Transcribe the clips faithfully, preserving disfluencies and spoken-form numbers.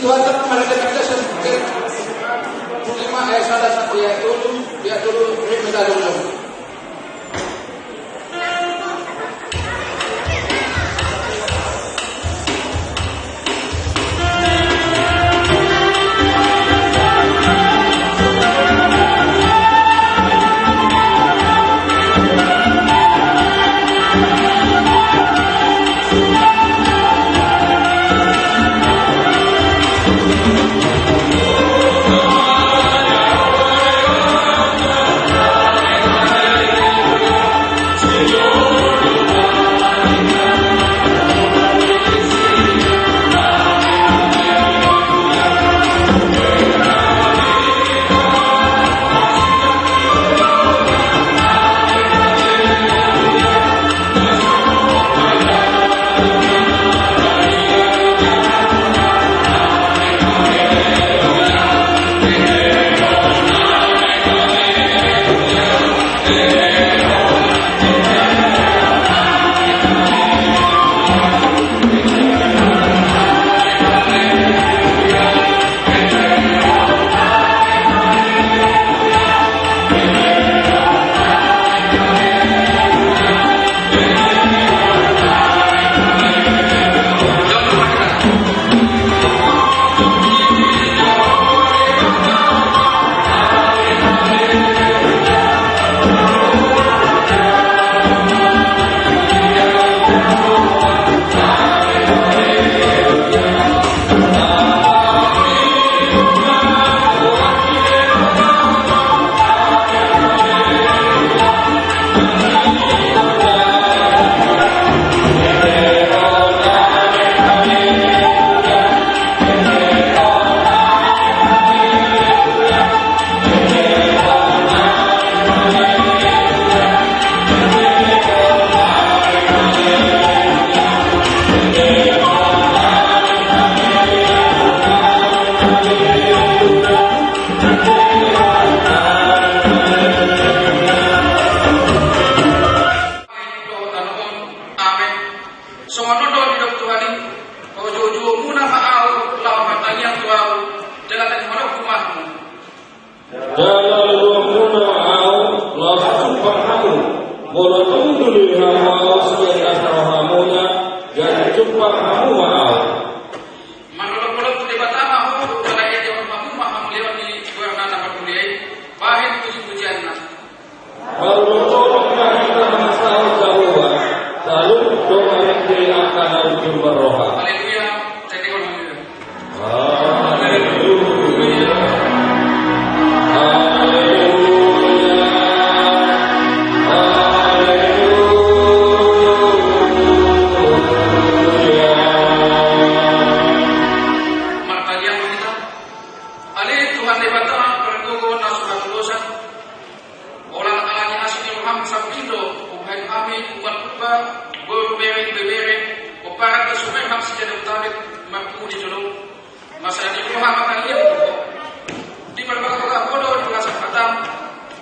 Tuhan, marga kita sampai puluh lima, eh, salah satu ya, tolu, ya, tolu, ini medal dulu. Amen. Songon on do didok Tuhan i: Paujoujoumuna ma ahu laho martangiang tu ahu, jala tangihononku ma hamu. Jala luluanmuna ma ahu laho marsumpah hamu. Molo tung dulihon hamu ahu sian nasa rohamuna, jala sumpah hamu ma ahu. Marolopolop tu Debata ma ho, jala ejehon hamu ma hamuliaon ni goarna na parmulia i, bahen pujipujianna. Marolopolop ma hita mangulahon Jahowa, saluhut do marende angka na ujur marroha. Haleluya, jadi haleluya. Haleluya. Haleluya. Haleluya. Martangiang ma hita. Ale Tuhan Debata, pargogo na so hatulosan, holan ala ni asi ni roham sambing do hubahen hami umat Purba, boru, bere, ibebere, pomparan dohot surumaen hami sijalo tabek marpungu di jolom. Mansai di roha martangiang do ho. Diparbagabaga ho do di bagasan hatam.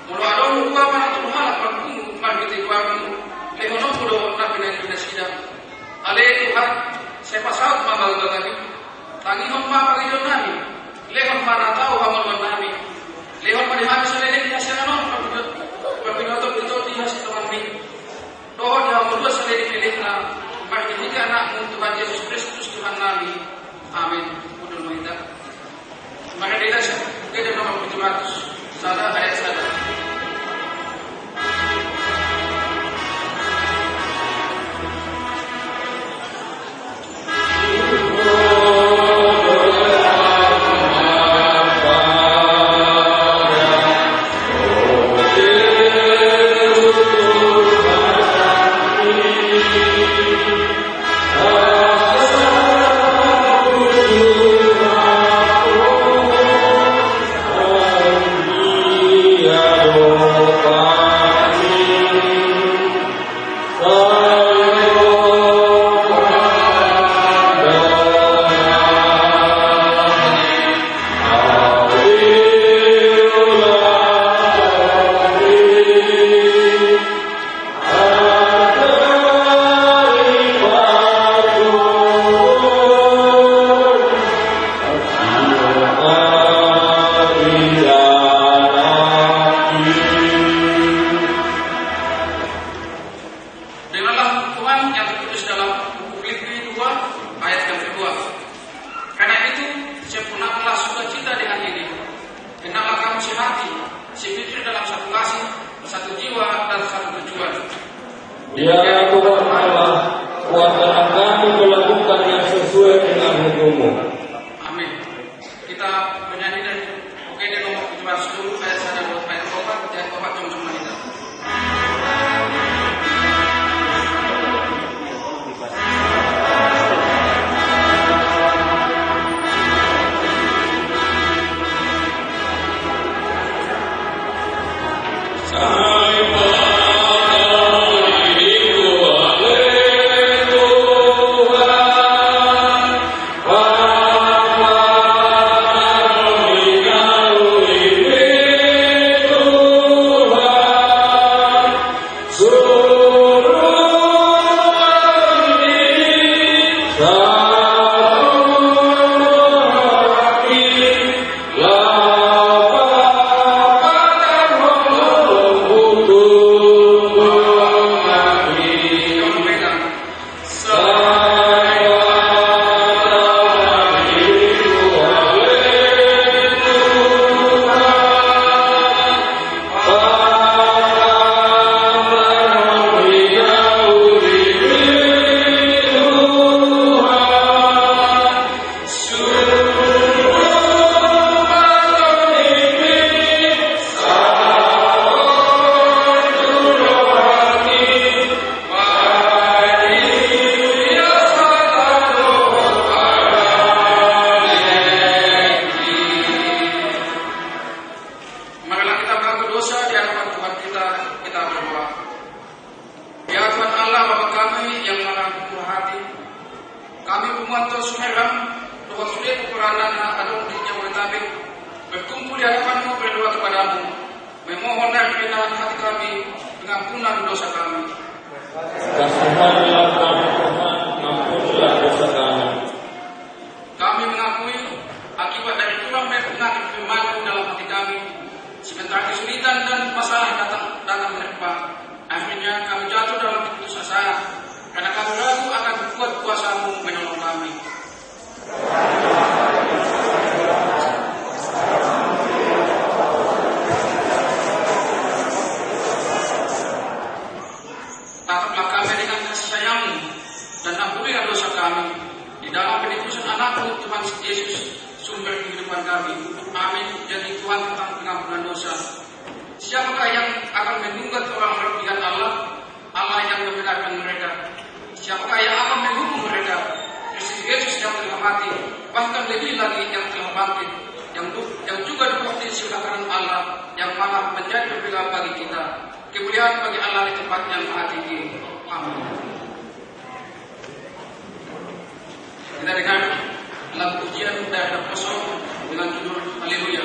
Molo adong dua manang tolu halak marpungu marhite goarmu, lehononmu do na pinaendehon nasida. Ale Tuhan, sai pasaut ma bagabaga i. Tangihon ma pangidoannami. Lehon ma na tau hangoluannami. Lehon ma di hami saleleng ni hasiangan on, parbinoto-binoto di hasintonganmi. Dohot di hangoluan saleleng ni lelengna, marhitehite Anakmu Tuhan Jesus Kristus Tuhannami. Amen. Hundul ma hita. Marende Esa, Esa nomor tujuh ratus, sada ayat sada. Sepikir dalam satu kasih, satu jiwa, dan satu tujuan. Ya Tuhan Allah, kuatkanlah kami melakukan yang sesuai dengan hukum-Mu. Amin. Kita menyanyi dari Oke, dia nomor tujuh belas dulu, ayat satu, ayat empat, ayat empat, jom-jom kita. Marilah kita mengaku dosa di hadapan Tuhan kita, kita berdoa. Ya Tuhan Allah, Bapa kami yang maha murah hati, kami umat Tosu Meram, dohot sude pomparanna na adong di Jabodetabek, berkumpul di hadapan-Mu berdoa kepada-Mu, memohon dari kerendahan hati kami pengampunan dosa kami. Kasihanilah kami, Tuhan, ampunilah dosa kami. Kami mengakui, akibat dari kurang baik pengatur firman-Mu dalam hati kami, sementara kesulitan dan masalah datang, datang menerpa. Akhirnya kami jatuh dalam keputusasaan, karena kami ragu akan kuat kuasa-Mu menolong kami. Tataplah kami dengan kasih sayang-Mu, dan ampunilah dosa kami. Di dalam penebusan Anak-Mu, Tuhan Yesus, sumber kehidupan kami. Amin. Jadi Tuhan tentang pengampunan dosa. Siapakah yang akan menunggankan orang berpilihan Allah? Allah yang membenarkan mereka. Siapakah yang akan menghukum mereka? Kristus Yesus yang telah mati, bahkan lebih lagi yang telah bangkit, yang du-, yang juga duduk di sebelah kanan Allah yang maha menjadi pembela bagi kita. Kemuliaan bagi Allah di tempat yang maha tinggi. Amin. Kita dengar lagu pujian dari David Poso dengan judul Haleluya.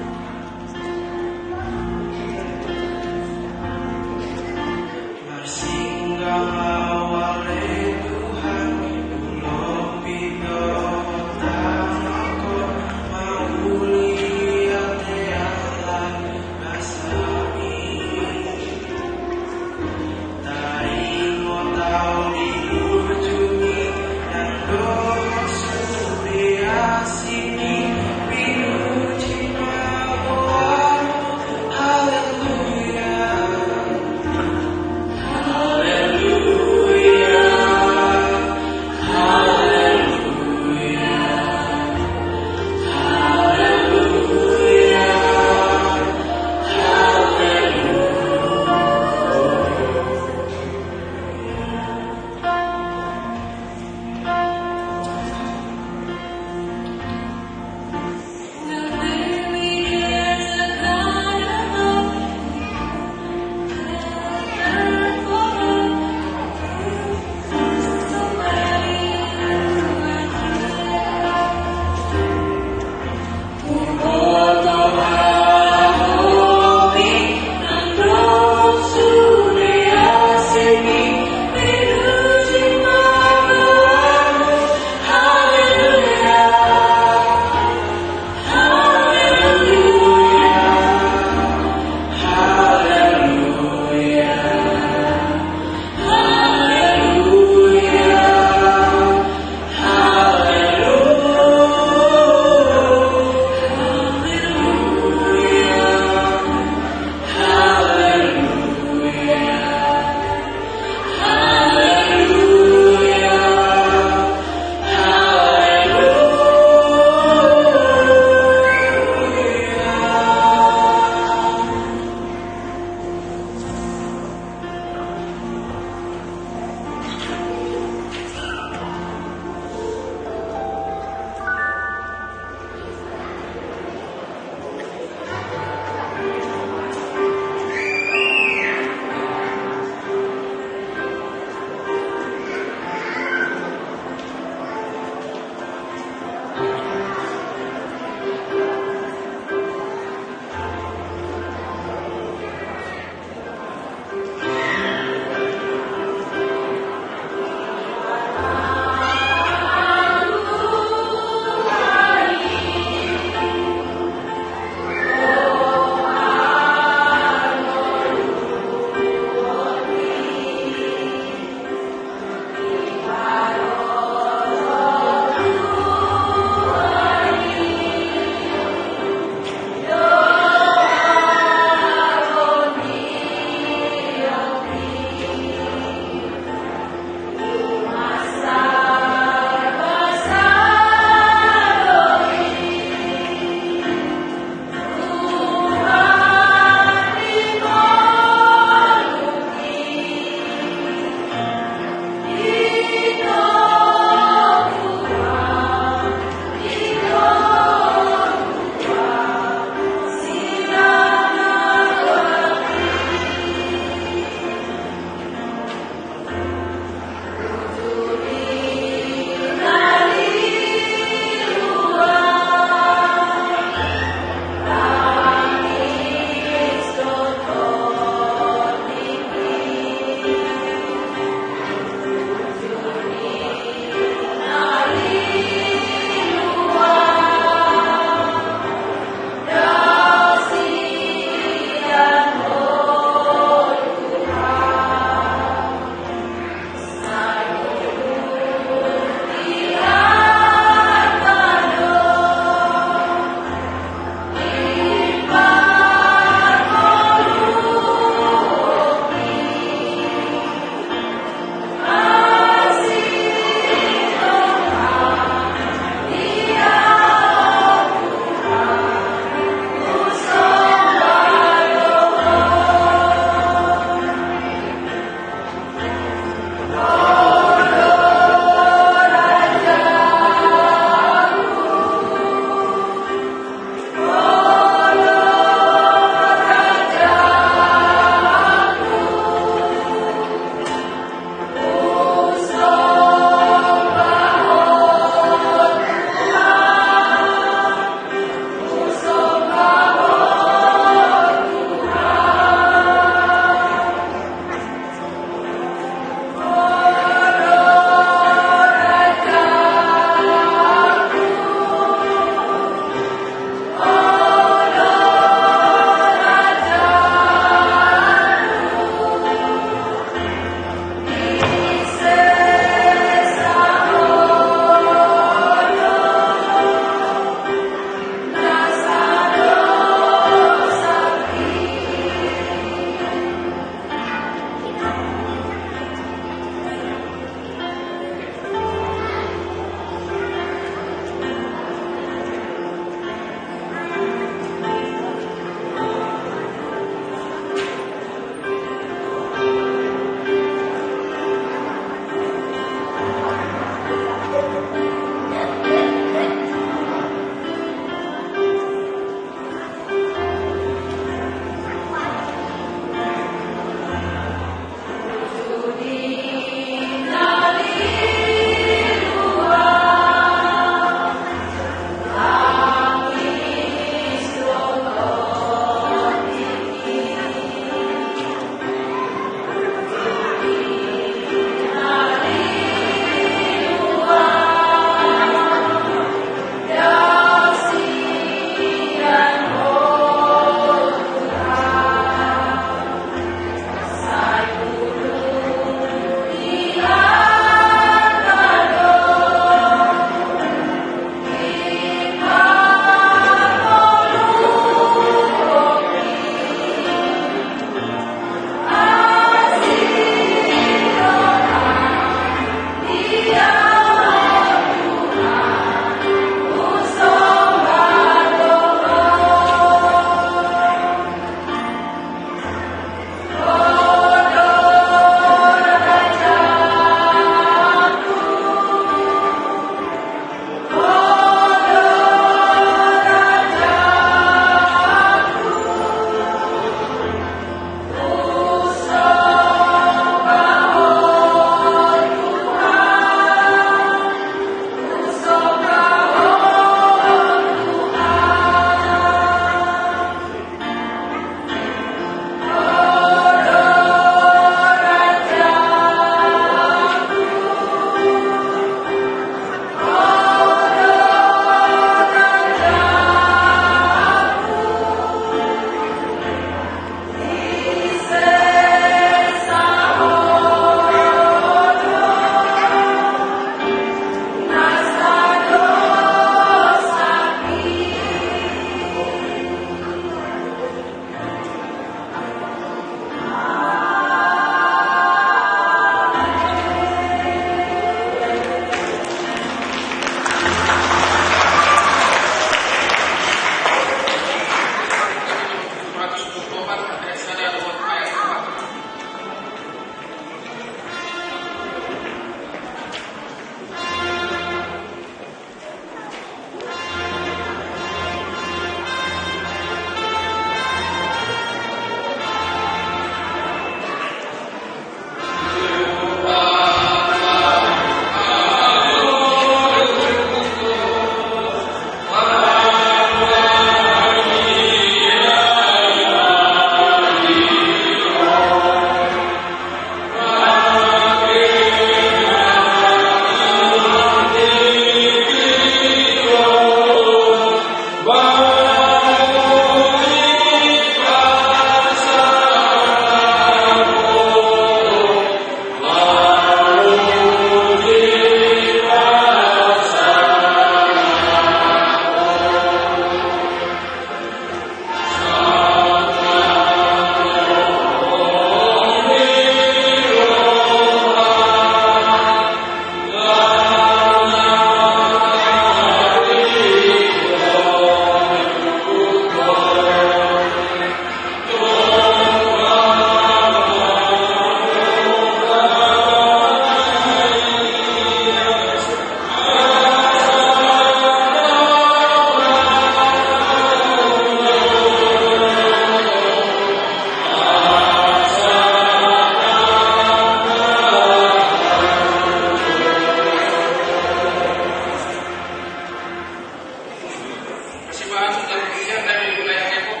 Persembahan dalam kesiapan dari wilayah Depok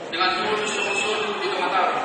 dengan tulus sungguh-sungguh di Taman Taru.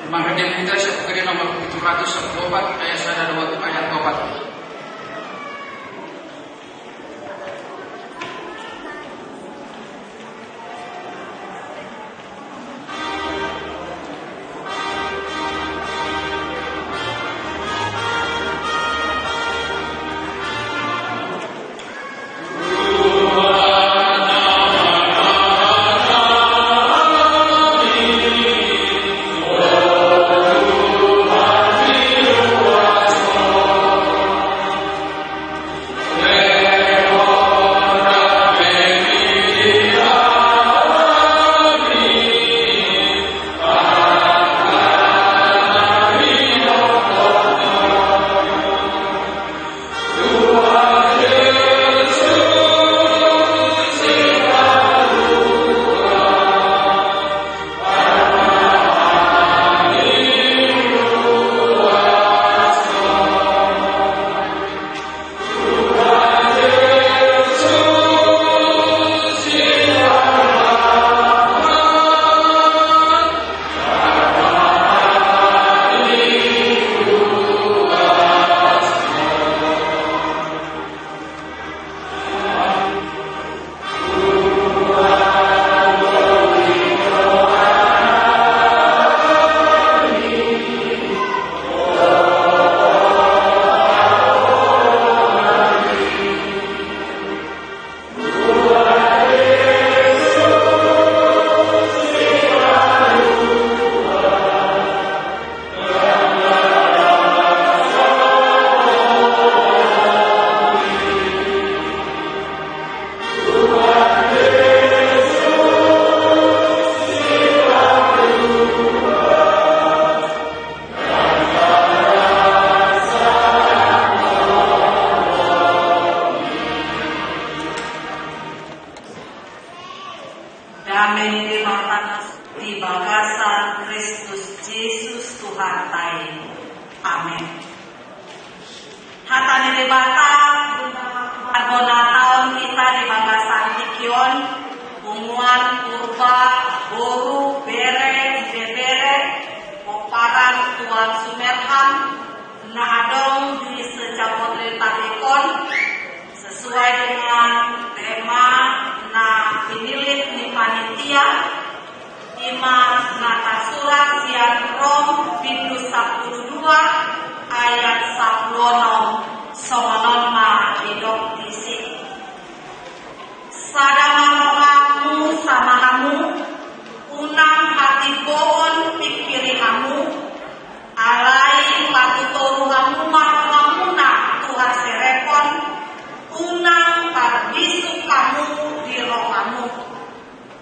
Marende Buku Ende, Buku Ende nomor tujuh ratus sepuluh, ayat sada dohot ayat opat. Dame ni Debata di bagasan Kristus Jesus Tuhanta i. Amen. Hata ni Debata, margonataon hita di bagasan tingki on, punguan, purba, boru, bere, ibebere, pomparan, tuan sumerham, na adong di sejabot rintabek on, sesuai dengan tema na pinillit ni panitia, ima na tarsurat sian Rom bindu sampulu dua ayat sampulu onom, songon on ma didok disi. Sada ma rohamu sama hamu, unang hatimboon pingkiri hamu, alai patutoru hamu ma rohamuna tu haserepon, unang parbisuk hamu di rohamu.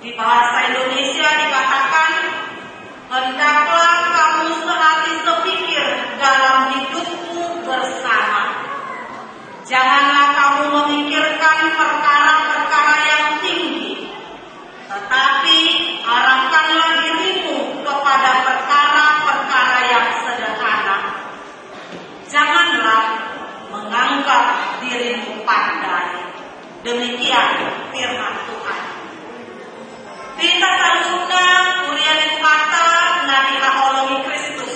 Di bahasa Indonesia dikatakan, hendaklah kamu sehati sepikir dalam hidupmu bersama. Janganlah kamu memikirkan perkara-perkara yang tinggi, tetapi arahkanlah dirimu kepada perkara-perkara yang sederhana. Janganlah menganggap dirimu pandai. Demikian firman Tuhan. Hita saluhutna, huria ni Tuhanta na dihaholongi Kristus.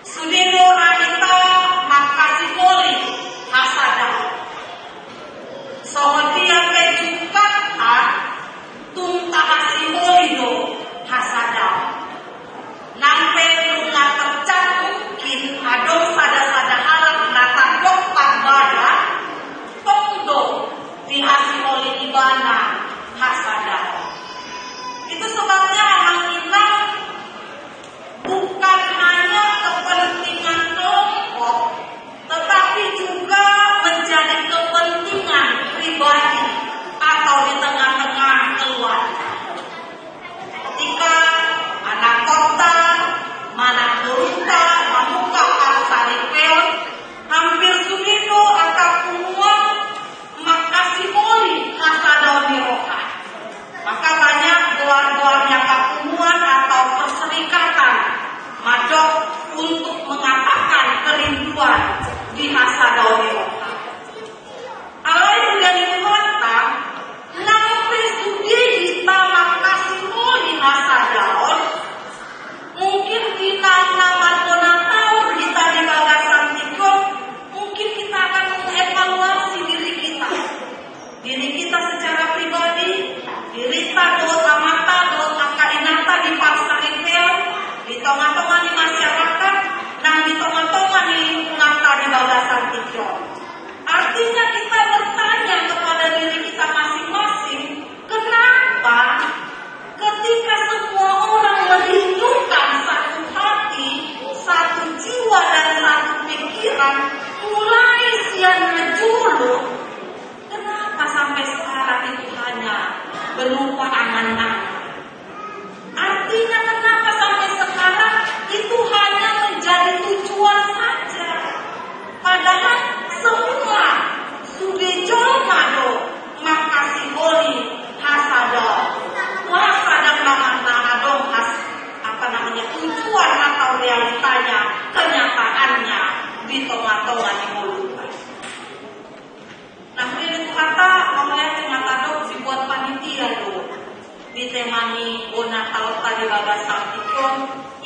Sude do ra hita mangkasiholi hasadaon. Songon dia pe jungkat, tung tahasiholi do hasadaon. Nang pe nunga tercap mungkin adong sada-sada halak na tardok parbada, tong do dihasiholi ibana hasadaon. Itu sebabnya, amang inang, bukan hanya kepentingan kelompok, tetapi juga menjadi kepentingan pribadi atau di tengah-tengah keluarga. Ketika anakhonta manang borunta mamungka parsaripeon, hampir sude do angka punguan mangkasiholi hasadaon ni roha. Maka banyak goar-goarnya angka punguan atau perserikatan mandok untuk mengatakan kerinduan di hasadaon ni roha. Alai huria ni Tuhanta, nang pe sude hita mangkasiholi hasadaon, mungkin Artinya kita bertanya kepada diri kita masing-masing, kenapa ketika semua orang merindukan satu hati, satu jiwa dan satu pikiran, mulai sian na jolo, kenapa sampai sekarang itu hanya berupa angan-angan? Artinya, kenapa sampai sekarang itu hanya menjadi tujuan saja? Padahal semua sude jolma do mangkasihoni hasada. Wah, sadang na adong has, apa namanya, tujuan atau realitanya, kenyataannya di tonga-tonga ni ngolu. Nah, sude do hata, molo yakin mata do dibuat panitia do. Di tema ni bona taon ta di bagasan tingki on,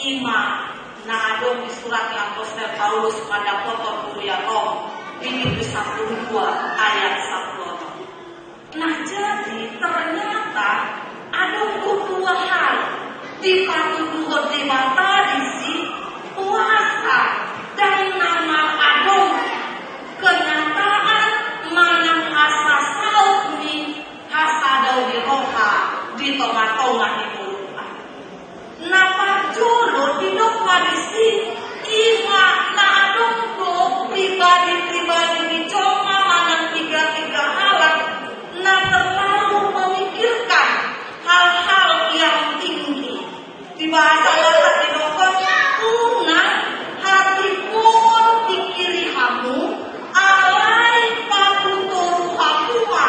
ima na adong di surat ni apostel Paulus mandapothon huria Rom, di bindu sampulu dua ayat sampulu onom. Nah, jadi ternyata adong do dua hal dipatuduhon Debata disi, kuasa dan na maradong, kenyataan manang hasasaut ni hasada ni roha di tonga-tonga ni ngolu. Na parjolo didok ma disi, ima na adong do pribadi-pribadi ni jolma manang piga-piga halak na terlalu memikirkan hal-hal yang tinggi. Di bahasa Batak didokhon, unang hatimu on pingkiri hamu, alai pakutoru hamu ma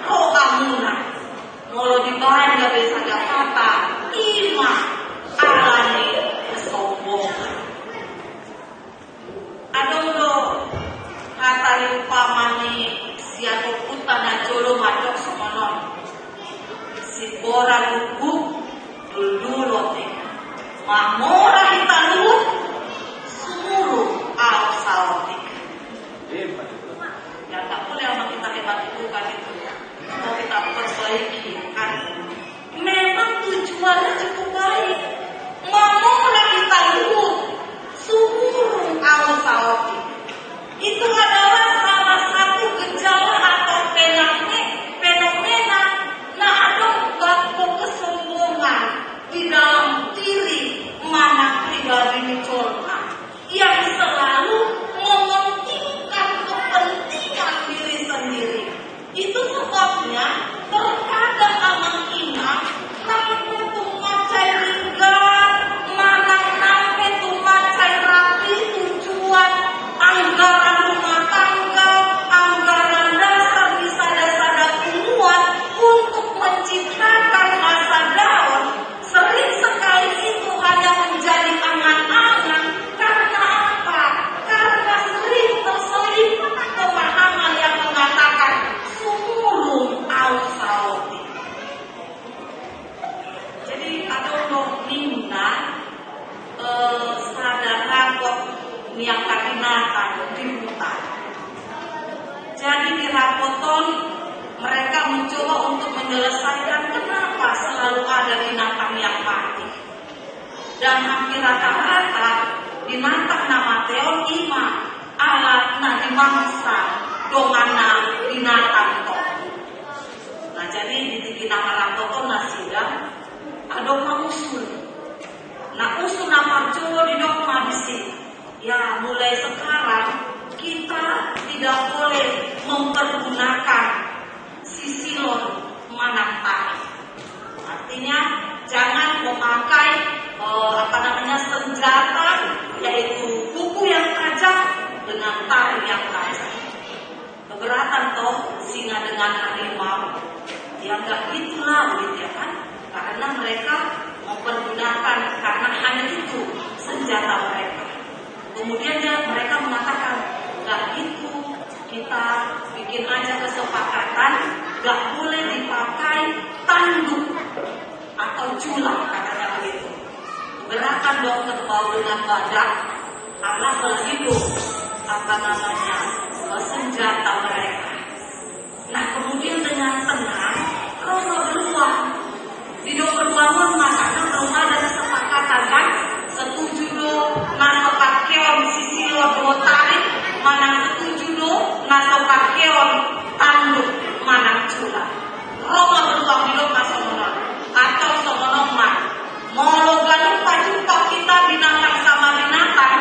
rohamuna. Molo dibaen gabe sada hata, ima ala ni kesombongan. Adong do hata ni umpama ni sian ompunta na jolo mandok songon on. Simbora gukguk, duldul otik. Mamora hita luhut, sumurung ahu saotik. Ya, tak boleh sama kita hebat itu kan itu. Mau kita perbaiki, kan? Memang tujuannya cukup baik. Mamora hita luhut, sumurung ahu saotik. Itu adalah salah satu gejala atau fenomena, fenomena na adong ganggo kesombongan di dalam diri manang pribadi ni jolma yang selalu mementingkan kepentingan diri sendiri. Itu sebabnya terkadang amang inang, nang pe tung mansai ringgas, manang nang pe tung mansai rapi tujuan, anggaran rumah tangga, anggaran dasar di sada-sada punguan untuk menciptakan hasadaon, sering sekali itu hanya menjadi angan-angan. Karena apa? Karena sering terselip pemahaman yang mengatakan sumurung ahu saotik. Jadi, adong do ninna, eh, sada rangkot ni angka binatang di hutan. Jadi di rangkot on mereka mencoba untuk menyelesaikan kenapa selalu ada binatang yang mati. Dan hampir rata-rata binatang na mate on ima ala na dimangsa donganna binatang tong. Nah, jadi di tingki na marangkot on nasida adong ma usul. Nah, usul na parjolo didok ma disi, ya, mulai sekarang kita tidak boleh mempergunakan sisilon manang taring. Artinya, jangan memakai, eh, apa namanya, senjata, yaitu kuku yang tajam dengan taring yang tajam. Keberatan toh singa dengan harimau? Ya, nggak gitu lah, gitu ya kan? Karena mereka mempergunakan, karena hanya itu senjata mereka. Kemudian dia, mereka mengatakan, nggak gitu, kita bikin aja kesepakatan, nggak boleh dipakai tanduk atau culang, katanya begitu. Keberatan dong kerbau dengan badak, karena begitu, apa namanya, senjata mereka. Nah, kemudian dengan tenang, ro ma beruang. Didok beruang on, makana belum ada kesepakatan, kan? Setuju do na pakeon sisilon dohot taring, manang tanduk manang jala. Ro ma beruang didok ma songon on. Atau songon on ma, molo ganup pajumpang hita binatang sama binatang,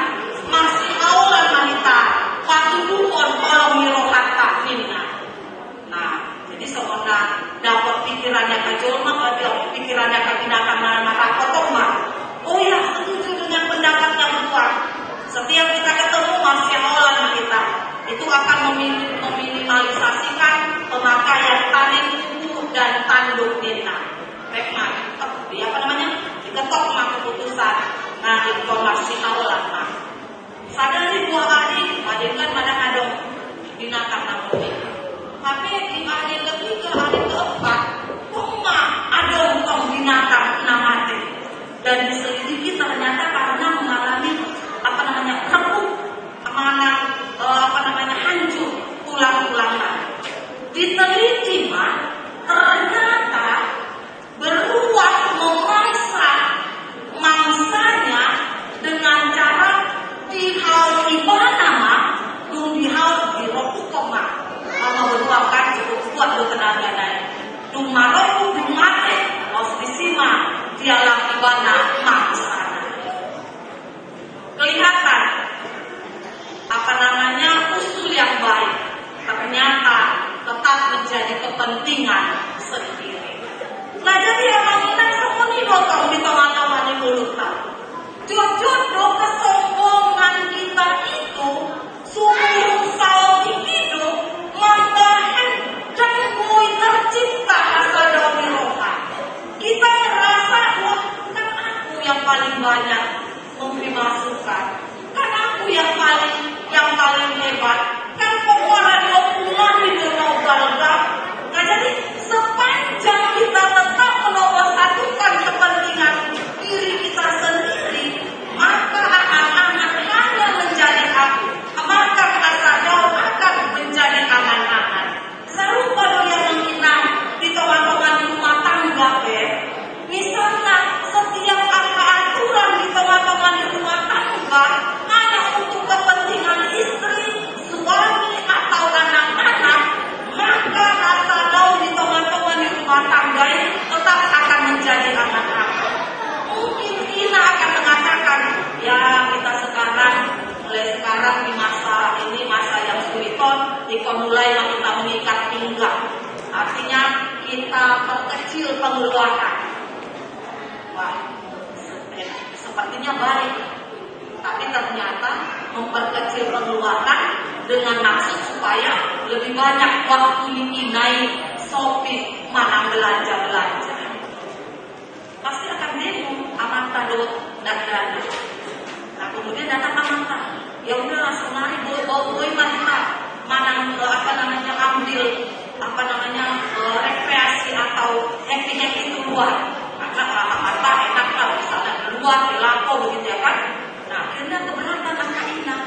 marsihaolan ma hita patuduhon holong ni rohanta ninna. Nah, jadi songon na dapot pikiran ni angka jolma, kalau dapot pikiran ni angka binatang na marangkot on ma. Oh ya, setuju dengan pendapatnya beruang. Setiap kita ketemu, marsihaolan ma hita. Itu akan memin- meminimalisasikan pemakaian tali kuku dan tanduk ninna. Rek ma, di apa namanya, diketok ma keputusan. Nah, ingkon marsihaolan ma. Sada ni dua ahli, padankan ma ndang adong binatang na mate. Tapi di ahli ketiga, ahli keempat, tong ma adong tong binatang na mate. Dan diselidiki, ternyata karena mengalami, apa namanya, rebuk, manang, eh, apa namanya, hancur tulang-tulangna. Diteliti ma, ternyata beruang memangsa mangsanya dengan cara dihaol ibana ma, dung dihaol diropukhon ma. Molo beruang kan cukup kuat do tenagana i. Dung maropuh, dung mate, laos disi ma dialang ibana mangsana. Kelihatan, apa namanya, usul yang baik ternyata tetap menjadi kepentingan sendiri. Nah, jadi amang inang, songon i do tong di tonga-tonga ni ngolunta. Jotjot do kesombongan kita itu sumurung saotik i do mambahen ndang boi tercipta hasadaon ni roha. Kita merasa, wah, kan aku yang paling banyak memberi masukan. Kan aku yang paling, yang paling hebat. Kan pomparan ni ompu nami do na umbalga. Nah, jadi sepanjang kita tetap menomorsatukan kepentingan diri kita sendiri, maka angan-angan hanya menjadi aku, maka hasadaon akan menjadi angan-angan. Sarupa do i amang inang di tonga-tonga ni rumah tangga pe. Misalna, setiap angka aturan di tonga-tonga ni rumah tangga hanya untuk kepentingan istri, suami, atau anak-anak, maka hasadaon di tonga-tonga ni rumah tangga i tetap akan menjadi angan-angan. Mungkin ina akan mengatakan, ya, kita sekarang, mulai sekarang di masa ini, masa yang sulit on, ingkon mulai ma hita mengikat pinggang. Artinya, kita perkecil pengeluaran. Wah, sepertinya baik. Tapi ternyata memperkecil pengeluaran dengan maksud supaya lebih banyak waktu ni ina i shopping manang belanja-belanja. Pasti akan bingung, amanta dohot dakdanak. Nah, kemudian datang amanta. Ya udah, langsung lari, boi, boi, boi ma hita. Manang, eh, apa namanya, ambil, apa namanya, eh, rekreasi atau happy-happy keluar. Karena kalau amanta enak lah, misalnya keluar, di lapo, begitu ya kan. Nah, akhirnya keberatan angka ina.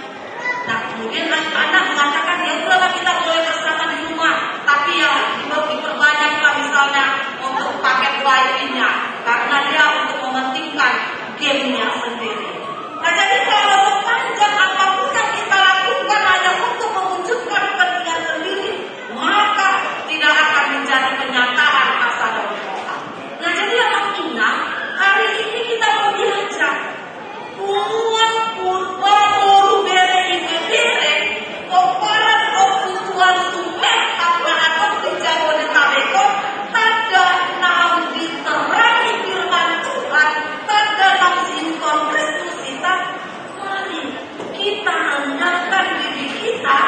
Nah, kemudian anak mengatakan, "Ya udahlah, kita boleh bersama di rumah, tapi ya diper- diperbanyaklah misalnya untuk paket wifi-nya, karena dia untuk mementingkan game-nya sendiri." Nah, jadi kalau sepanjang apapun yang kita lakukan hanya untuk mewujudkan kepentingan sendiri, maka tidak akan menjadi kenyataan hasadaon ni roha. Nah, jadi amang inang, hari ini kita mau diajak Punguan Purba boru, bere, ibebere, pomparan ompu, tuan, sumerhat na adong di Jabodetabek on, tanda naung diterangi firman Tuhan, tanda naung siihuthon Kristus hita. Mari kita rendahkan diri kita,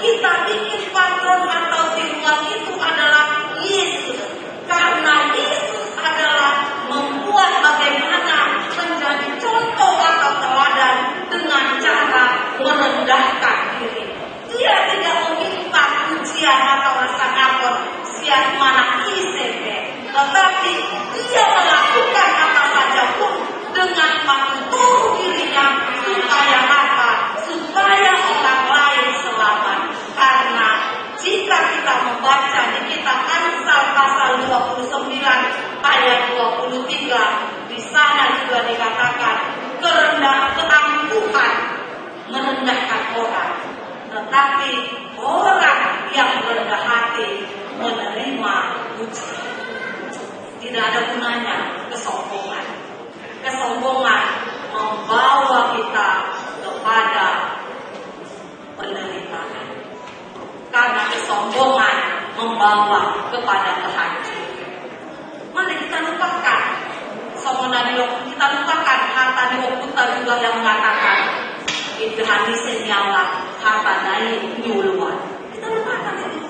kita bikin patron atau tiruan itu adalah Yesus. Karena Yesus adalah membuat bagaimana menjadi contoh atau teladan dengan cara merendahkan diri. Dia tidak meminta pujian atau hasangapon sian manang ise pe, tetapi dia melakukan apa saja pun dengan matutoru dirinya supaya apa? Supaya orang lain selamat. Karena jika kita membaca di kitab Amsal pasal dua puluh sembilan ayat dua puluh tiga, di sana juga dikatakan, kerendah, keangkuhan merendahkan orang, tetapi orang yang Hanya kesombongan. Kesombongan membawa kita kepada penderitaan. Karena kesombongan membawa kepada kehancuran. Mari kita lupakan. Songon na di, kita lupakan hata ni ompunta juga yang mengatakan, "Indahan ni seniawa, hata nai nyuluan." Kita lupakan itu.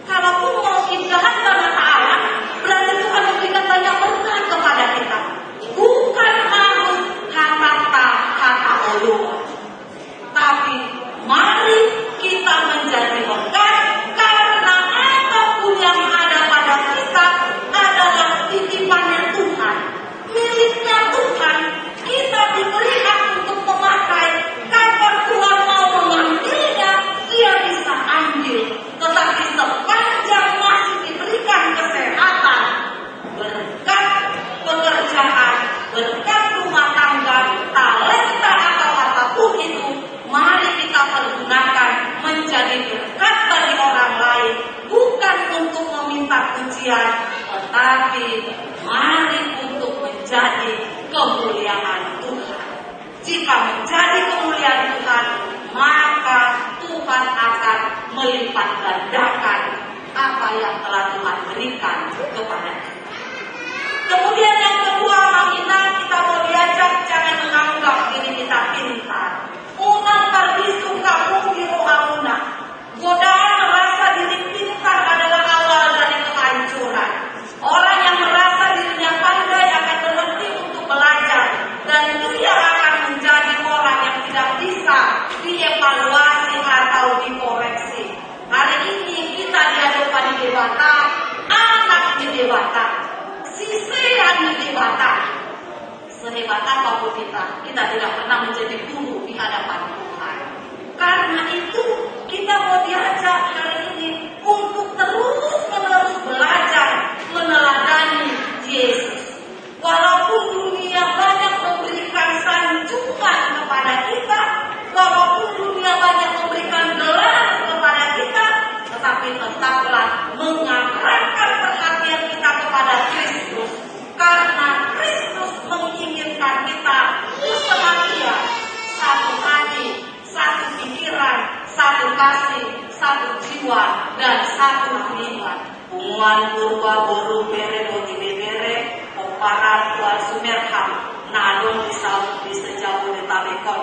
Kalaupun mau indahan karena Allah, berarti Tuhan memberikan banyak berkat kepada kita. Bukan harus hata ta, hata oloan. Tapi mari kita menjadi berkat karena apapun yang ada pada kita adalah titipannya Tuhan. Miliknya Tuhan, kita diberi hak untuk memakai. Kapan Tuhan mau memanggilnya, dia bisa ambil. Tetapi sepanjang masih diberikan kesehatan, berkat pekerjaan, berkat rumah tangga, talenta atau apapun itu, mari kita pergunakan menjadi berkat bagi orang lain, bukan untuk meminta pujian, tetapi mari untuk menjadi kemuliaan Tuhan. Jika menjadi kemuliaan Tuhan, maka Tuhan akan melipat gandakan apa yang telah Tuhan berikan kepada kita. Kemudian yang kedua, amang inang, kita mau diajak jangan menganggap diri kita pintar. Unang parbisuk hamu di rohamuna. Godaan merasa diri pintar adalah awal dari kehancuran. Orang yang merasa dirinya pandai akan berhenti untuk belajar, dan ia akan menjadi orang yang tidak bisa dievaluasi atau dikoreksi. Hari ini kita di hadapan Debata, anak ni Debata, sisean ni Debata. Sehebat apapun kita, kita tidak pernah menjadi guru di hadapan Tuhan. Karena itu, kita mau diajak hari ini untuk terus-menerus belajar meneladani Yesus. Walaupun dunia banyak memberikan sanjungan kepada kita, walaupun dunia banyak memberikan gelar kepada kita, tetapi tetaplah mengarahkan perhatian kita kepada Kristus. Karena Kristus menginginkan kita bersetia, satu hati, satu pikiran, satu kasih, satu jiwa, dan satu tujuan. Punguan Purba, boru, bere dohot ibebere pomparan Tuan Sumerham na adong di sa-, di se-Jabodetabek on.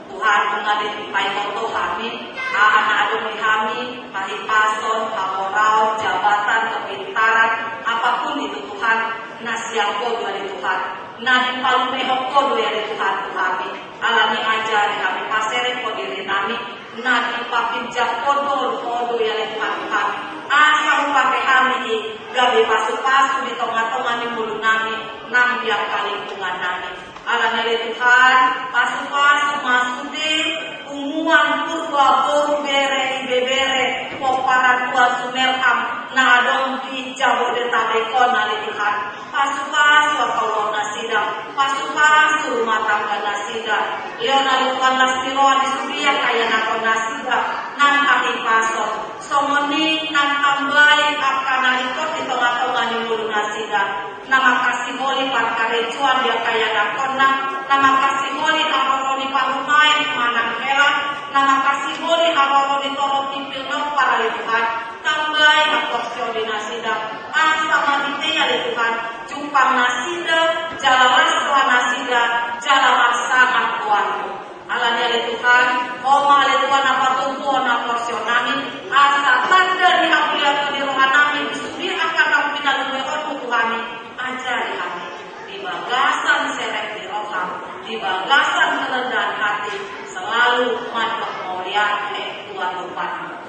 Tuhan, nunga dipaihut Ho hami, aha na adong di hami, hahipason, hamoraon, jabatan, kepintaran, apapun itu Tuhan, na sian Ho do ale Tuhan, na dipalumehon Ho do ale Tuhan tu hami. Alani i ajari hami, paserep Ho diri nami, na dipapinjam Ho do, Ho do ale Tuhan tu hami. Asa hupake hami i gabe pasupasu di tongatonga ni ngolu nami, nang di angka lingkungan nami. Alani i ale Tuhan, pasupasu ma sude punguan Purba, boru, bere, ibebere pomparan Tuan Sumerham na adong di Jabodetabek on ale Tuhan. Pasupasu angka ulaon nasida, pasupasu rumah tangga nasida. Lehon ale Tuhan las ni roha di sude angka ianakhon nasida nang hahipason. Songon i nang tambai angka na ringkot di tongatonga ni ngolu nasida. Na mangkasiholi parkarejoan di angka ianakhonna, na mangkasiholi haroro ni parumaen manang hela, na mangkasiholi haroro ni torop ni pir na ompar ale Tuhan, tambai ma porsion ni nasida, asa marhite i ale Tuhan, jumpang nasida, jala las roha nasida, jala marsangap rohana. Alani i ale Tuhan, Ho ma ale Tuhan na patoguhon porsion nami, asa tanda ni hamuliateon ni roha nami di sude angka na pinalumehon Ho tu hami, ajari hami di bagasan serep ni roha, di bagasan kerendahan hati, selalu mandok mauliate tu adopanMu.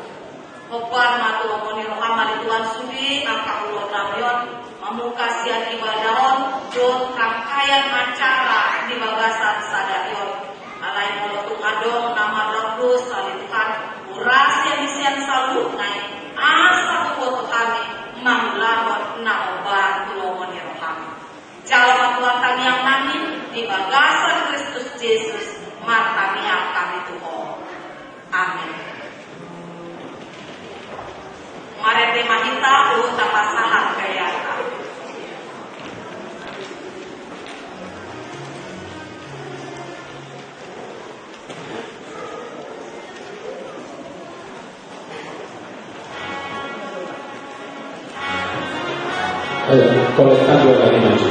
Hombar ma tu lomo ni rohaM ale Tuhan sude angka ulaon nami on, mamungka sian ibadah on dohot rangkaian acara di bagasan sadari on. Alai molo tung adong na marlapus ale Tuhan, urasi hami sian saluhutna i, asa huboto hami mangulahon na hombar tu lomo ni rohaM. Jalo ma Tuhan tangiang nami di bagasan Kristus Jesus, martangiang hami tu Ho. Amin. Marende ma hita, huhut tapasahat gayarta. Koletan dua kali maju.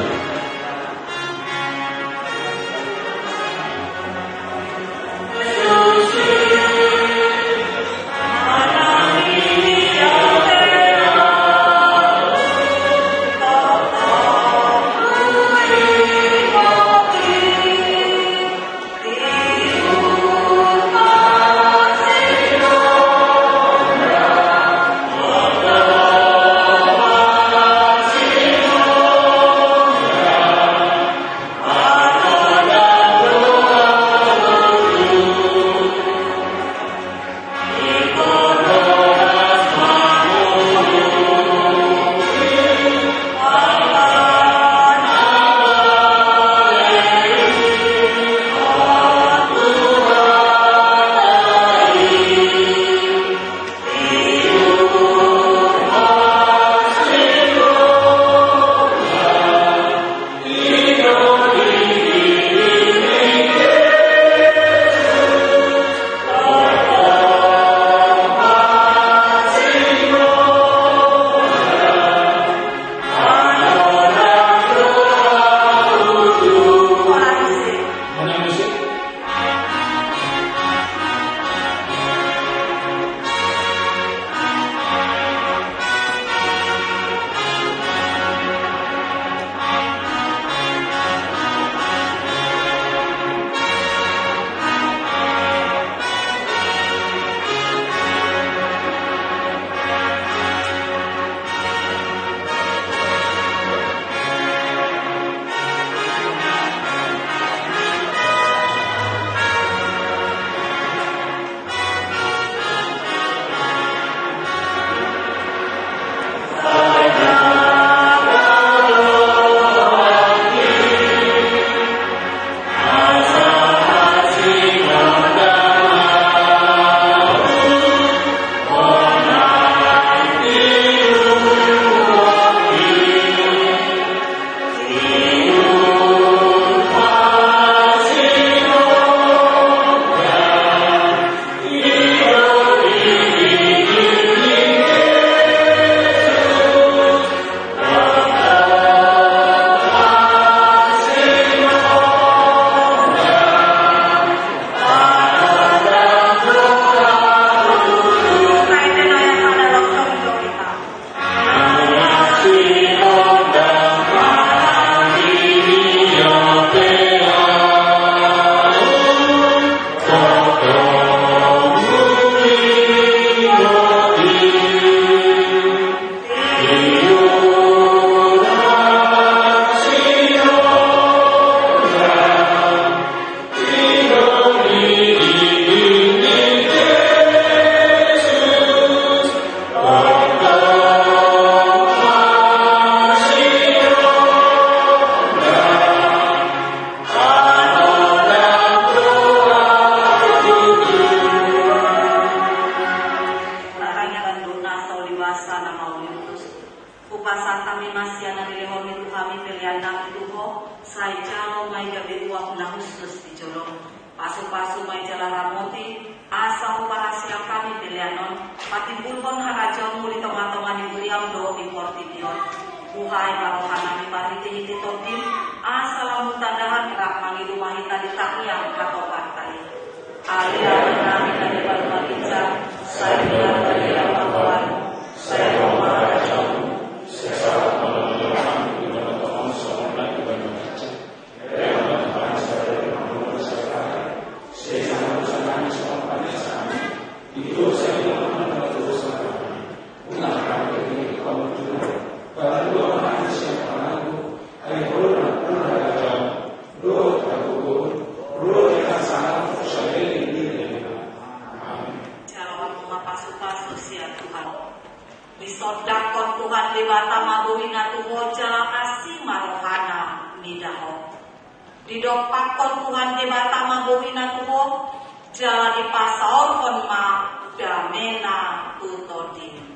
Hupasahat hami ma sian na nilehonMi tu hami pelean nami tu Ho, sai jalo ma i gabe uap na husnus di jolom. Pasupasu ma i jala ramoti, asa huparhaseang hami pelean on patimbulhon harajaonMu di tongatonga ni huriaM dohot di portibi on. Buhai ma roha nami marhitehite TondiM, asa lam hutandahan rap mangido ma hita di tangiang hatopanta i. Alai angka nami na di banua ginjang, sai diangkat ma rohaM, sai ro ma harajaonMu, sai sahat ma lomo ni rohaM di banua tonga on songon na di banua ginjang. Bere ma Tuhan sadari on harajaon nami sadari on. Sesa ma dosa nami songon panesanami di dosa ni dongan nami na mandosa tu hami. Unang hami togihon tu pangunjunan, tapi paluahon hami sian pangago, ai Ho do nampuna harajaon dohot hagogoon dohot hasangapon saleleng ni lelengna. Amen. Jalo ma pasupasu sian Tuhan. Disondangkon Tuhan Debata ma boina tu ho jala asi ma rohana mida ho. Didompakkon Tuhan Debata ma boina tu ho, jala dipasaorhon ma damena tu tondim.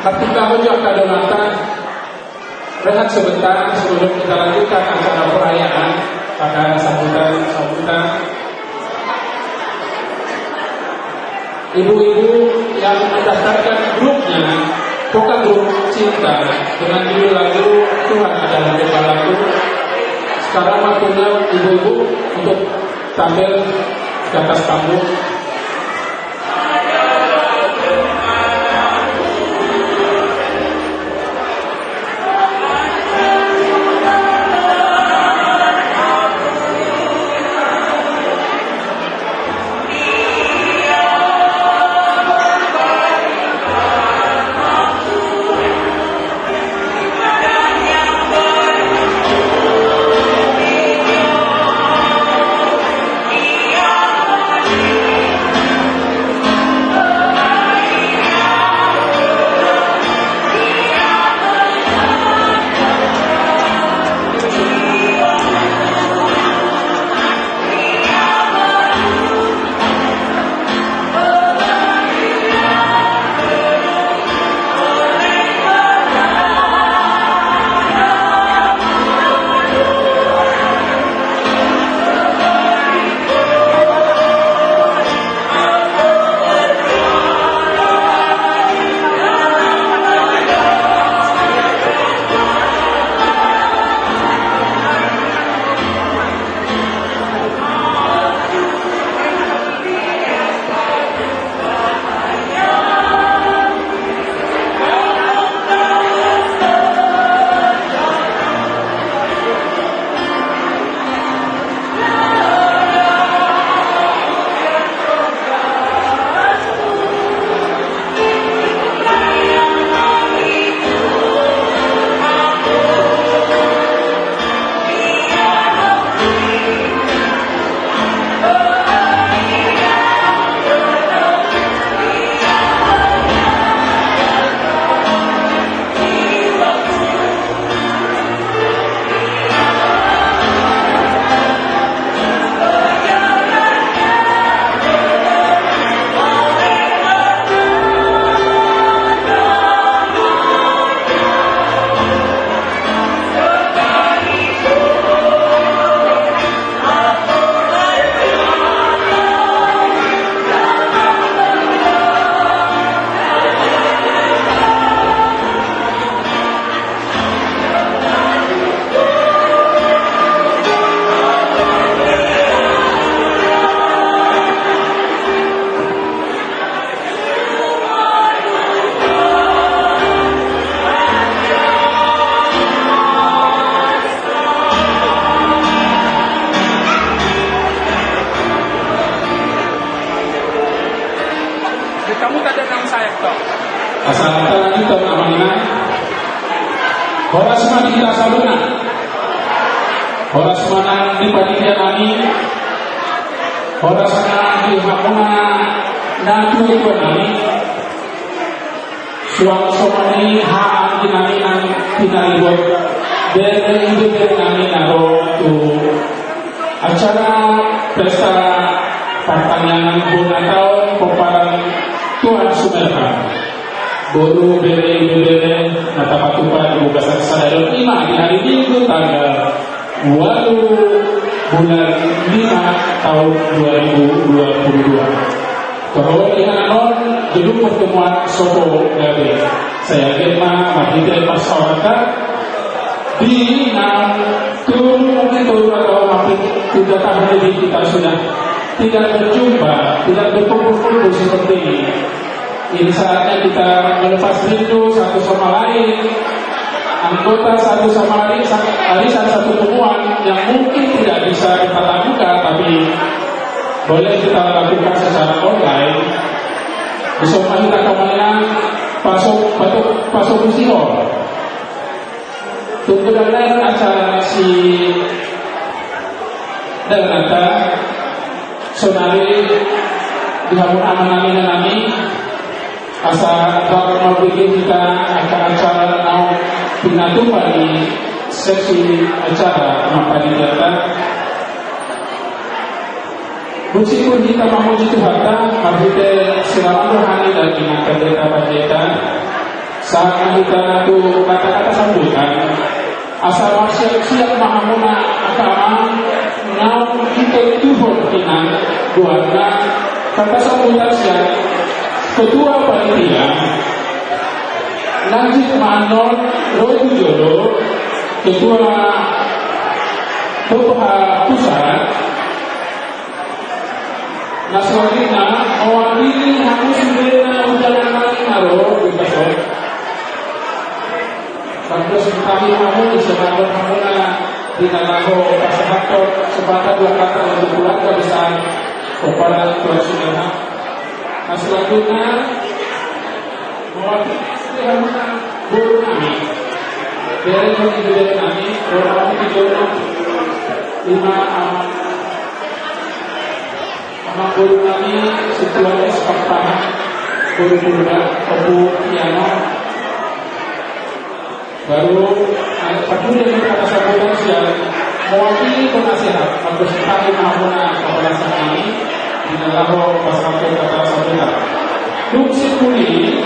Ketika menuju angka dongan, rehat sebentar sebelum kita lanjutkan acara perayaan pada sambutan-sambutan. Ibu-ibu yang mendaftarkan grupnya, bukan grup cinta, dengan judul lagu Tuhan Adalah Gembalaku. Sekarang waktunya ibu-ibu untuk tampil di atas panggung. Asa talanjuthon, amang inang. Horas ma di hita saluhutna. Horas ma nang di panitia nami. Horas ma di hamuna natuatua nami. Suang songon i haha anggi nami nang pinaribot, bere ibebere nami na ro tu acara pesta partangiangan bona taon pomparan Tuan Sumerta. Boru, bere ibebere na tapatupa di bagasan sadari on, i ma di hari Minggu tanggal ualu bulan lima taon dua ribu dua puluh dua. Torop di hita on, gedung pertemuan so gabe. Sai anggiat ma marhite parsaoranta, di na toru, mungkin toru atau hampir tiga tahun lebih kita sudah tidak berjumpa, tidak berkumpul-kumpul seperti ini. Ini saatnya kita melepas rindu satu sama lain. Anggota satu sama lain, sa-, arisan satu temuan yang mungkin tidak bisa bertatap muka, tapi boleh kita lakukan secara online. Bersama kita kemudian pasok, pasok, pasok usia. Tunggu dalan acara si dalan ata sonari di hamuna amang nami, inang nami, asa baru mau bikin kita acara-acara nau pinatupa di seksi acara ma panitia ta. Bersyukur hita memuji Tuhanta, marhite siraman rohani dari pendeta-pendeta. Sahat ma hita tu kata-kata sambutan, asa marsiap-siap ma hamuna angka amang, naung dipaintuhon hinan goarna, kata sambutan sian ketua panitia. Lanjut ma annon ro tu jolo ketua P P H pusat. Na selanjutna, mewakili hamu sude na undangan nami na ro, bebas on. Pantas kami hamu, disematkan hamu na di na laho pasahathon sepatah dua kata untuk keluarga besar Pomparan Tuan Sumedang. Na selanjutna, mewakili sude hamuna boru nami. Bere nami, bere nami, boru nami di jolo. Ima, ah, amang boru nami, Situan S Pakpahan, boru Purba, Ompu Iano. Baru, ah, patuju dengan kata sambutan sian mewakili penasehat, Agus Pahim Hamuna, kepala nami, di na laho pasahathon kata sambutan. Dung simpul i,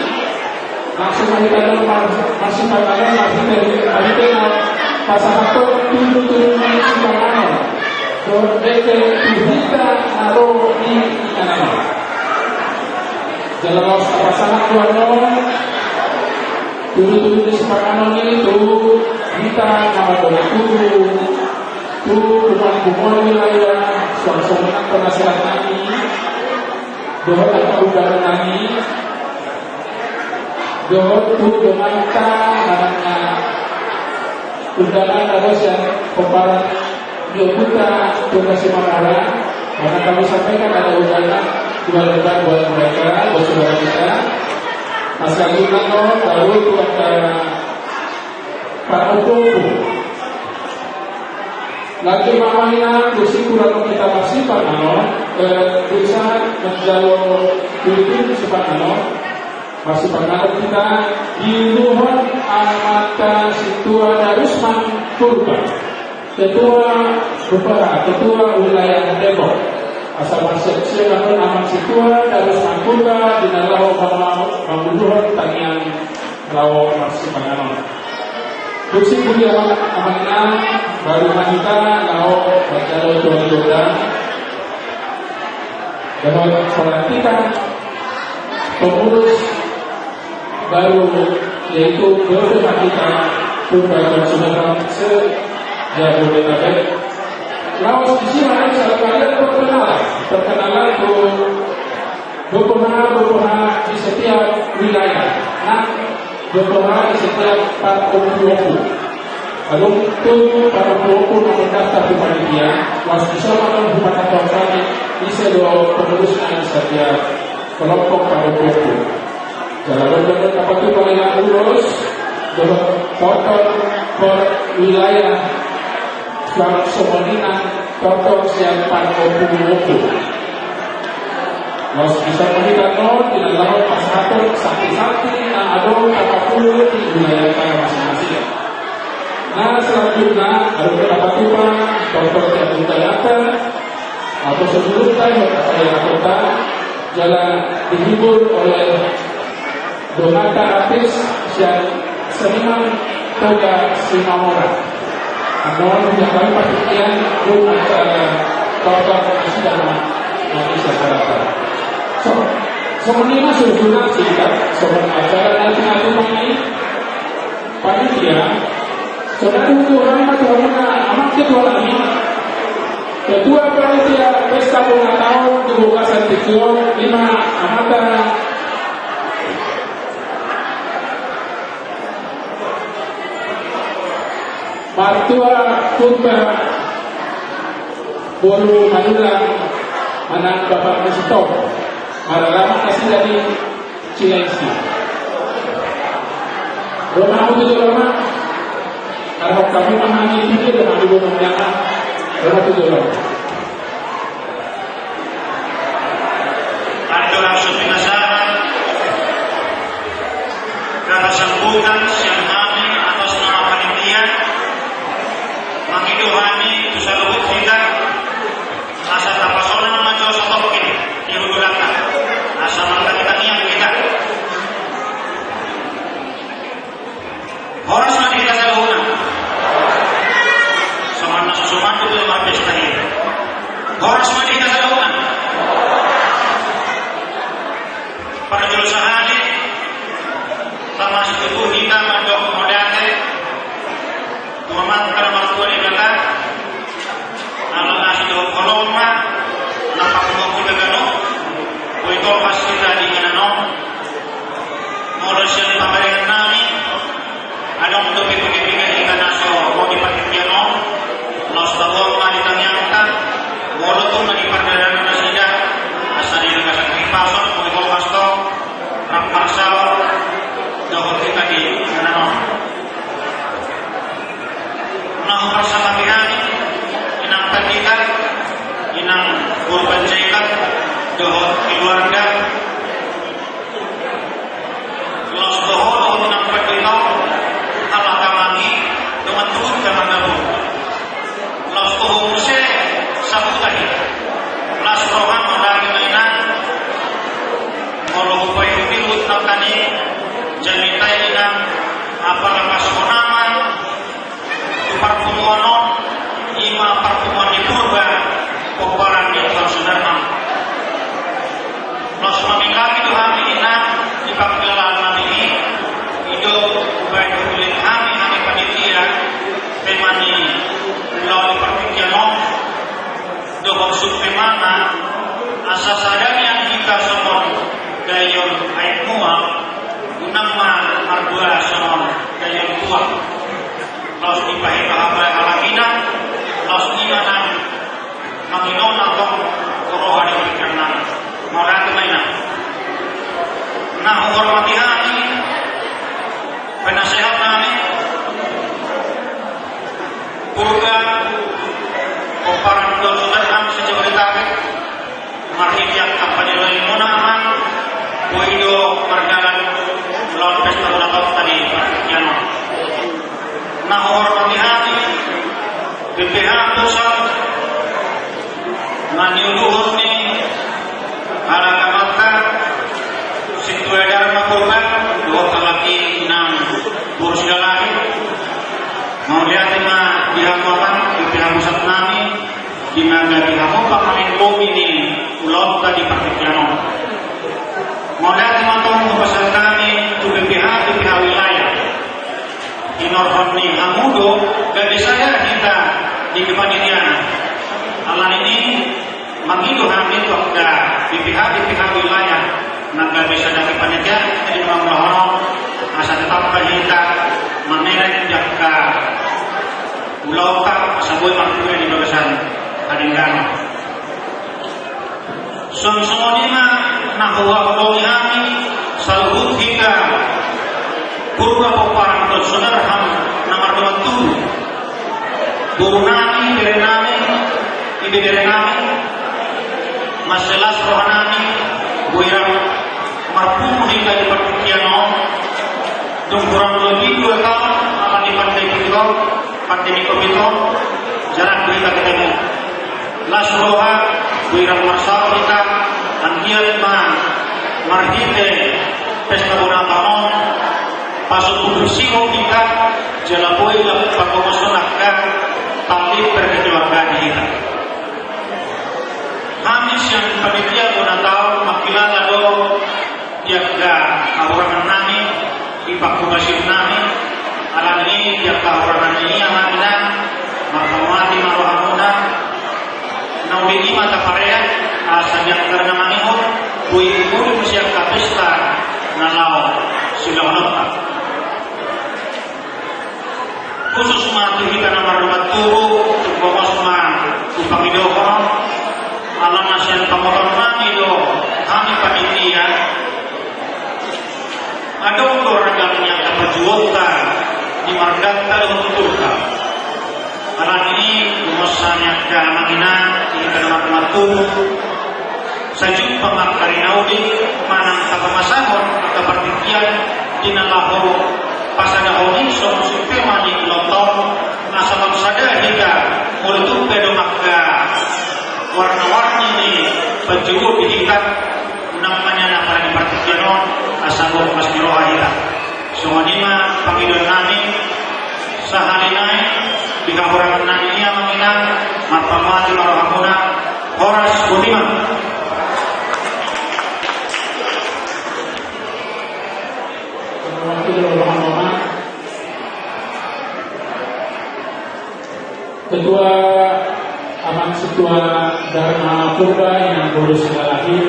langsung ma hita annon mar-, marsipanganon, marhite, marhite na pasahathon tudu-tudu ni sipanganon dohot bete tu hita na ro di inganan on. Jala laos tapasahat do annon tudu-tudu ni sipanganon i tu hita na mandok tudu, tu punguan-punguan wilayah, suang songon i nang penasehat nami dohot angka undangan nami, dohot tu dongan ta, manang na undangan na ro sian pomparan ni ompunta Tuan Simamora, karena kami sampaikan ada undangan dua lembar buat mereka, buat saudara kita. Mas Kagina, baru tu angka parompu-ompu. Lagi mamahina, dung simpul annon hita marsipanganon, eh, bisa menjalo tudu-tudu sipanganon. Marsipanganon hita diuluhon amanta Situa Darusman Purba, ketua P P H, ketua wilayah Depok. Asa marsiap-siap annon amang Situa Darusman Purba di na laho mama-, manguluhon tangiang laho marsipanganon. Dung simpul i amang, amang inang, baru ma hita laho manjalo tu adopan. Dapat pelantikan pengurus baru, yaitu P P H kita Purba Tuan Sumedang se-Jabodetabek. Laos disi ma nang sekalian perkenalan, perkenalan tu P P H, P P H di setiap wilayah. Nang P P H di setiap parompu-ompu. Adong tujuh parompu-ompu na mendaftar tu panitia, laos disi ma nang hupatangkap kami, ise do pengurusna di setiap kelompok parompu-ompu. Jala adong do na tapatupa ulos dohot tortor per wilayah, suang songon i nang tortor sian parompu-ompu. Laos bisa ma hita annon di na laho pasahathon santi-santi na adong tapatupa di wilayahta masing-masing. Na selanjutna, adong do na tapatupa tortor sian budayata, atau sebelumnya, ya, kata yang aku tak, jala dihibur oleh donganta artis sian seniman Toga Simamora. Annon hujak kami patik ian dong acara tortor nasida na, na di acara. So, songon i ma susunan singkat, songon acara na pinatupa ni panitia. Sonari huturang ma tu hamuna amang ketua nami, ketua panitia pesta ulang tahun di Bogasan Tingki on, ima amanta Martua Purba boru Manulang, manang Bapak Mesitop, maralaman nasida di Cilengsi. Ro ma hamu tu jolo ma. Arhok hamu ma hami tu jolo ma, di boru Manulang. Ro ma tu jolo ma. Adopan so pinasahat, kata sambutan sian hami atas nama panitia, mangido hami tu saluhut hita, asa tapasahat ma jo satokin di huduranta, asa martangi-tangiang hita. Adong dope piga-piga hita na so ro di partingkian on, laos taboan ma di tangiangta, molo tung na di pardalanan nasida, asa di bagasan hahipason, molo i horas tong, rap marsaor, dohot hita di inganan on. Na huparsangapi hami, inang pandita, inang boru Panjaitan, dohot keluarga, laos dohot inang pandita, halak amang i, dongan tubu, dongan tubu. Laos toho muse sahuta i. Las roham, mauliate ma inang. Molo hupaihut-ihut nangkin i, jamita inang, apala pas ho nama tu parpunguan on, i ma parpunguan ni Purba, pomparan ni Tuan Sudarman. Laos mangilami do hami inang di pangkilalaan nami i, i do umbahen huulihon hami, hami panitia, tema ni ulaon di partingkian on, dohot sumpemanna, asa sada nian hita songon daion aek mual, unang ma mardua songon daion tuak. Laos dipahita hamu halak inang, laos i ma nang mangido na tong roha di pikiran nami. Mauliate ma inang. Na huhormati hami, penasehat nami, Purba, pomparan ni Tuan Sudarman se-Jabodetabek, marhite angka paniloan muna amang, boi do mardalan ulaon pesta bona taonta di partingkian on. Na huhormati hami, B P H pusat, na niuluhon ni halak amanta, Sintua Darma Purba, dohot halak i inang boru Sidalahi. Mauliate ma di hamu amang, di B P H pusat nami, di na gabe hamu pangalinggomi ni ulaonta di partingkian on. Mauliate ma tong hupasahat hami tu B P H, B P H wilayah. Hinorhon ni hamu do, gabe sada hita di kepanitiaan. Alani i, mangido hami tu angka B P H, B P H wilayah, na gabe sada kepanitiaan, jadi mangulahon, asa tetap hita mamereng di angka ulaonta, asa boi marpula di bagasan haringganon. Songon i ma na huhaholongi hami, saluhut hita Purba pomparan ni Tuan Sudarman na mardongan tubu. Boru nami, bere nami, ibebere nami, mansai las roha nami, boi rap marpungu hita di partingkian on, dung hurang lobi dua taon, ala ni pandemi on, pandemi covid on, jarang do hita ketemu. Las roha, boi rap marsaor hita, anggiat ma marhite pesta bona taon on, pasombusihon hita, jala boi lam panggogoson angka tali perkeluarga di hita. Hami sian panitia bona taon mangkilala do di angka hahurangan nami, di panghubasion nami, alani i di angka hahurangan nami i amang inang, marpangoati ma rohamuna, na uli i ma taparea, asa di angka na mangihut, boi mangihut muse angka pesta na laho siulahononta. Khusus ma tu hita na mardongan tubu, tu bongos ma tu pangidohon, alana sian pangomoan nami do hami panitia. Adong do ragam ni angka panjouonta di marganta dohot tuturta. Alani i, bongos ma ni angka amang inang, di hita na mardongan tubu. Sai jumpa ma angka ari na uli, manang tapamasahon angka partingkian di na laho pasadahon i songon sumpeman ni ulaonta on, asa lam sada hita, molo tung pe adong angka warna-warni ni panjouon di hita, unang ma nian apala di partingkian on, asa boi las ni roha hita. Songon i ma pangidoan nami, sahali nai, di hahurangan nami i amang inang, marpangoati ma rohamuna, horas, botima. Ketua Amang Sintua Darma Purba, Inang boru Sidalahi.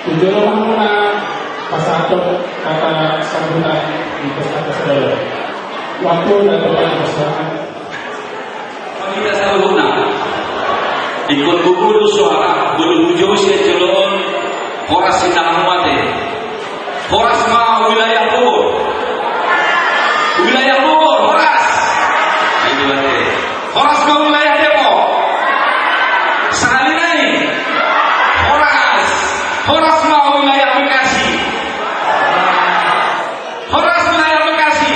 Tujuan rohamuna pasahathon kata sambutan di pesta-pesta. Waktu dan tempat bersama. Hita saluhutna. Ingkon bubur suara, bulu hujung sian jolo on, horas inang mate. Horas ma wilayah Bogor. Wilayah Bogor, horas. Itu berarti. Horas ma wilayah Depok. Sahali nai. Horas. Horas ma wilayah Bekasi. Horas wilayah Bekasi.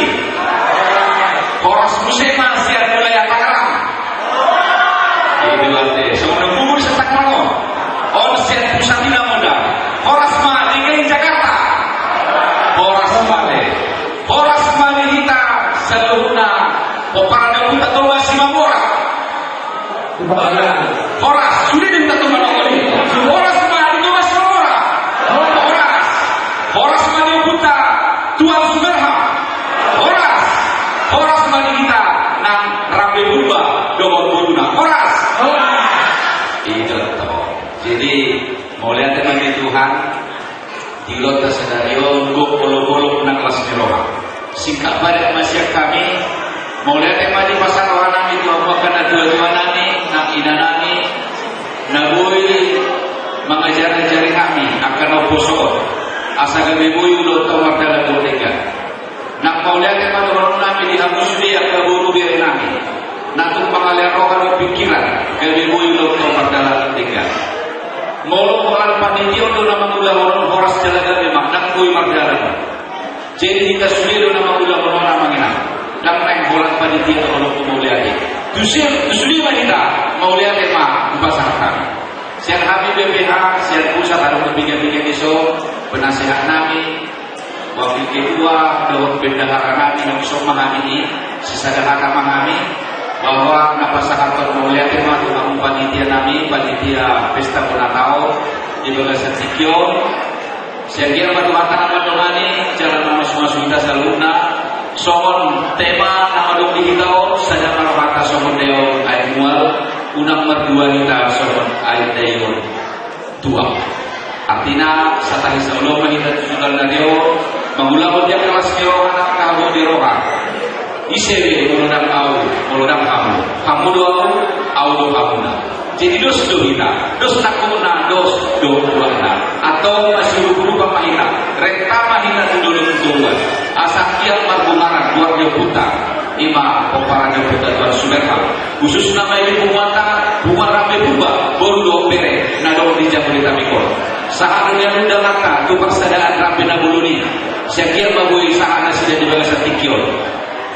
Horas muse ma sian wilayah Tangerang. Itu berarti. Songon bubur setak mango. On sian pusat inang oda. Horas ma di Jakarta. Horas ma di. Horas ma di hita saluhutna. Pomparan ni ompunta Toga Simamora. Horas, sude do hita tu manongoli. Horas ma di Toga Simamora. Horas. Horas ma di ompunta Tuan Sumerham. Horas. Horas ma di hita nang Rambe Purba dohot boruna. Horas. Itu do. Jadi, mauliate ma di Tuhan. Di ulaonta sadari on, gok olopolop nang las ni roha. Singkat padat ma sian hami, mauliate ma di pasahat roha nami tu hamu angka natuatua nami, nang ina nami, na boi mangajarajari hami angka na umposo on, asa gabe boi ulaonta on mardalan dohot denggan. Nang mauliate ma dohonon nami di hamu sude angka boru bere nami. Na tung mangalean roha dohot pingkiran, gabe boi ulaonta on mardalan denggan. Molo holan panitia on do na mangulahon on, horas jala gabe ma, ndang boi mardalan. Jadi hita sude do na mangulahon on, amang inang. Ndang naeng holan panitia on do mauliate. Tu sude, tu sude ma hita, mauliate ma hupasahat hami. Sian hami B P H, sian pusat adong do piga-piga dison, penasehat nami, wakil ketua dohot bendahara nami, nang ison ma hami i, sisada hata ma hami, bahwa na pasahathon mauliate ma tu hamu panitia nami, panitia pesta bona taon di bagasan tingki on. Sian dia ma Tuhanta na mandongani, jala na mamasumasu hita saluhutna. Songon tema na adong di hita on, sada ma rohanta songon dao aek mual, unang mardua hita songon aek daion tuak. Artina, satahi saoloan ma hita tu joloan on, mangulahon di angka las ni roha nang angka habot ni roha. Ise be molo ndang ahu, molo ndang hamu. Hamu do ahu, ahu do hamuna. Jadi dos do hita, dos tangkokna, dos do tuakna. Antong masiurupurupan ma hita, renta ma hita tu dolok tu toruan. Asa anggiat marbungaran goar ni ompunta. I ma pomparan ni ompunta Tuan Sumerham. Khususna ma i di punguanta, punguan Rambe Purba, boru dohot bere na adong di Jabodetabek on. Sahat do nian undanganta tu parsadaan Rambe na bolon i. Sai anggiat ma boi sahat nasida di bagasan tingki on.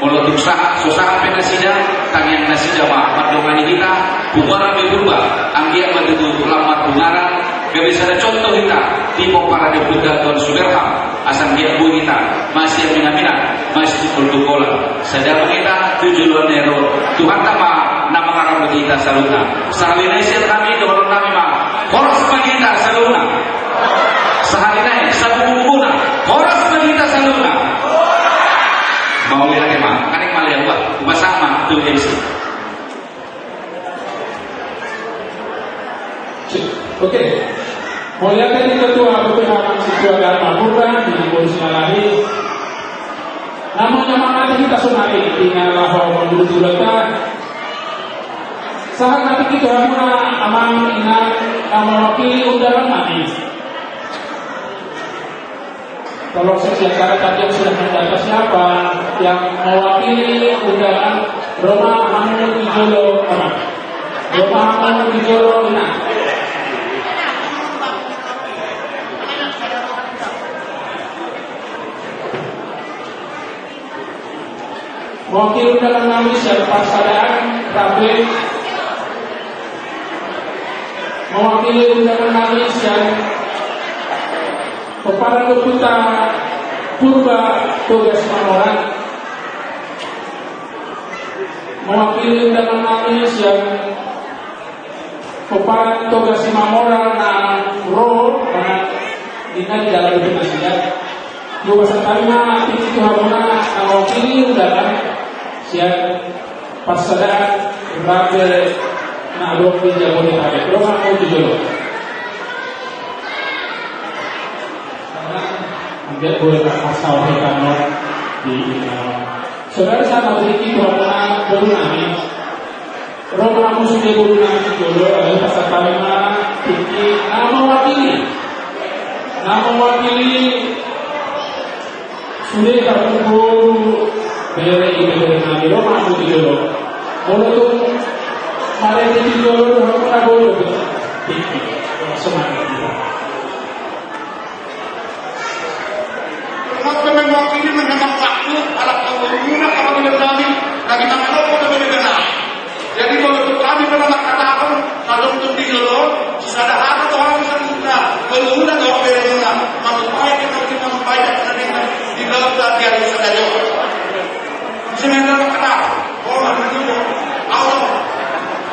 Molo tung sahat, so sahat pe nasida, tangiang nasida ma mandongani hita, punguan Rambe Purba, anggiat ma tutu lam marbungaran, gabe sada contoh hita di pomparan ni ompunta Tuan Sumerham. Asa anggiat boi hita masiaminaminan, masitungkoltungkolan. Sada ma hita tu joloan ni ari on, Tuhanta ma na mangaramoti hita saluhutna. Sahali nai sian hami, dohonon nami ma, horas ma di hita saluhutna. Sahali nai, sabububuna, horas ma di hita saluhutna. Mauliate ma, naeng ma lehon, bah, hupasahat ma tu M C. Oke. Mauliate di ketua B P H nang situan Dharma Purba di Gunung Singalai. Namun nama nanti kita sonari dengan laho mengurusi ulaonta. Sahat ma tingki tu hamuna amang inang na mewakili undangan nami. Tolong seksi acara tadi yang sudah mendata siapa yang mewakili undangan. Ro ma hamu di jolo, ro ma hamu di jolo, nah. Mewakili undangan nami sian parsadaan Rambe. Mewakili undangan nami sian pomparan ni ompunta Purba Toga Simamora. Mewakili undangan nami sian pomparan Toga Simamora na ro, na tinggal di dalam rumah sida. Dua pasang tali ma tingki tu hamuna na mewakili undangan sian parsadaan Rambe na adong di Jabodetabek. Ro ma hamu tu jolo. Anggiat boi tak pasal hita no di ina. Saudara sama tingki, Tuhan ma boru nami. Ro ma hamu sude boru nami di jolo, lalu pasahat hami ma tingki na mewakili. Na mewakili sude hamu boru, bere, ibebere nami, ro ma hamu di jolo. Molo tung marende di jolo do hamu, na boi do tingki. Semangat kita. Maka memang ini mengenang waktu alat pembangunan, apabila kami lagi makan rokok dan beli beras. Jadi, kalau kami pernah mengatakan, kalau untuk di jolo, sisada hata tu orang bisa guna, kalau guna doang beli guna, mampu payah kita, kita mampu payah kita dengan di dalam latihan sadari. Sebenarnya kata, oh, maksudnya, Allah,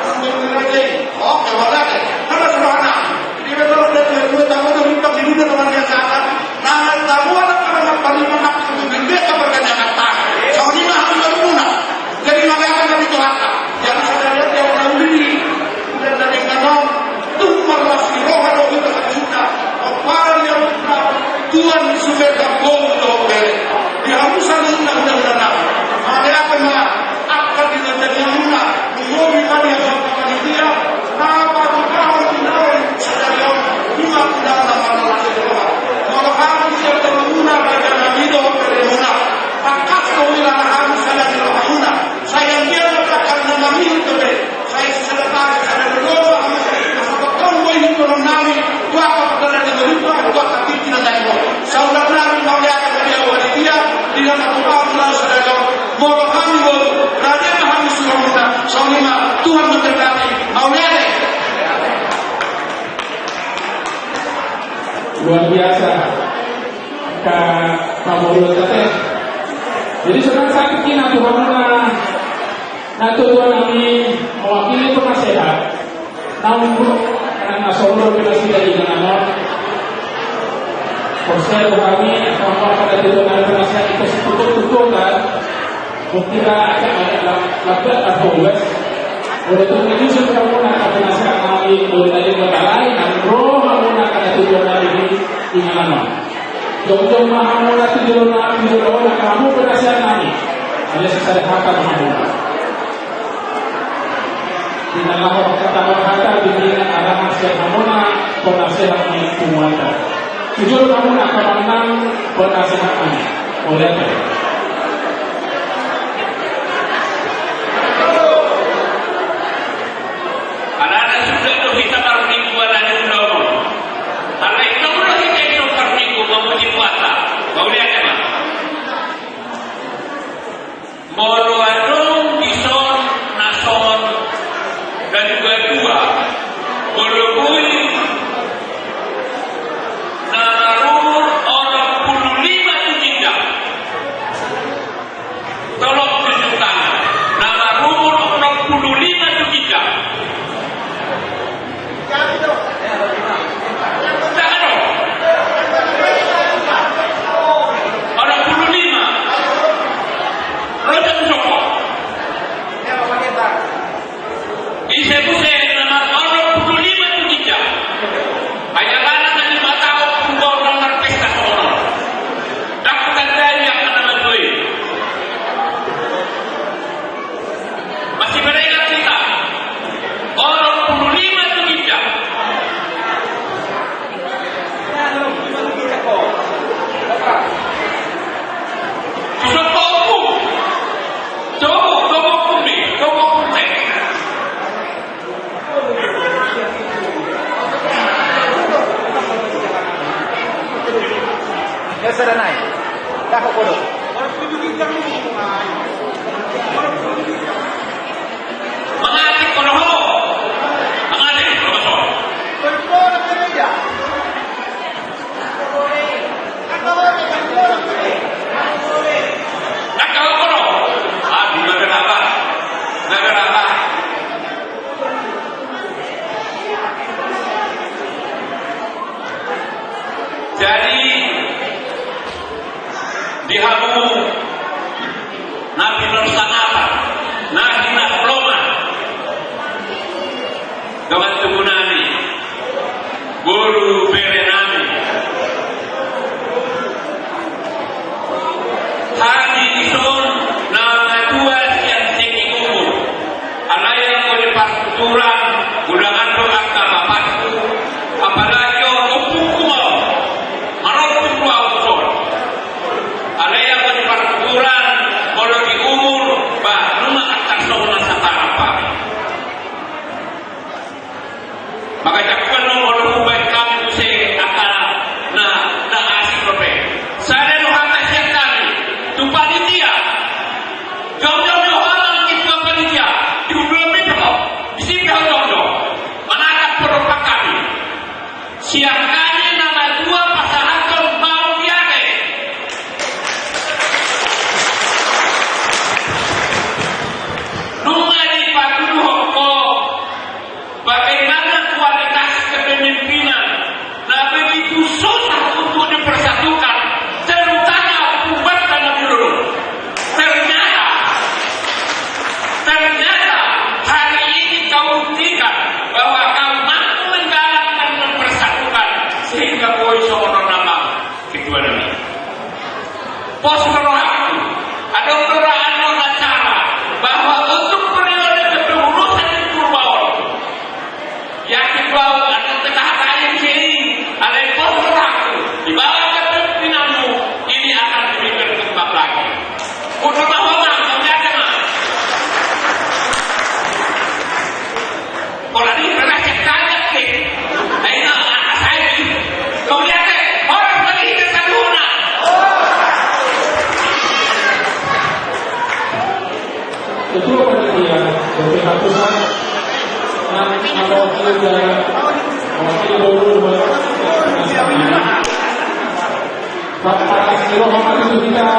Allah berkata, oh, ya, Allah, ya. Karena sederhana. Jadi, betul, dan dua tahun itu, kita di dunia teman biasa, kan? Nah, tamu anak, anak, paling anak, itu gede, apa, kan, jangan tahu. Soalnya, harus guna. Jadi, makanya, kami tuh, apa? Yang saya lihat, yang tahu ini, dan dari kanan, Tumpak las ni roha do hita sajuta. Ompara ni roha, Tuhan, di sumerga bom do bere. Di hamu saluhutna hulahula nami. Mauliate ma, angka di na jadi hamuna. Minggu di kami yang sama panitia. Napa tu kau di nawe sadari on. Ima tu dalam nama las ni roha. Molo hamu siap terhubungan raja nami do bere muna. Pakas kau wilayah hamu sadari roha muna. Sayang dia letakkan nama milik tu bere. Sai sada pagi, sada dua, asa tong boi ni tolong nami, tu angka pardalanan na lupa, tu angka tingki na tadi. Saudara nami, mauliate ma di au panitia, di na satu tahun lalu sada jam, molo hami bolu, raja ma hami suruh muda, sauni ma, Tuhan memberkati, mauliate. Luar biasa. Ka, ka mauliate. Jadi senang sakit kina Tuhan na. Na tutu nami mewakili penasehat. Namun, na solo penasehat di mana? Proses kami, apa pada tutu nami penasehat itu setuju-tuju kan? Mungkin ada, ada, ada, ada, ada. Oleh itu, ini sudah menggunakan penasehat kami, oleh tadi berkelahi, dan roh menggunakan tutu nami di mana? Jongjong ma hamu na tu jolo nami, tu jolo na hamu penasehat nami. Ada sisada hata ma hamu. Di na laho hata ma hata, di na laho sian hamu na penasehat ni Tuhan. Tu jolo hamu na kamanang penasehat nami. Oleh apa? Alana sudah tu hita parmingguan na di ulaon. Alai tong do hita i tu parminggu mamuji Tuhanta. Mauliate ma. Molo adong dison na songon na dua-dua, molo boi na marumur onom pulu lima tu ginjang. Tolong tunjukkan. Na marumur onom pulu lima tu ginjang. Ndang adong. Onom pulu lima. Ro jam sopo. Ketua Panitia B P K Pusat, na mewakili, mewakili boru, Bapak Siro Hamad itu kita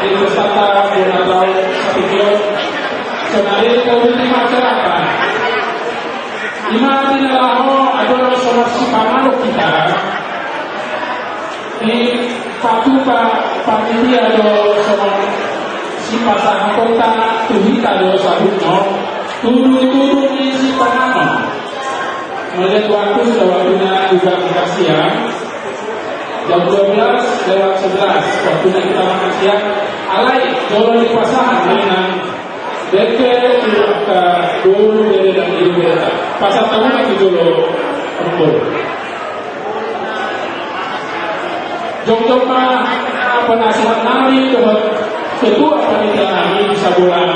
di peserta ulang tahun Sapitiot. Sonari ke ultima acara. Ima di na laho, adalah sobat sipanganon kita. Dipatupa panitia do songon sipasahatonta tu hita do saluhutna, tudutudu ni sipanganon. Melihat waktu, sudah waktunya juga makan siang. Jam dua belas lewat sebelas waktunya kita makan siang. Alai jolo dipasahat ma i nang dengke tu angka boru, bere dan ibu bere. Pasahat ma i tu jolo. Jongjong ma penasehat nami dohot ketua panitia nami di sabola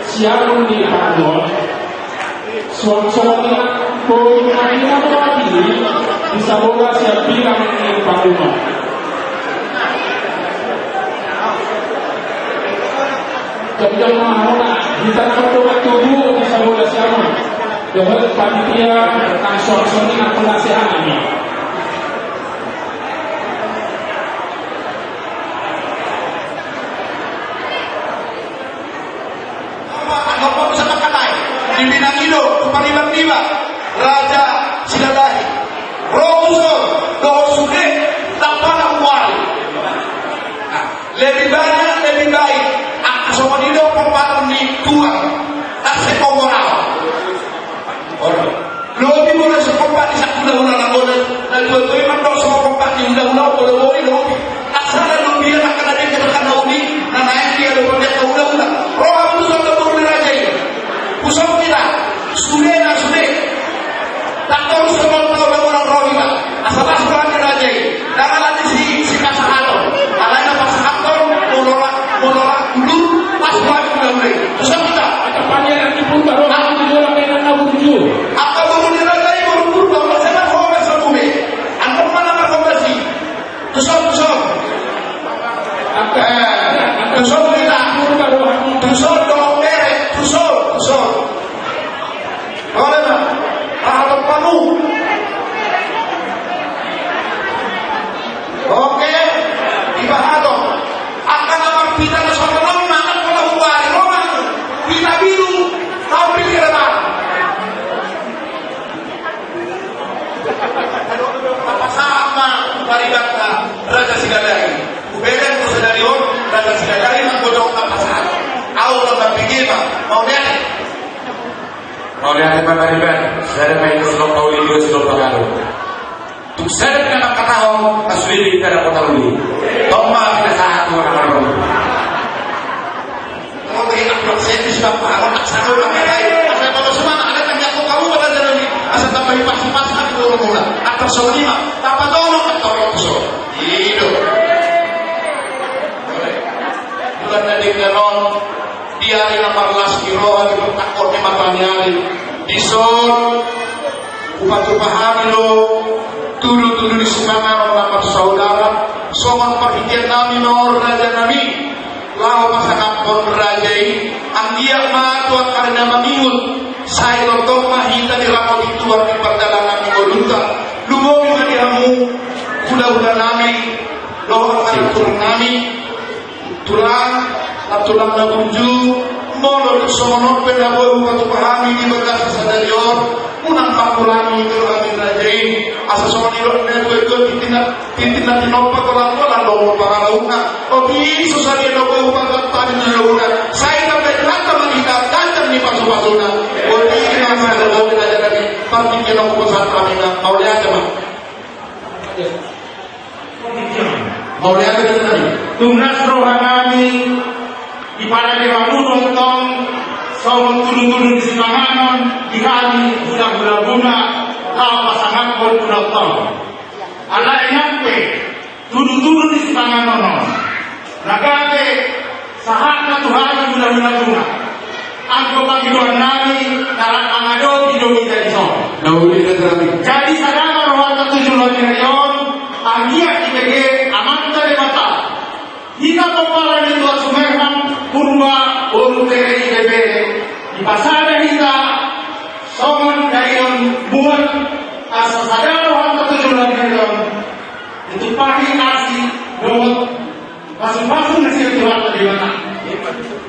siamun ni pangulo. Suang songon i ma boru nami na mewakili di sabola siamun ni pangulo. Jongjong ma hona, hita na mardongan tubu di sabola siamun dohot panitia nang suang songon i nang penasehat nami. Apa, apa bisa makatai? Di Minang i do, tu pariban-riban Raja Sidalahi. Ro tuson dohot sude, tampana huari. Nah, lebih banyak, lebih baik. Angka songon i do pomparan ni tulang. Tasi pongorau. Lobi molo sipompa ni sahulahula na bolas, na dua toi mandok sipompa ni hulahula, molo boi lobi. Asal lobi na kana dengke kana uli, na naeng dia lobi dia hulahula. Roha tu sahula boru ni raja i. Pusok kita, sude na sude. Tak tahu sahula boru ni raja i. Asal sahula ni raja i. Dang ala ni si, si pasahaton. Alai na pasahaton, molo ra, molo ra, udur, pas lagi udah mulai. Susah kita. Angka panitia ni Purba, roha tu jolo, kena na burju. Angka boru ni raja i boru Purba, masa na hoba sabube. Antum mana na hoba si. Tuson, tuson. Angka, eh, angka tuson kita. Purba, roha. Tuson, dong bere. Tuson, tuson. Ole ma, aha do pamu? Oke, ibahato. Angka na marpita na sopanon na angka na huari roman. Pita biru, tampil di depan. Tapasahat ma paribanna Raja Sidalahi. Hubege tu sadari on, Raja Sidalahi nang godong tapasahat. Au na tapige ma, mau lihat. Mauliate ma pariban, sada ma i tu silompa uli, dua silompa garu. Tung sada pe na mangkatahon, na sude pe hita dapot uli. Tong ma hita sahat tu angka na ro. Kalau begitu, Bro, saya di sebab apa? Kalau tak satu, tak ada. Asal kalau semua, ada kami aku, kamu pada jalan ini. Asal tambahi pas-pas, aku turun mula. Antar saunima, tanpa tolong, antar orang tua. Hidup. Boleh. Bulan dari Teron. Di ari na marlas ni roha di pertangkon ni mataniari, dison hupatupa hami do tudutudu ni sipanganon na marsaudara, songon parhitean nami ma on raja nami, laho pasangaphon raja i, anggiat ma tu angka ari na mangihut, sai tongtong ma hita diramoti Tuhan di pardalanan ni ngolunta, lumobi ma di hamu hulahula nami, dohot anak turun nami. Tulang, tulang na burju, molo songon on pe na boi hupatupa hami di bagasan sadari on, unang mangkurangi tu hami raja i, asa songon i do na tuatua, tintin na, tintin na tinompa, golang-golang do pangalauna. Otik so sadia do boi hupatupa hami di ulauna, sai tamba Tuhanta ma di hita ganjang ni pasupasuna. Otik na ma do boi raja nami, partingkian on hupasahat hami na mauliate ma. Mauliate ma. Tung las roha nami, dipadao hamu do tong songon tudutudu ni sipanganon di hami hulahulabuna, laho pasangaphon tu tong. Alai nang pe tudutudu ni sipanganon on na gabe sahat ma tu hami hulahulabuna. Anggo pangidoan nami, tarak mangadopi do hita dison. Na uli na terami. Jadi sada ma rohanta tu joloan ni ari on, anggiat dibege Amanta Debata, hita pomparan ni Tuan Sumerman, Purba, boru, bere, ibebere, Dipasada hita songon dainang buat, asa sada rohanta tu joloan ni ari on, ditumpahi asi dohot pasupasu na sian Tuhanta Debata.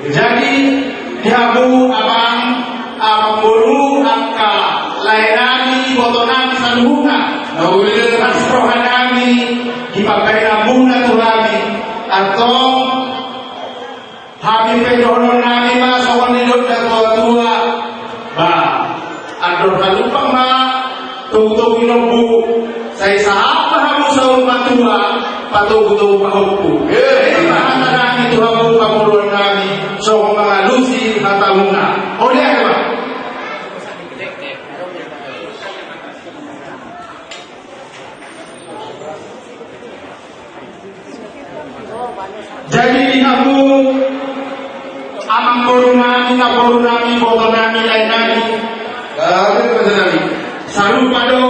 Jadi, di hamu amang, amangboru, angka laenami, ibotonami saluhutna, na uli las rohanami di pambahenanmuna tu hami, antong hami pe dohononnami ma songon nidok na tuatua. Ba, andor halumpang ma togutogu ni lombu, sai sahat ma hamu saur matua, patogutogu pahompu. Ima hata nami tu hamu haporseaonnami, songon mangalusi hatamuna. Olo, ate ma. Jadi di hamu amangborunami, namborunami, ibotonami, laenami. Sarupa do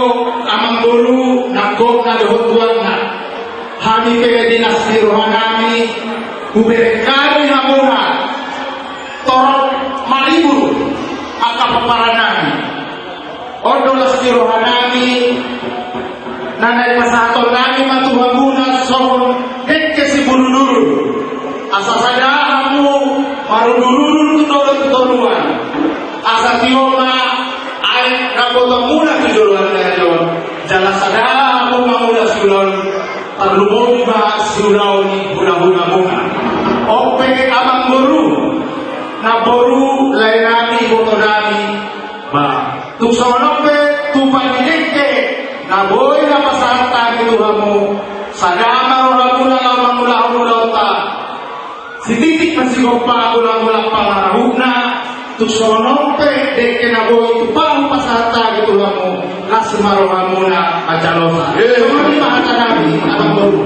amangboru, nang gokna dohot tuanna. Hami pe di las ni rohanami, hubereng hami hamuna torop maribur angka pomparanami. On do las ni rohanami, na naeng pasahatonnami ma tu hamuna songon dengke siburuduru. Asa sada hamu marudurudur tu dolok tu toruan. Asa tio ma aek rambutanmuna tu joloan ni ari on. Jala sada hamu mangula siulaon, tarlumobi ma siulaon ni hulahula muna. On pe amangboru, namboru, laenami, ibotonami, ba, tung songon on pe tupa ni dengke na boi na pasahat hami tu hamu, sada ma rohamuna laho mangulahon ulaonta. Sititik ma sigompa, golanggolang pangarahutna, tung songon on pe dengke na boi tupa pasahat hami tu hamu, las ma rohamuna manjalosa. Songon i ma hata nami, amangboru.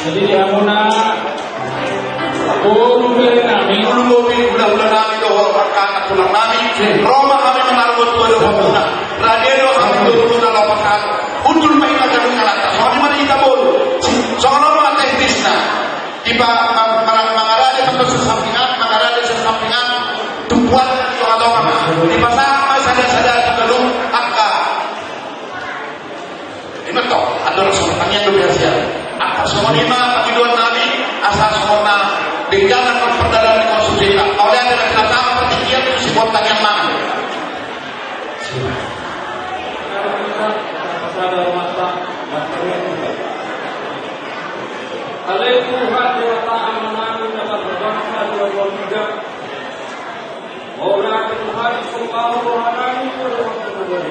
Jadi di hamuna boru bere nami, hulahula nami dohot angka tulang nami, ro ma hami mangaruhon tu hamuna. Rade do hami boru na laho pangkat. Hundul ma hita gabe halak. Songon i ma hita boru. Songon on ma teknisna. Di pa-, ma-, ma-, mangarade satu sesampingan, mangarade sesampingan, tumpuan di tonga-tonga. Dipasahat ma sada-sada di ganup angka. Ima tong, andor songon tangiang do biasa. Angka songon i ma pangidoan nami, asa songon na denggan angka pardalanan ni konstitusi. Mauliate ma di Debata, partingkian tu sibuat tangiang nami. Ale Tuhan Debata Ama nami na marbangsa di banua ginjang. Mauliate Tuhan, sombahon roha nami tu Tuhan.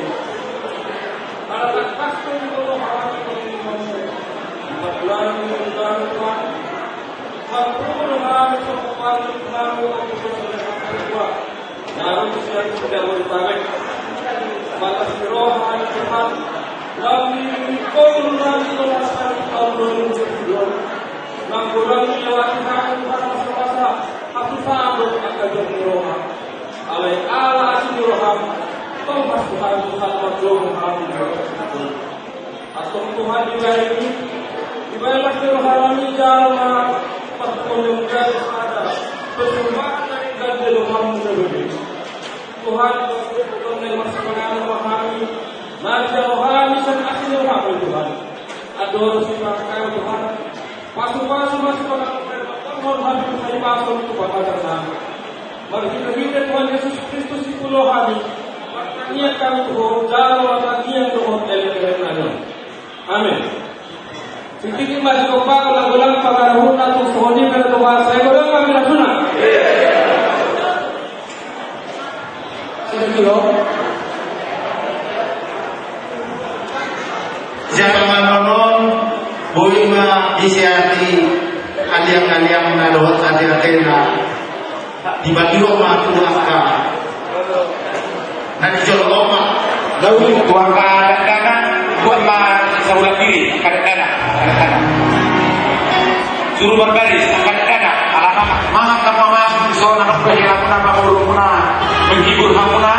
Ala tangkas do roha nami tu Tuhan. Di patulan ni Tuhan. Mampu roha nami tu Tuhan, Tuhan, Tuhan. Lalu siap sudah bertarik. Batas roha di Tuhan. Lalu kau nanti lepas dari tahun dua ribu dua puluh dua. Nang bulan lewat Tuhan, Tuhan masa-masa. Aku sabar, aku jauh roha. Alai ala asi ni roham. Tong mas Tuhan, Tuhan mas roha. Antong Tuhan di balik i, di balik las ni roha nami jalo ma, pas pondok gadis ada, persembahan dari gade roham na bebe. Tuhan, Tuhan, Tuhan, yang masih mengalir rohami, nanti rohami, sen asi ni rohami, Tuhan. Adoro si Tuhan, Tuhan. Pasu-pasu ma sipanganon hami tu haibason tu pamajar nami. Marhite-hite Tuhan Jesus Kristus sipulou hami, martangiang hami tu Ho, jalo ma tangiang dohot elek-elek nami. Amin. Sititik ma sigompa, golang-golang pangarahutna, tung songon i pe na tupa, sai godang hami na suna. Jadi manonton, boi ma disehati aliang-aliangna dohot ate-atena. Dibagi ma tu angka na di jolo ma. Lalu tu angka dakdanak, buat ma saulak diri, angka dakdanak, angka dakdanak. Suru marbaris, angka dakdanak, ala mangan, mangan, mangan, so, na nang pe, hamuna, pangurungna, menghibur hamuna,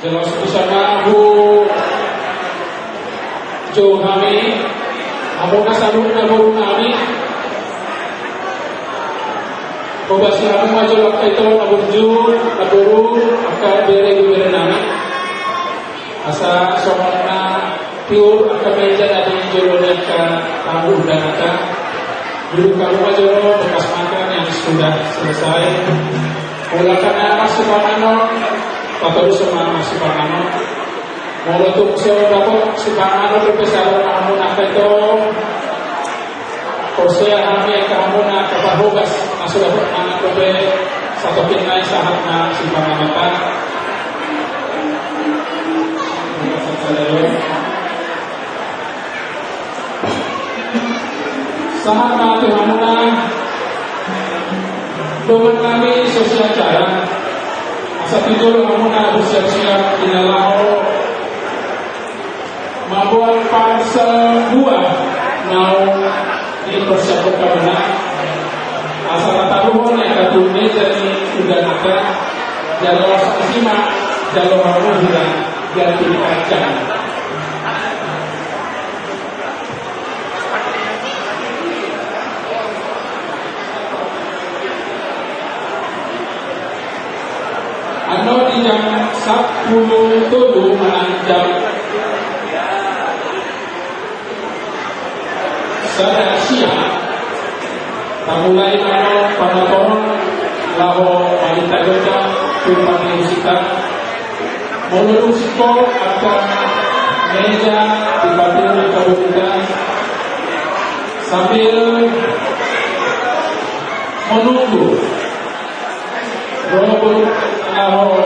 Jala songon i ma hujou hami, hamu na saluhutna boru nami. Hobasi hamu ma jolo angka ito na burju, na boru, angka bere, ibebere nami. Asa songon na tiur angka meja na di jolo ni angka tamu undangan ta. Duduk hamu ma jolo, bekas makan yang sudah selesai. Molo angka na marsipanganon, patorushon ma marsipanganon. Molo tung so dapot sipanganon dope saluhutna hamu na angka ito, porsea hami angka hamu na angka parhobas na so dapot mangan dope, satongkin nai sahat ma sipanganon ta. Sahat ma tu hamuna dongan nami so siacara. Asa tu jolo hamuna bersiap-siap di na laho mamboan parsel buah naung dipersiapkan hamuna. Asa tataruhon angka tu meja ni undangan ta. Jala songon i ma jalo hamu hira ganti pancang. Annon di jam sampulu tolu manang jam sada siang, tamulai ma annon panotoron laho mangido gondang tu parmusik ta. Molo dung singkop angka meja dipatudu angka boru ta sambil menunggu. Ro boru laho.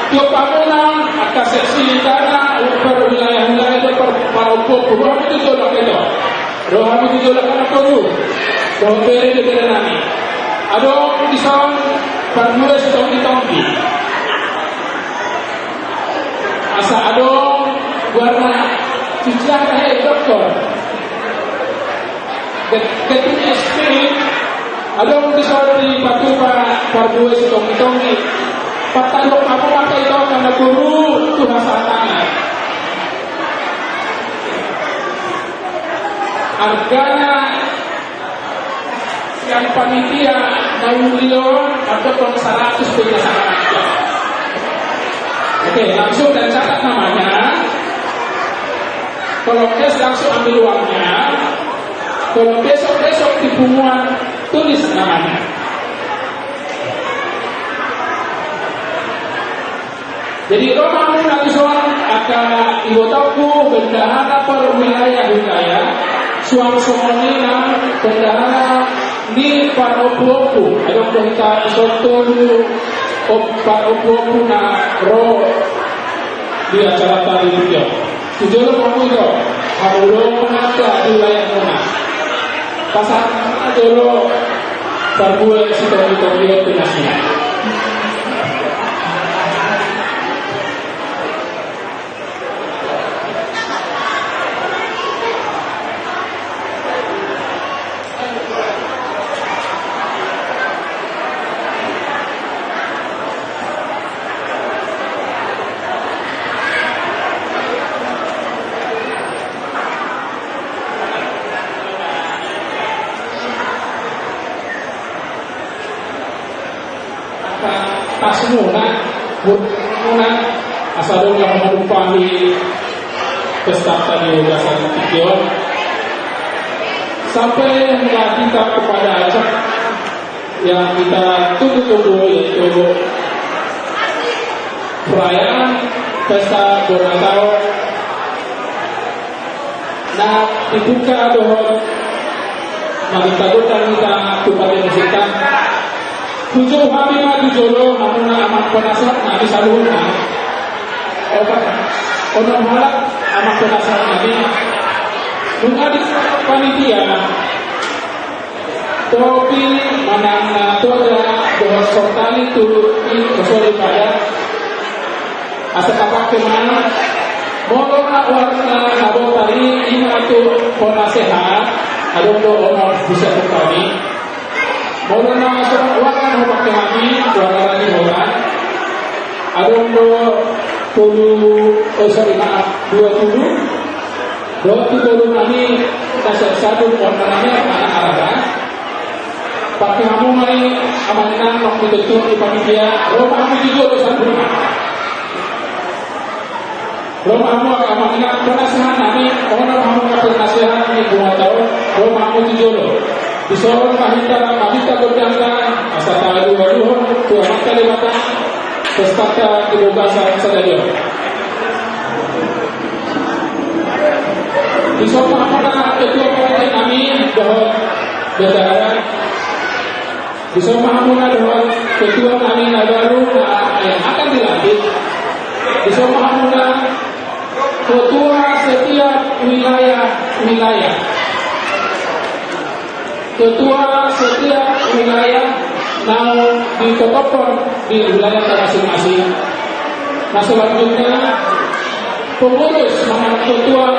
Tiop hamuna angka seksi dana, per wilayah-wilayah, per, parompu-ompu, ro hamu tu jolo, angka ito. Ro hamu tu jolo, angka na toru. Ro bere, bere nami. Adong dison parbue sitonggi-tonggi. Asa adong goarna, cucian, eh, doktor. Ketua S P I, adong dison dipatupa parbue sitonggi-tonggi. Patadok hamu ma angka ito, angka na toru, tu hasahatangan. Argana sian panitia na uli on, adong saratus pe na sahat. Oke, langsung dan catat namanya. Kalau cash, langsung ambil uangnya. Kalau besok-besok di punguan, tulis namanya. Jadi, ro ma hamuna dison angka ibotongku, bendahara parwilayah-wilayah, suang songon i nang bendahara ni parompu-ompu. Adong do hita dison tolu, om, parompu-ompu na ro di acara tadi tu jolo. Tu jolo hamu ito, hamu do manghatai di wilayahmuna. Pasahat ma jolo parbue sitonggi-tonggi on tu nasida. Angka tasmuna, burmuna, asa adong na mangumpani pesta tadi ugasan tingki on. Sampai mula kita kepada acara yang kita tunggu-tunggu, yaitu perayaan pesta bona taon na dibuka dohot na ditabukan hita tu pati musik. Hujou hami ma tu jolo, hamuna amang penasehat nami saluhutna. Opat, onom halak amang penasehat nami. Nunga di panitia topi manang na toja dohot sortali tu i, sorry, pada. Asa tapake ma, molo na warna na botar i, ima tu penasehat, adong do onom bisa tu kami. Molo na so warna na hupake hami, warna lagi bola. Adong do tolu, oh, sorry, maaf, dua puluh. Dohot tu tolu nami, na siap satu, warna nami, mana arah, pake hamu ma i, amang inang, nang di tontu di panitia, ro ma hamu tu jolo saluhutna. Ro ma hamu, amang inang, penasehat nami, onom hamu na penasehat ni bona taon, ro ma hamu tu jolo. Dison ma hita, ma hita gondangna, asa talualuhon tu Amanta Debata, pestanta di bagasan sadari on. Dison ma hamuna ketua panitia nami, dohot bendahara. Dison ma hamuna dohot ketua nami na baru, na, eh, akan dilantik. Dison ma hamuna ketua setiap wilayah-wilayah. Ketua setiap wilayah naung ditotopkon di wilayahna masing-masing. Na selanjutnya, pengurus manang ketua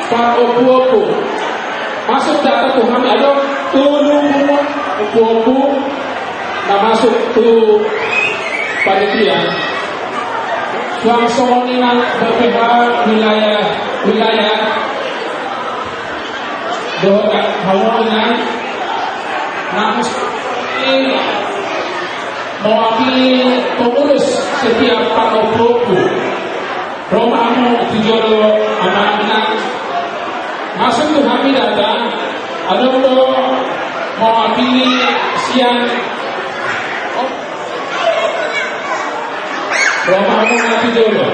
parompu-ompu. Masuk data tu hami, adong tolu punguan ompu-ompu na masuk tu panitia. Suang songon i nang B P H wilayah, wilayah. Dohot hamu inang, na mewakili pengurus setiap parompu-ompu. Ro ma hamu tu jolo, amang inang. Masuk tu hami data, adong do mewakili sian. Ro ma hamu na tu jolo.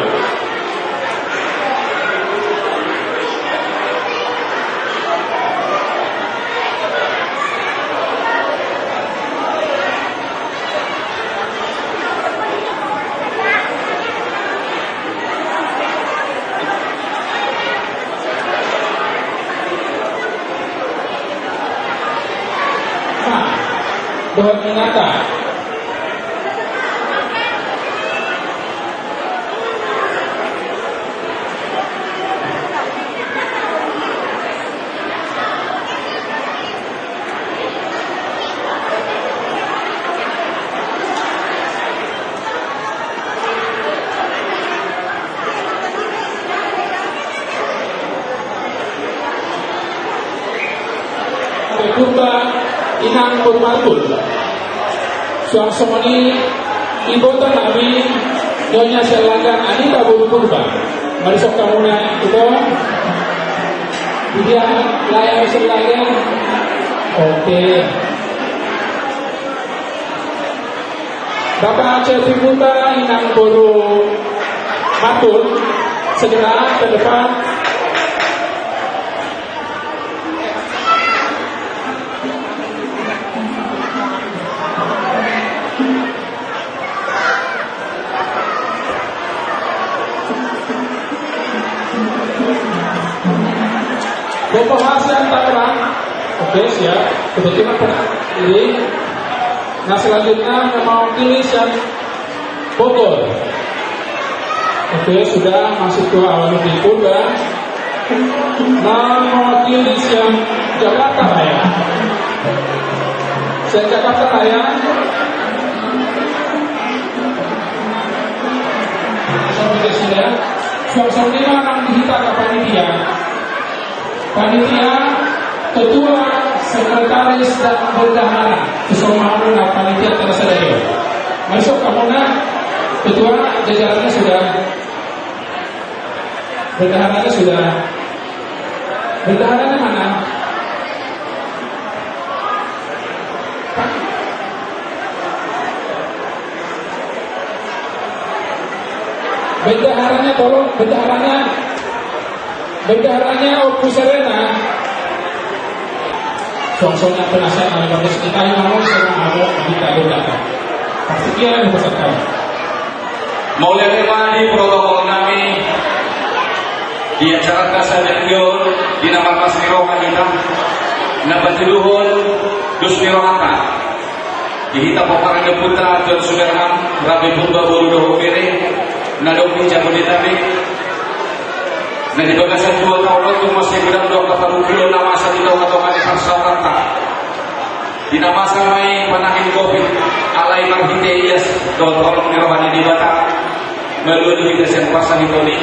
Tuhan inata. Purba, inang boru Martul. Suang songon i iboto nami, Nyonya Sialagan Anita boru Purba. Marsok hamuna, ito. Dia layar Sialagan. Oke. Bapak Cepi Putra, inang boru Martul, segera ke depan. Bapak Hasan Tangerang. Oke, siap. Kebetulan pernah diri. Nah, selanjutnya nama Okilis yang Bogor. Oke, sudah masuk ke awal di Purba. Nama Okilis yang Jakarta Raya. Saya Jakarta Raya. Sampai ke sini ya. Suang songon i ma nang di hita angka panitia. Panitia, ketua, sekretaris, dan bendahara. Keseluruhan panitia terasa dari. Marsok hamuna, ketua, jajarannya sudah. Bendaharanya sudah. Bendaharanya mana? Bendaharanya tolong, bendaharanya. Bendaharanya Ompu Serena. Suang songon i penasehat kami, bagus kita yang mau sama ada kita bendahara. Pasti dia yang pesan kami. Mauliate ma di protokol nami di acara sadarion, di na marlas ni roha hita, na patuduhon dos ni rohanta. Di hita pomparan ni ompunta Tuan Sumerham, Rabe Purba boru dohot bere, na adong di Jabodetabek. Na di bagasan dua taon on tung mansai godang do angka parungkilon na masa di tongatonga ni parsaoranta. Di na masa ma i panangin covid, alai marhite ias dohot holong ni roha ni Debata, malua do hita sian parsahiton i.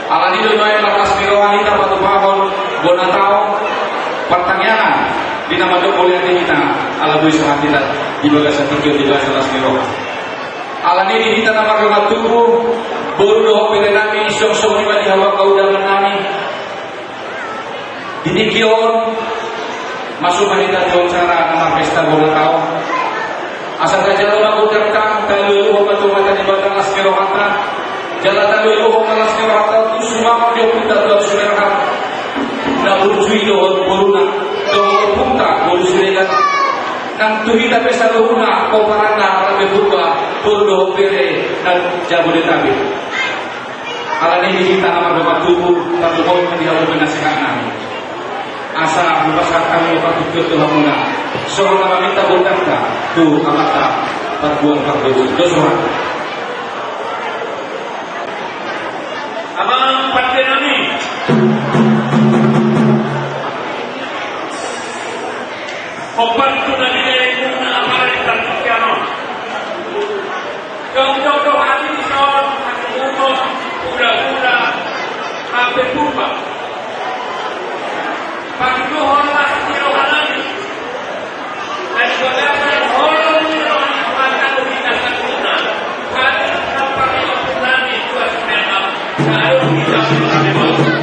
Alani do nuaeng marlas ni roha hita patupahon bona taon partangiangan, di na mandok mauliate hita, ala boi sahat hita di bagasan tingki on, di bagasan las ni roha. Alani di hita na mardongan tubu, boru dohot bere nami, suang songon i ma di hamu angka undangan nami. Di tingki on, masuk ma hita tu acara na marpesta bona taon. Asa tajalo ma godangta, talualuhon ma tu Amanta Debata las ni rohanta. Jala talualuhon ma las ni rohanta tu sumangon ni ompunta Tuan Sumerham, na burju i dohot boruna, dohot ompunta boru Siregar. Nang tu hita pe saluhutna pomparanna Rabe Purba boru dohot bere na Jabodetabek. Alani i di hita na mardongan tubu, patupahon ma di hamu penasehat nami. Asa hupasahat hami ma partingkian tu hamuna, songon na maminta godangta tu Amanta Panggoar Pardosa. Dos rohanta. Amang pande nami. Hombar tu na binahenmuna apala di partingkian on. Jongjong do hami dison, hami dison, hulahula, Rabe Purba. Patuduhon las ni roha nami. Dari bagasan holong ni roha ni Amanta do hita saluhutna. Hami na parniop nami dua sumenam. Saluhut hita saluhut.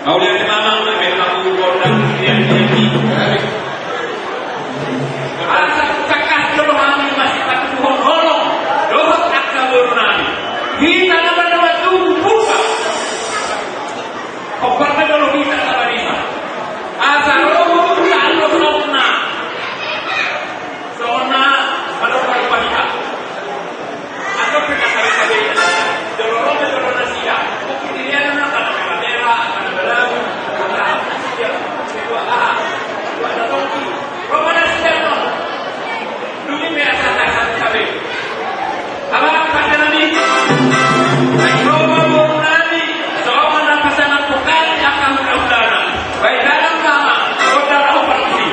Mauliate ma amang, bahen hamu gondang sian i. Asa tangkas do hami masipatuduhon holong dohot angka boru nami. Hita na martua tubu buka. Hombar ma jolo hita na martua. Asa ro hita do sautna. Songon na marompa-rompa hita. Andok pe na sabe-sabe. Jolo ro pe jolo na sia. Mungkin dia na mana kamera, mana balau, mana sia. Kedua, ah, kedua na tongki. Ro mana sia no. Dumi pe asa sabe-sabe. Abang, pasangan ni. Naeng ro ma boru nami. Songon na pasangan bukan akan mudah-mudahan. Baik, dalam lama. Kota Laut Permisi.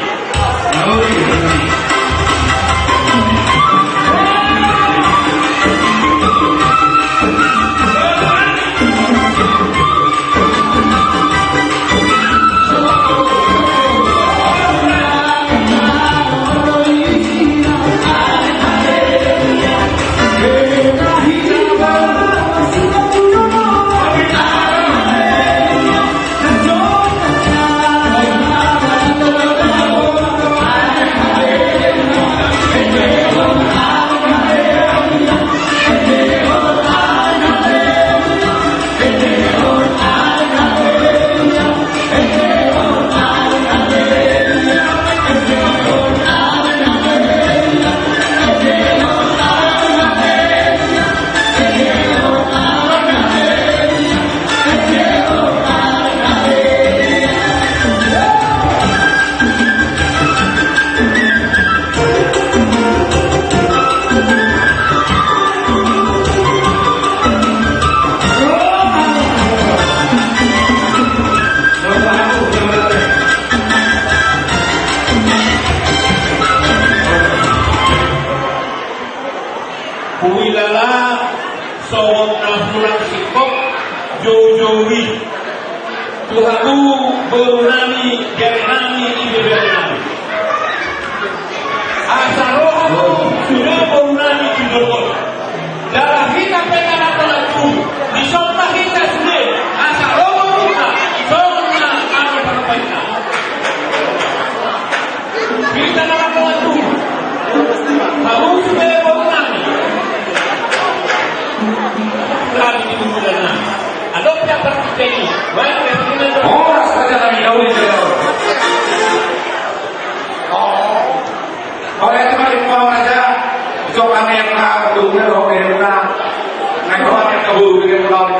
Huilala songon na hurang singkop joujou i. Tu hamu boru nami, gari nami, ibebere nami. Asa ro hamu sude boru nami tu jolo on. Jala hita pe na pola tu, dison ma hita sude, asa ro hamu songon na anu parpaita. Hita na laho tu. Hamu sude boru nami. Kami di bulan nami. Adong pe parpaita i. Baik, ya, kita. Horas saja kami, kau di jalan. Oh. Oleh itu, mari kita baca. Coba nih, yang mau dulu, oke, udah. Nah, itu ada kabur, dia pulang.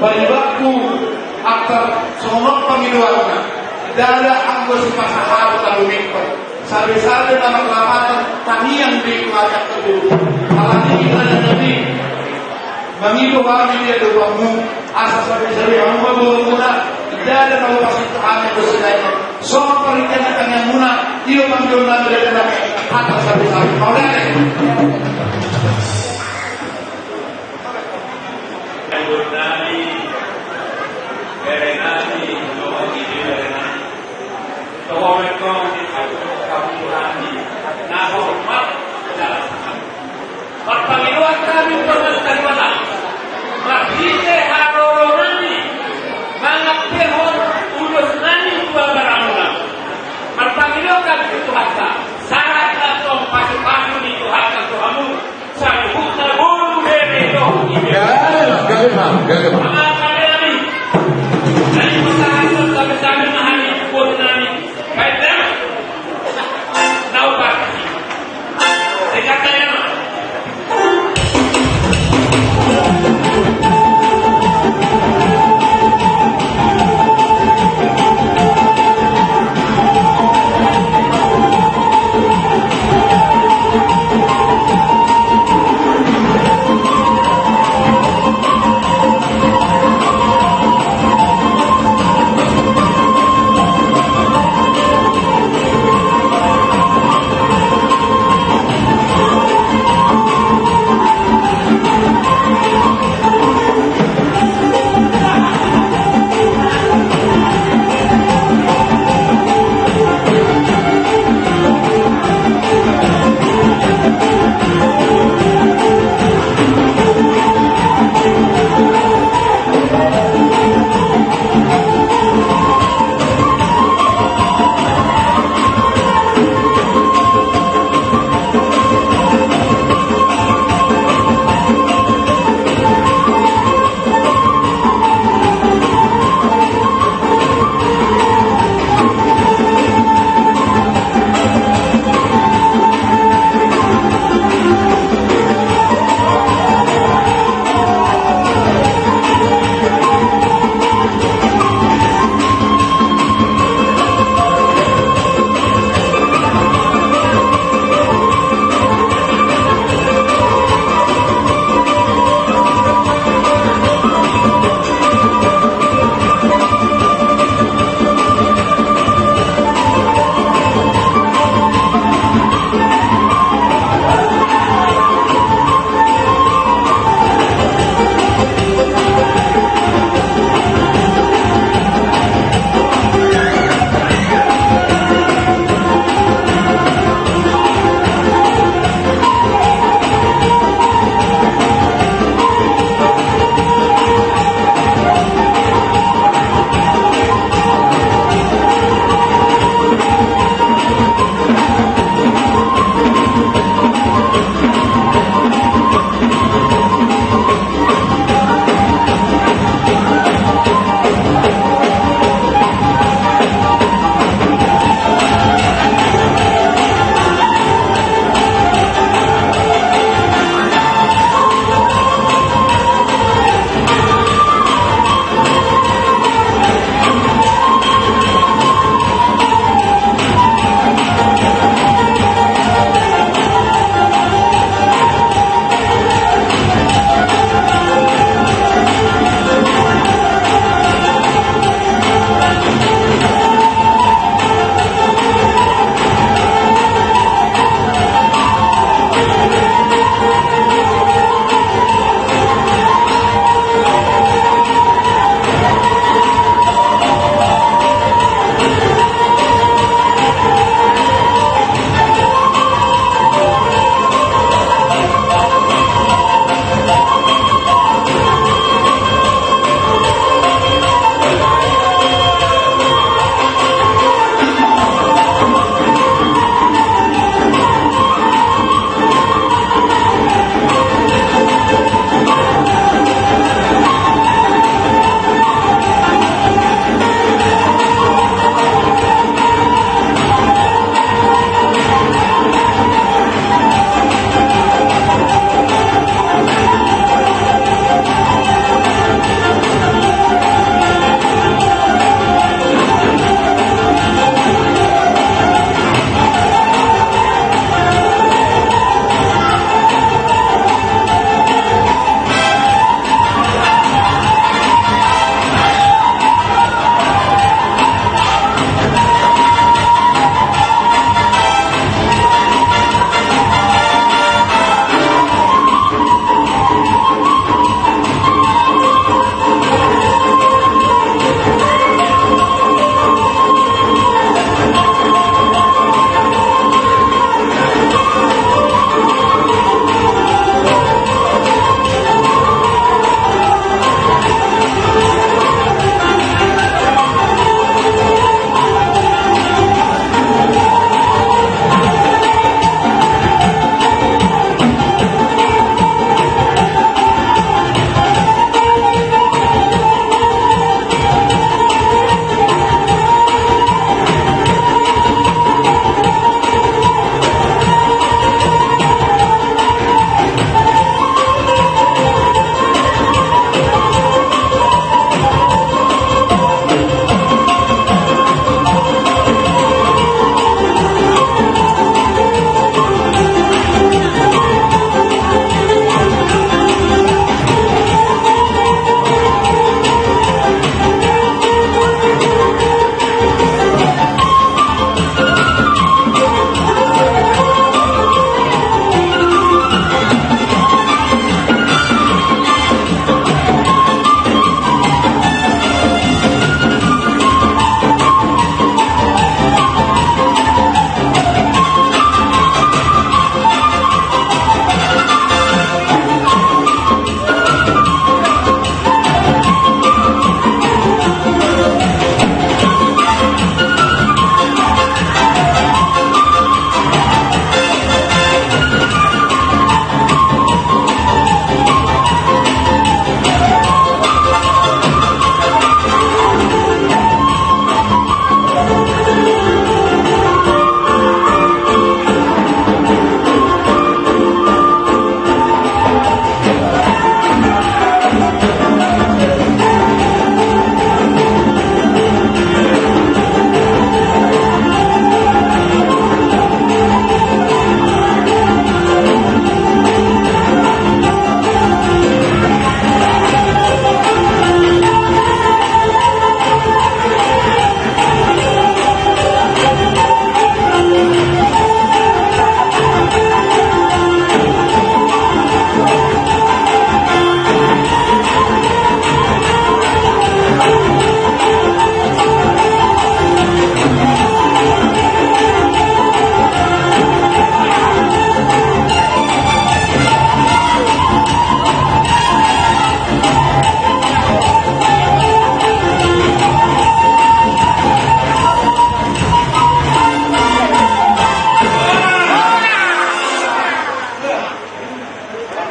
Palibatku antar songon pangidoanna. Ndada anggo sipasahaton na lumingkot. Sabe-sabe na marlapatan tangiang di keluarga kedua. Alani kita dan Nabi. Mangido hami di adopanmu. Asa sabe-sabe hamu ma boru muna. Ndada na lupa situ hami bersedai. Songon parintian na tangiang muna. Iyo mangido na ndada na. Antar sabe-sabe. Mauliate. Anggur nami, bere nami, dohot ide bere nami. Dohot mekong di satu kampung nami, na hormat dalam hati. Marpangidoan hami tu Amanta Debata, marhite haroro nami, mangampehon ulos nami tu abaramuna. Marpangidoan hami tu Tuhanta, sahat antong pasu-pasu ni Tuhanta tu hamu. Saluhutna boru bere dohot ide. Gabe ma, gabe ma, gabe ma. Amang pande nami. Nai pasahaton sabe-sabe ma hami boru nami. Baik, ya. Nau bak. Sehat ya, ma.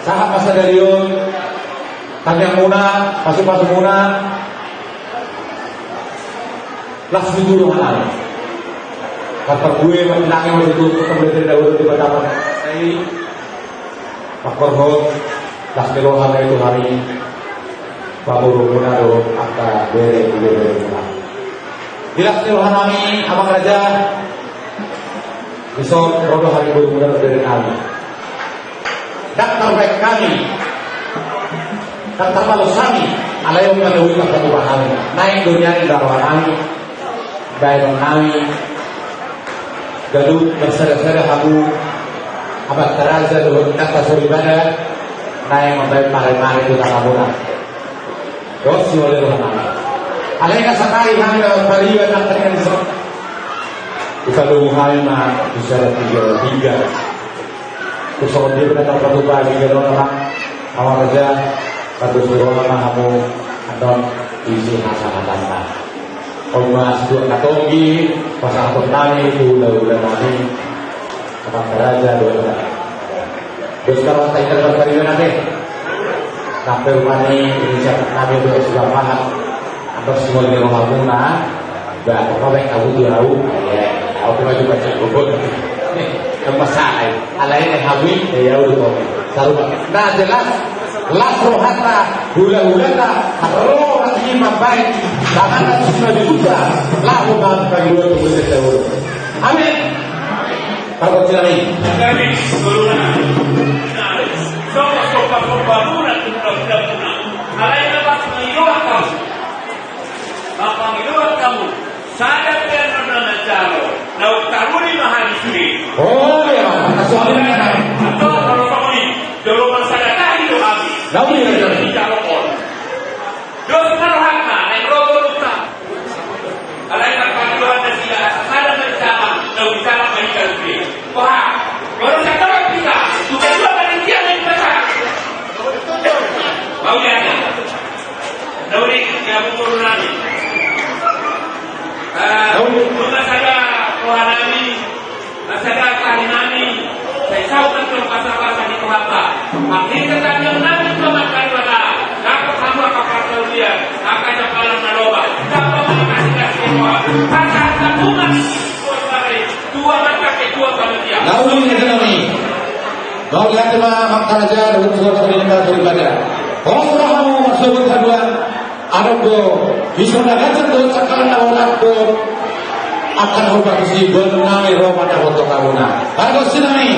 Sahat ma sadari on, tangiangmuna, pasupasumuna, las ni turu hanami. Las parbue, mangkilangi ma tutu, parbue dari dahulu di pertama. Sai, pakorhon, las ni roha na itu hari, pamurumuna do, angka bere, bere, bere, bere. Di las ni roha nami, amang raja, dison, ro do hari boru muna bere nami. Ndang tarbaen hami, ndang tarbalos hami, alai on ma na uli marhatupa hami, naeng do nian di roha nami, baenon nami, ganup marsadasada hamu, amanta raja dohot inanta soripada, naeng mambaen maremare tu tangamuna. Dos si wale roha nami. Alai na sakai hami na pariban nang tadi kan dison. Dipadomu hami ma di sada tiga tiga. Terus songon dia benar dapat lupa tiga doang, Bang. Amang raja, bagus doang, Bang, hamu. Anton isi masa hatana. Oma sudah katongi, pasangan nami itu udah-udah nami. Amanta raja, doa. Dos kalau tak ingat berkali-kali nanti. Sampai rumah ni, ini siapa nami udah sudah paham. Anton semua di rumah guna. Ba, apa baik aku tuh tahu. Ya, aku cuma juga cek bobot. Yang masalah, alai ni hawi, ya udah kok. Sarupa. Nah, jelas, las rohanta, hulahulanta, ro nang i mambaen, tangan nang sima dibuka, laho ma panggiluan tu Gusti Allah. Amin. Pargonsi nami. Nami, guru nami. Nami, sopa, sopa, muna, muna, muna, muna. Alai na pas mangidoan hamu. Pas mangidoan hamu. Sada pe annon na manjalo, na umtaruhon i ma hami sude. Oh, ya, na soal ini kan. Atau kalau soal ini, jolo marsada tahi do hami. Lalu ya, ya. Dijalo on. Dos na rohanta, na i rogo luta. Alai na panggiluan na sida asa sada manjalo, na umtaruhon ma hita sude. Wah, baru saya tahu kita, bukan dua panitia yang dibaca. Mau ya? Nauli, ya, guru nami. Eh, nauli. Nunga sada roha nami, nunga sada tahi nami, sai saut nang tu pasa-pasa ni Tuhanta. Mangkirsa tangiang nami tu Amanta Debata, dapot hamu angka parsaoran, angka jampalan na loba, dapot angka kasih-kasih ni Tuhan. Pasahat hamu ma di Tuhan, Tuhan angka ketua panitia. Nauli, ya, nami. Mauliate ma, amanta raja, dohot suhut suhut ni na soripada. Horas ma hamu marsogot haduan. Adong do dison na ganjang dohot sangkalan na horas dohot angka na horbatus i, boanonnami ro mandapothon hamuna. Pargonsi nami.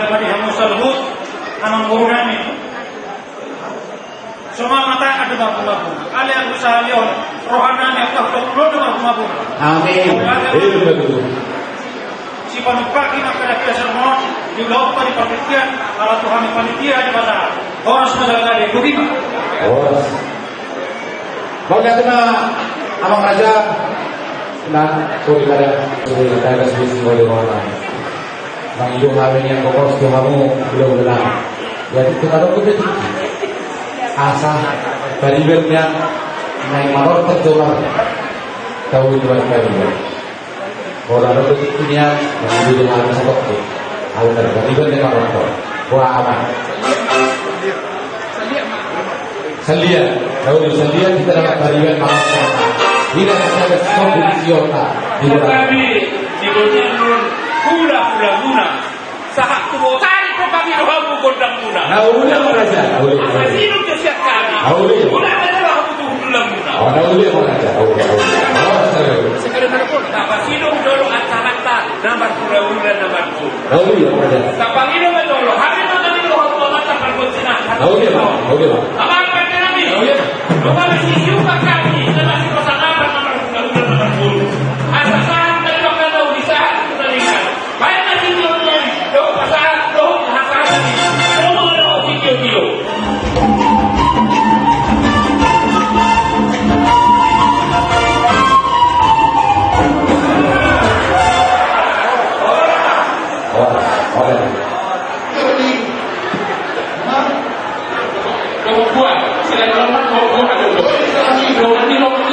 Padi hamu saluhut, amang boru nami. Somal mata ada mampu-mampu. Alai anggo sahali on, roha nami angka tolu do mampu-mampu. Amin. Sipanungkaki mangkada biasa mo, di blok tadi panitia, ala Tuhan panitia di pasar. Horas ma jala gabe, budi ma. Horas. Mauliate ma, amang raja. Nah, sorry, kada. Sorry, kada, sorry, sorry, sorry. Mangido hami nian, pokok tu hamu, ulang-ulang. Jadi, kita dong udah tinggi. Asa, bariban nian, naik motor terjemar. Tahu itu bariban. Ora do tingki nian, mangido hami satok tu. Au tar bariban nian manonton. Wah, aman. Salian, tahu di salian kita dapat bariban manonton. Tidak ada satu pun siota. Tidak ada. Kami, di Bojong Nun, hula-hula muna. Sahat tu botari po kami do hamu gondang muna. Na uli, amang raja. Uli, uli. Apa sih lu kesian kami? Na uli. Muna ada lah hamu tu hundulan muna. Oh, na uli, amang raja. Uli, uli. Oh, sorry. Apa sih lu dulu antaranta, na marhula-hula, na marhula. Na uli, amang raja. Sapangido ma jolo, hami ma kami do hamu, amang, sapangido ma. Na uli, amang. Na uli, amang. Amang, amang, kami. Na uli, amang. Lu kami sisiu kami, na masih pasangapan, na marhula-hula, na marhula. Asa sahat, na di bangka, na uli sahat, na di bangka. Baen ma sitiotio i, dok pasahat, dohot hasahat i, dohot sitiotio. Nomor dua, selain nomor dua, dua, ada dua. Dua, dua, dua, dua, dua.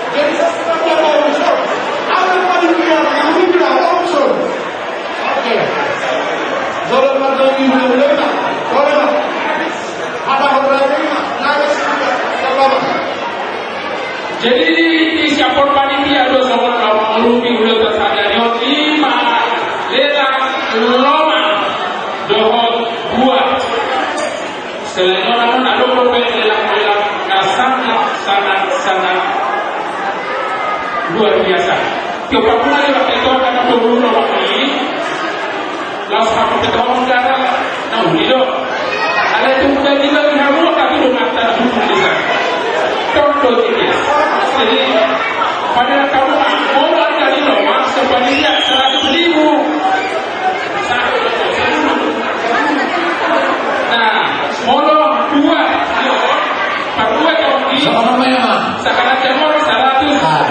Jadi, sebenarnya ada unsur. Ada panitia yang muncul, ada unsur. Oke. Jolo marga ini, boleh, boleh, Pak? Boleh, Pak? Ada orang lain, Pak? Nggak ada sih, Pak. Nggak apa-apa. Jadi, di siapon panitia do songon na mangalului ulaon sadari on, ima lelang lomak dohot buat. Selain on, adong dope lelang-lelang na sangat, sangat, sangat luar biasa. Tiop pamuna di waktu itu akan turun lomak i, laos hamu ketahuan gara, na uli do. Alai tung bagi-bagi hamu, tapi do mata dulu bisa. Contoh dikit. Jadi, pada kamu mau harga di lomak, sebanyak seratus ribu. Nah, molo dua, dua, per dua, Jonggi. Sama-sama ya, Mak. Sekarang jamur seratus ribu. Ah,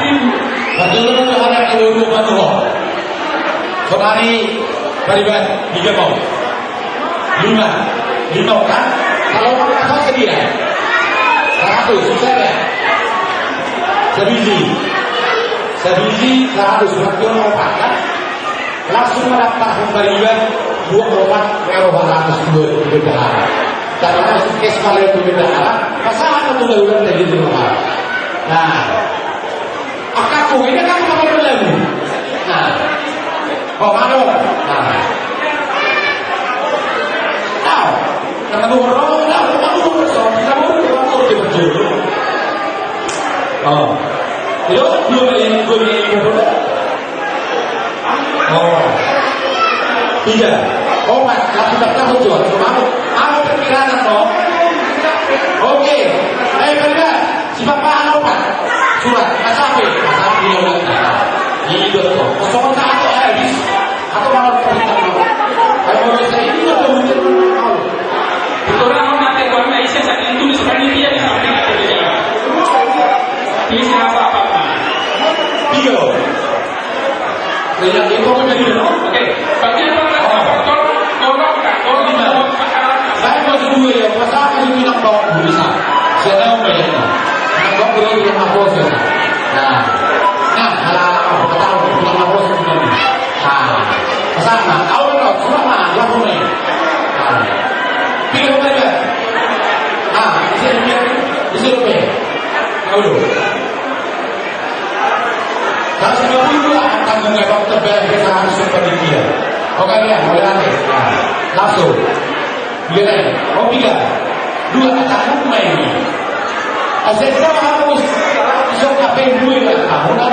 betul, betul, ada yang dulu, betul. Kemari, bariban, tiga mau. Lima. Lima, kan? Kalau orang kasar sedia. Seratus, susah ya? Sebiji. Sebiji, seratus, berarti orang pakai. Langsung mendaftar pembalian dua puluh empat euro seratus dua di bendahara. Dan langsung cash malam di bendahara, pasangan satu darurat dari bendahara. Nah, angka ku ini kan pakai lagu. Nah, oh, mano? Nah, tahu? Karena gue berdoa, tahu? Kamu berdoa, kita berdoa, kita berdoa. Oh, itu dua kali, dua kali berdoa. Oh. Tiga. Opat. Langsung daftar tujuan. Cuma aku, aku perkirakan, no? Oke. Eh, bariban. Si Bapak anu, Pak. Surat. Mas Afi. Mas Afi, ya, udah. Ini dot com. Kosong satu habis. Atau malah perintah, no? Kalau menurut saya, ini udah mungkin, no? Betul, orang nanti buat Malaysia, saya itu di Spanyol, dia di Spanyol. Bisa apa-apa. Iya. Oke, bagi para supporter, tolong, tolong, tolong. Baik, Mas, dua ya, Mas, aku itu nak bawa bisa. Saya tahu, ya. Nak bawa dulu, dia nak bawa, saya. Nah. Nah, alah, alah, aku tahu, dia nak bawa, saya. Nah. Pasangan, tahu, tahu, semua, nah, dia punya. Nah. Pilih, apa ya? Nah, bisa, bisa, bisa, oke. Tahu dulu. Seratus lima puluh dua, tanggung jawab terbayar kita harus seperti dia. Oke, ya, mulai nanti. Nah, langsung. Dia tanya, oh, tiga. Dua, tanggung main. Asal kita harus bisa ngapain dulu ya, kamu kan?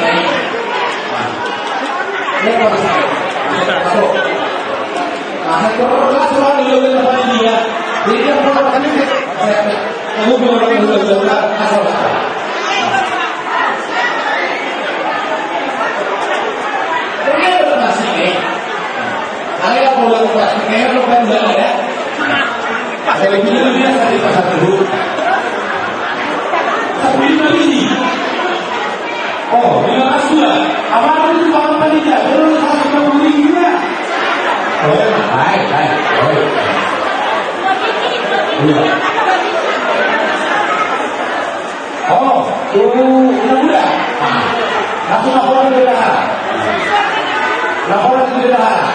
Oh, terima kasih, ya. Apa itu, Pak Panitia? Terus, saya mau beli juga. Oh, ya, baik, baik. Oh, iya. Iya. Oh, tu, udah, udah. Nah, langsung laporan ke bendahara. Laporan ke bendahara.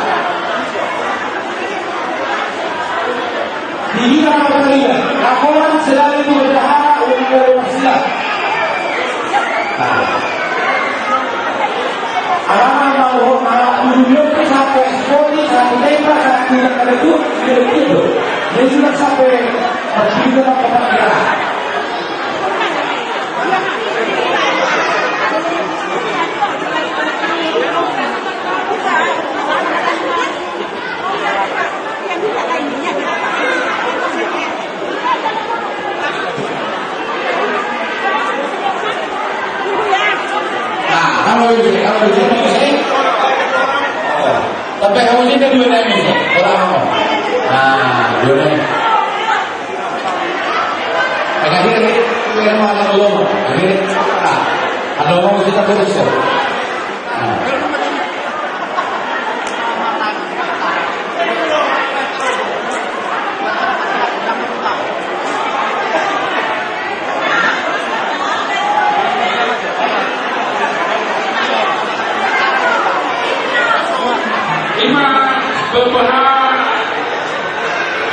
Di bidang pertanian, laporan selalu itu bendahara, udah, udah, udah, siap. Nah. Alaman mau, mau, dulu sampai sekolah, sampai tembak, sampai tidak ada tuh, tidak gitu. Jadi, sudah sampai pergi ke tempat daerah. Nah, kalau ini, kalau ini, ini. Sampai kamu sini dua nai ini. Kalau kamu. Nah, dua nai. Ima pembahasan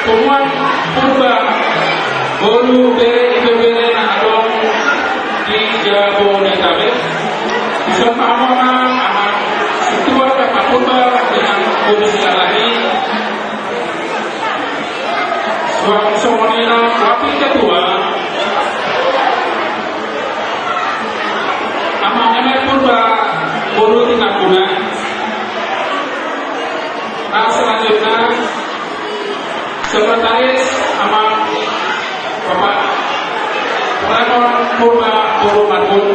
Punguan Purba boru bere, ibebere na adong di Jabodetabek. Dison ma hamu, Amang, Amang Sintua, Bapak Purba, dengan boru Silalahi. Suang songon i nang Wakil Ketua, Amang Emet Purba boru Tinambunan. Nang selanjutna, Sekretaris, Amang Bapak Raymond Purba boru Marbun.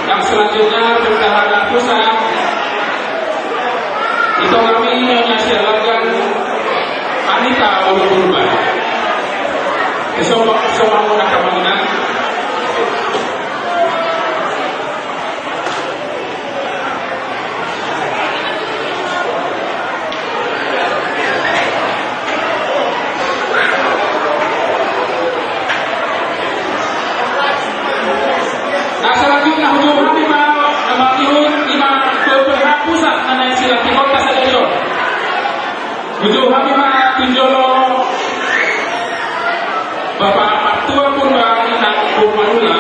Nang selanjutna, Bendahara Pusat, ito hami Nyonya Sialagan Anita boru Purba. Isomba, isomba muna kamuna. Nah, selanjutna hujou hami ma, na mangihut, ima pembahasan pusat na naeng silang di kota sadari on. Hujou hami ma tu jolo Bapak Martua Purba, Inang Purba Nula.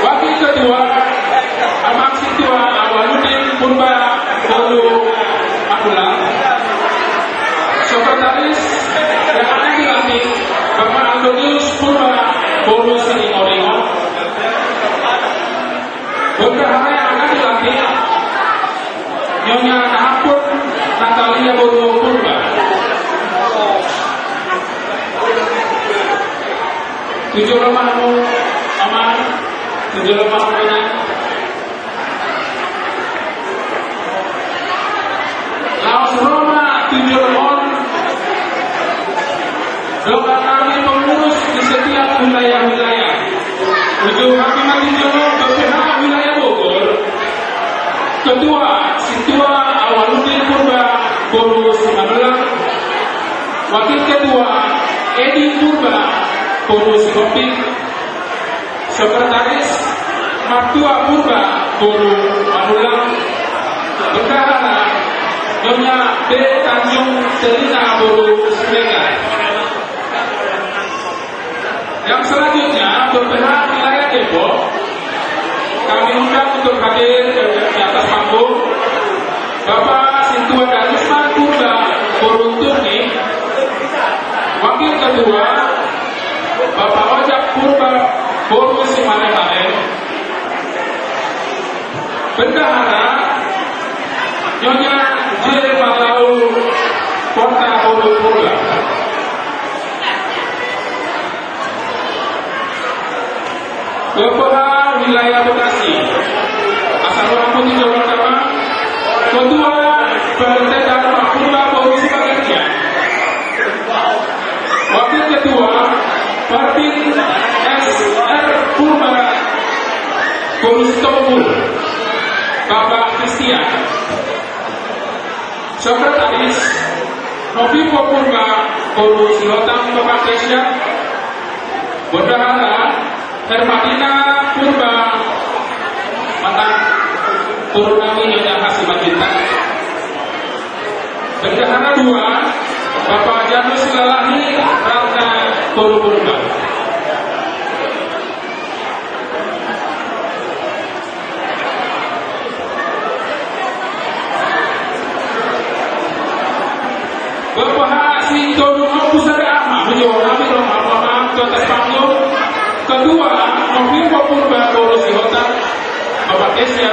Wakil Ketua, Amang Sintua Awaludin Purba boru Manulang. Sekretaris, yang akan dilantik, Bapak Antonius Purba boru Siringoringo. Bendahara yang akan dilantik, Nyonya Nahaput Natalia boru Purba. Tu jolo ma hamu, Amang, tu jolo ma hamu, Inang. Boru Sihombing, Sekretaris Martua Purba boru Manullang, Bendahara Nyonya B Tanjung Selina boru Siregar. Yang selanjutnya, B P H wilayah Depok, kami undang untuk hadir di atas panggung, Bapak Sintua Darusman Purba boru Turnip, Wakil Ketua, Bapak Ojak Purba boru Simalem, Bendahara Nyonya J Malau Porta boru Purba. Ketua Wilayah Bekasi, asal orang putih Jawa Tengah, Ketua P R T Dharma Purba boru Sibagantian, Wakil Ketua Partin S R Purba boru Sitompul, Bapak Christian. Sekretaris November Purba boru Sihotang, Bapak Kesha. Bendahara Hermatina Purba, mantan boru nami Nyonya Hasi Majinta. Bendahara dua, Bapak Janus Lalahi Ratna boru Purba. Bapak Hasi Todung Ompu Sada Ama, bujur, kami dong, Bapak Hasi, atas panggung. Ketua November Purba boru Sihotang, Bapak Kesha.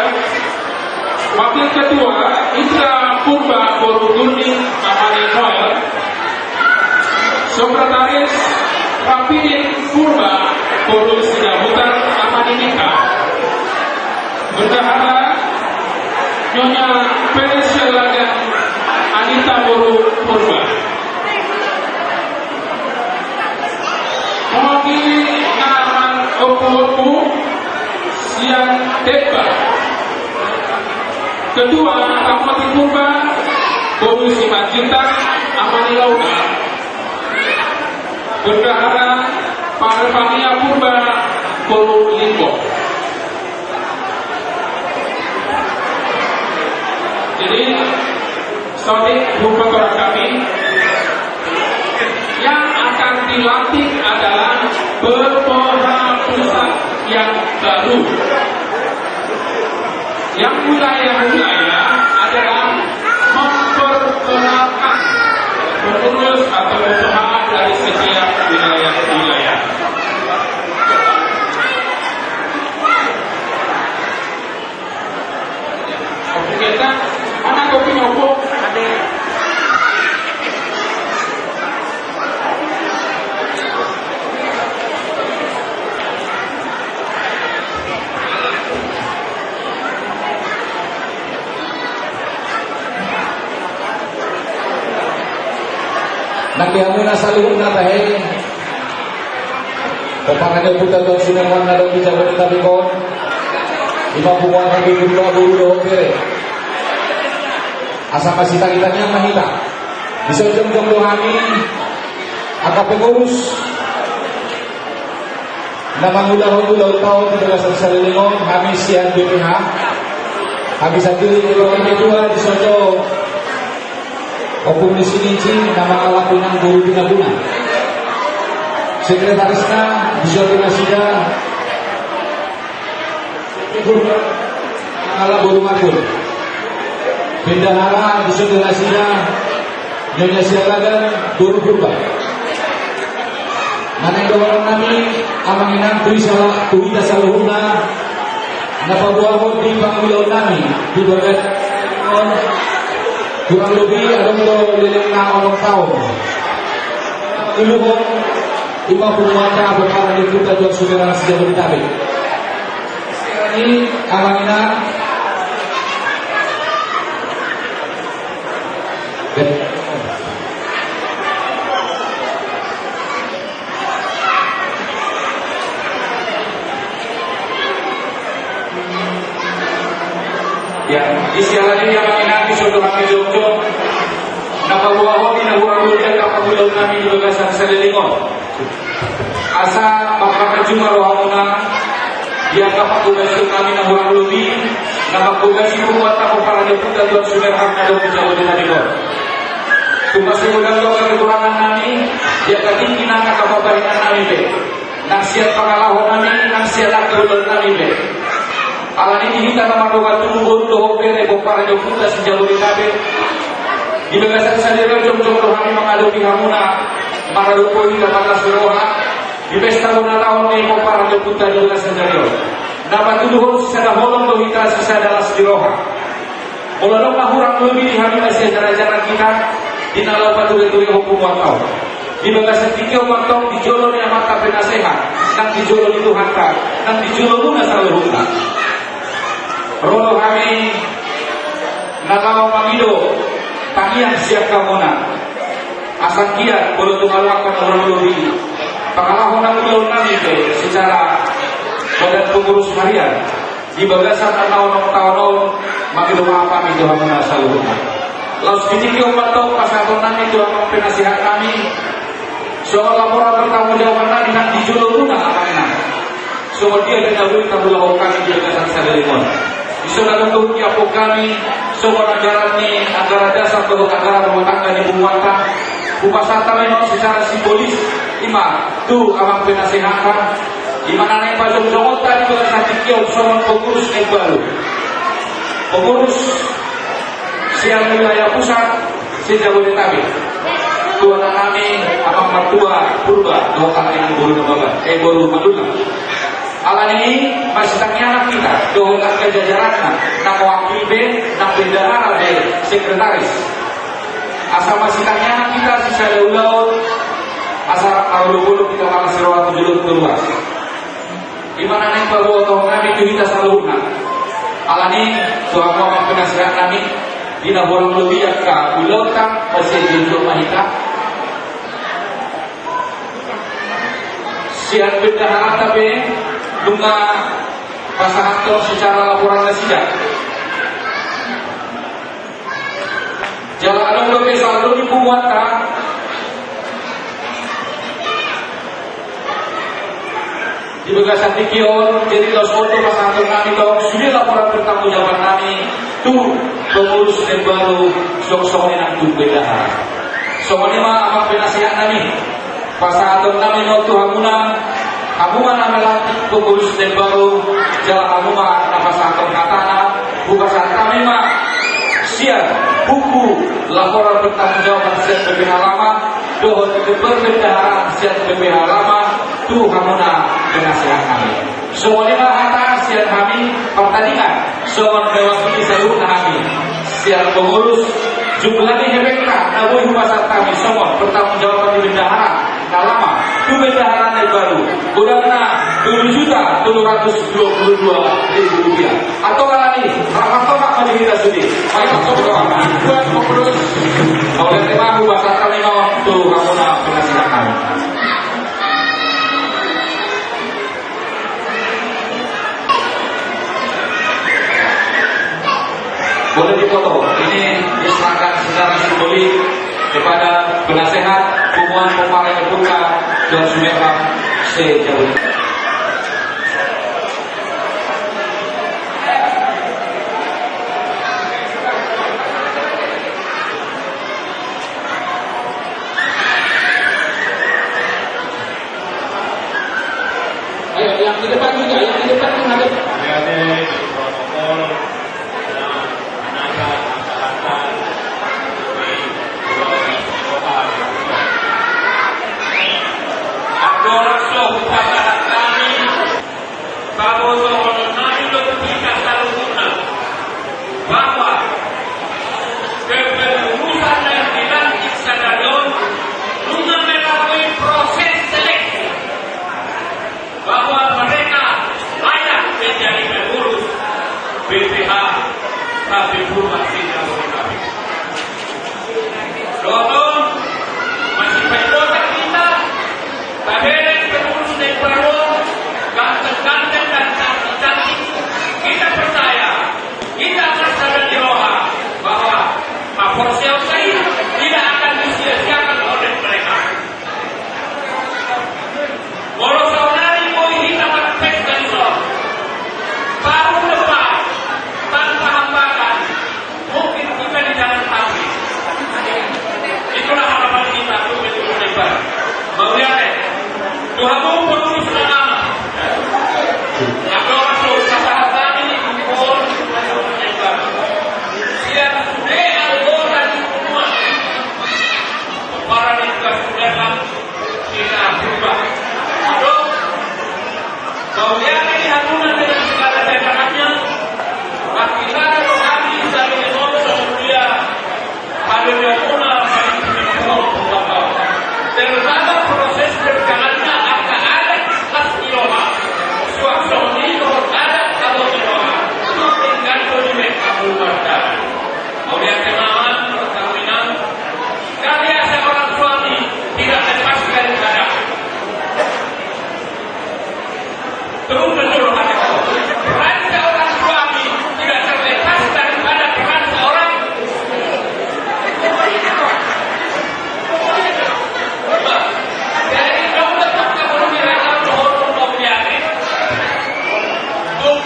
Wakil Ketua Indra Purba boru Turnip, Amani Noel. Sekretaris Rapidin Purba boru Sidabutar, Amani Nika. Bendahara Nyonya P Sialagan Anita boru Purba. Mewakili nama ompu-ompu sian Depok, Ketua Rahmati Purba boru Simanjuntak, Amani Launa. Bendahara Parvania Purba boru Limbong. Jadi, Sodik, rupa orang kami yang akan dilantik adalah B P H pusat yang baru. Yang wilayah-wilayah adalah memperkenalkan pengurus atau B P H dari setiap wilayah-wilayah. Oke, kita mana kopi nyopo? Ada. Nang di hamuna saluhutna tahe. Pomparan ni ompunta Tuan Simeon na adong di Jabodetabek on. Ima punguanta, boru dohot bere. Asa masitangitang ma hita. Dison jongjong do hami angka pengurus na mangulahon ulaonta on di bagasan saleleng on, hami sian B P H. Hami sandiri di bagasan ketua, dison do Ompu ni si Ninci na mangalap inang boru Pinaguna. Sekretarisna dison do nasida mangalap boru Margun. Bendahara dison do nasida Nyonya Sialagan boru Purba. Manang dohonon nami, amang inang, tu hita saluhutna na paboahon di pangulaon nami di bagasan on, kurang lobi adong do lelengna onom taon. Uluhon ima punguanta, pomparan ni ompunta Tuan Sumerang Sijabodetabek. Ini amang inang. Ya, di siala ni amang inang, dison do hami jongjong na paboahon di na hurang lobi angka pangulaon nami di bagasan saleleng on. Asa marhaha jumpa rohamuna di angka panghobasion nami na hurang lobi na manghobasi punguanta pomparan ni ompunta Tuan Sumerham na adong di Jabodetabek on. Tumpasai godang do angka kekurangan nami di angka tingki nang angka pambahenan nami pe, nang sian pangalaho nami nang sian angka ulaon nami pe. Alani i di hita na mardongan tubu, boru dohot bere pomparan ni ompunta se-Jabodetabek, di bagasan sadari on jongjong do hami mangadopi hamuna, maradophon hita marlas ni roha di pesta bona taon ni pomparan ni ompunta di bagasan sadari on. Na patuduhon sisada holong do hita, sisada las ni roha. Molo adong na hurang lobi di hami na siajarajaran hita di na laho patureturehon punguanta on, di bagasan tingki on ma antong di jolo ni Amanta Penasehat, nang di jolo ni Tuhanta, nang di jolomuna saluhutna. Ro do hami na laho mangido tangiang sian hamuna. Asa anggiat molo tung adong angka na hurang lobi, pangalaho nang ulaon nami pe secara badan pengurus harian, di bagasan na onom taon on, mangido maaf hami tu hamuna saluhutna. Laos di tingki on ma antong pasahaton nami tu Amang Penasehat nami songon laporan pertanggungjawaban nami nang di jolomuna, Amang, nang songon dia pe na boi taulahon hami di bagasan sadari on. Dison na tung diampehon hami songon anggaran ni anggaran dasar dohot anggaran rumah tangga ni punguanta, hupasahat hami ma on secara simbolis, i ma tu Amang Penasehat, i ma na naeng pajongjongonta di bagasan tingki on songon pengurus na imbaru, pengurus sian wilayah pusat se-Jabodetabek, tu anak nami Amang Martua Purba dohot anak nami boru Nababan, eh, boru Mandulang. Alani i masitangiangan hita dohot angka jajaranna, na mewakili be, na bendahara be, sekretaris. Asa masitangiangan hita sisada ulaon, asa marolopolop hita marlas ni roha tu jolo tu ruas. I ma na naeng paboahon nami tu hita saluhutna. Alani i tu hamu Amang Penasehat nami, di na hurang lobi angka ulaonta, masian jolo ma hita. Sian bendaharanta pe nunga pasahathon secara laporan nasida. Jala adong dope saldo ni punguanta di bagasan tingki on, jadi laos on do pasahaton nami tong sude laporan pertanggungjawaban nami tu pengurus na imbaru, songon i nang tu bendahara. Songon i ma Amang Penasehat nami. Pasahaton nami ma on tu hamuna, hamu ma na melantik pengurus na imbaru, jala hamu ma na pasahathon hatana, hupasahat hami ma sian buku laporan pertanggungjawaban sian B P H lama, dohot buku perbendaharaan sian B P H lama, tu hamuna penasehat nami. Songon i ma hata sian hami, partadingan songon mewakili saluhutna hami sian pengurus, jumlah ni hepengta na boi hupasahat hami songon pertanggungjawaban ni bendahara na lama tu bendahara na imbaru, godangna tolu juta tolu ratus dua puluh dua ribu rupiah. Antong alani, rap ma di hita sude. Mari, masuk ke ruangan. Buat pengurus. Oleh tema hupasahat hami ma on tu hamuna penasehat nami. Boleh dipoto. Ini diserahkan secara simbolik kepada penasehat Punguan Pomparan ni Ompunta Tuan Sumerham se-Jabodetabek. Ayo, yang di depan juga, yang di depan menghadap. Adik-adik, protokol, ya, menjaga kesehatan di Pulau Jawa. Aturan so hupasahat hami, pabotohon nami dohot hita saluhutna bahwa kepengurusan yang dilantik sadari on nunga melalui proses seleksi bahwa mereka layak menjadi pengurus B P H H P Purba se-Jabodetabek. Dohot on, masih paingotan hita, tabereng pengurus na imbaru, ganteng-ganteng dan cantik-cantik. Kita percaya, kita akan sadar di roha bahwa maporseaonta i tidak akan disia-siakan oleh mereka. Molo Terus menurut hati, peran seorang suami tidak terlepas daripada peran seorang. Jadi, kamu tetap kamu lebih rela menurut kau biarin. Tuh,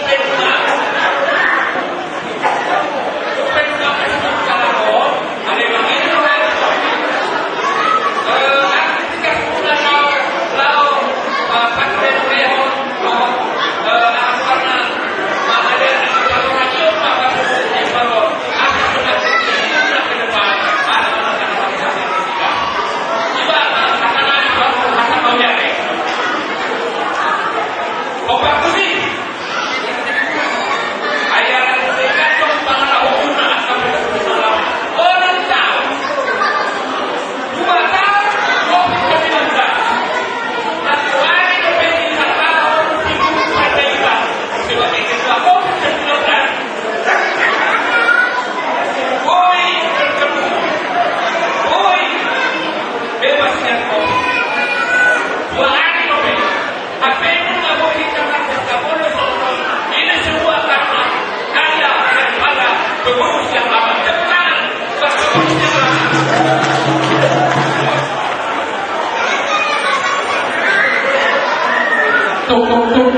Tuk, tuk, tuk.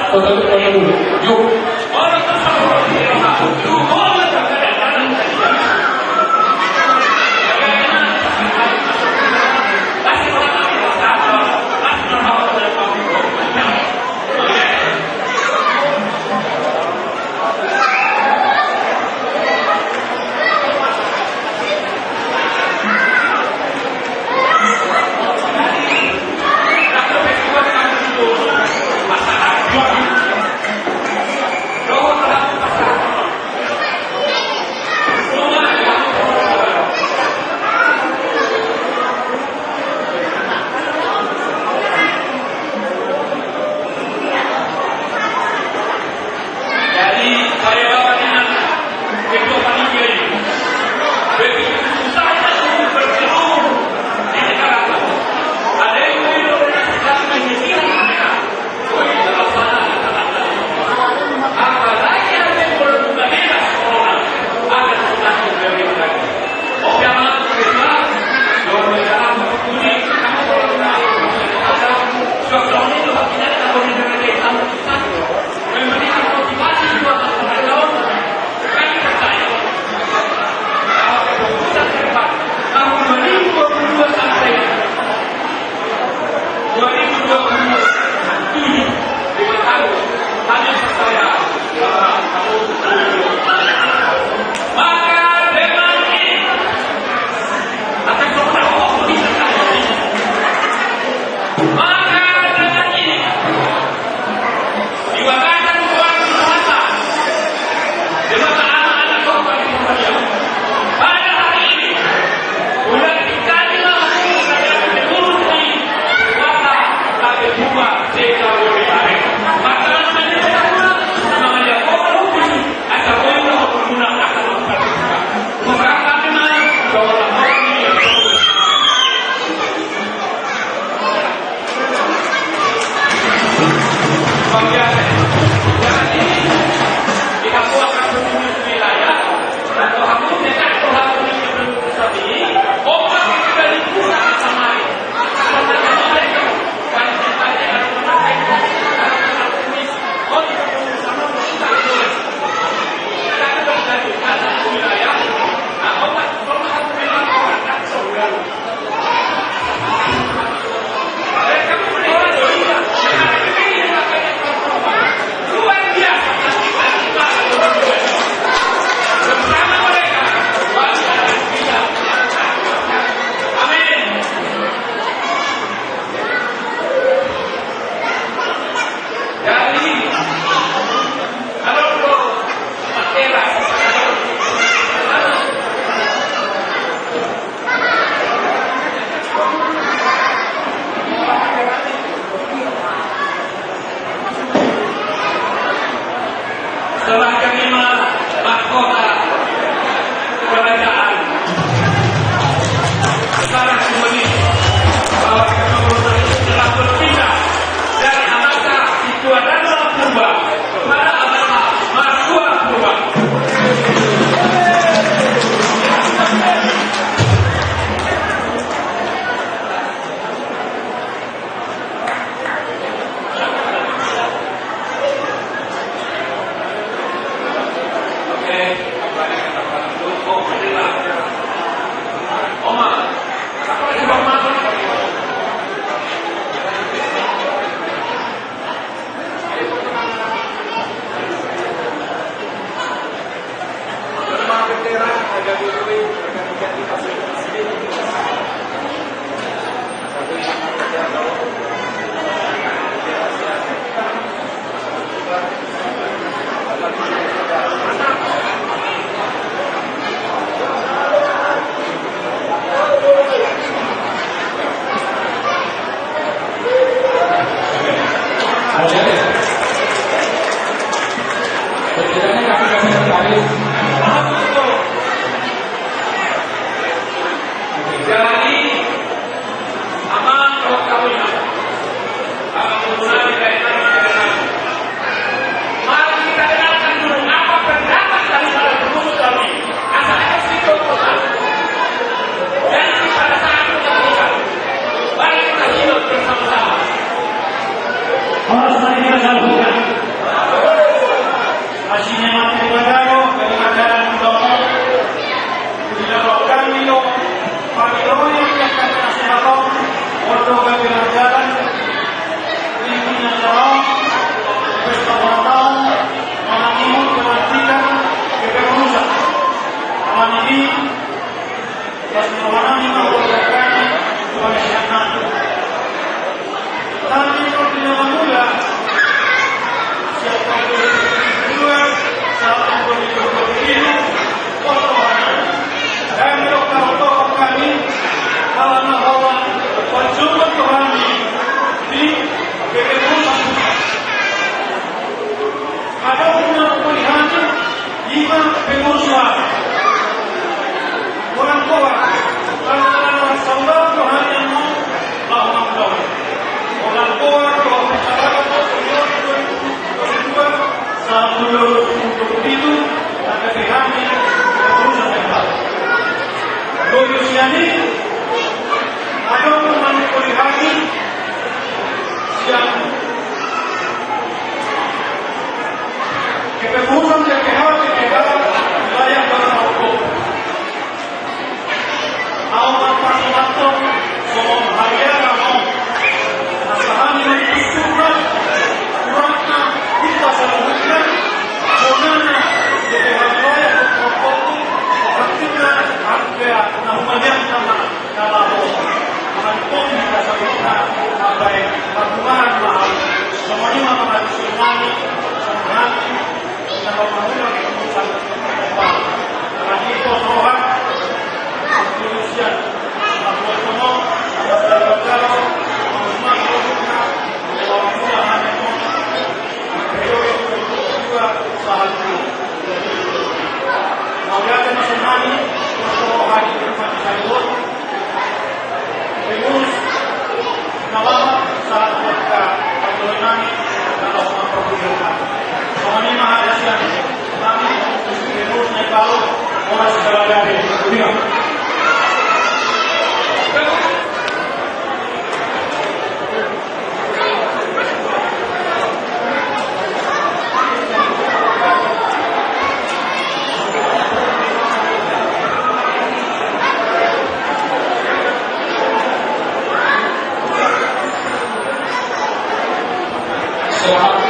Kota, kota dulu. Yuk.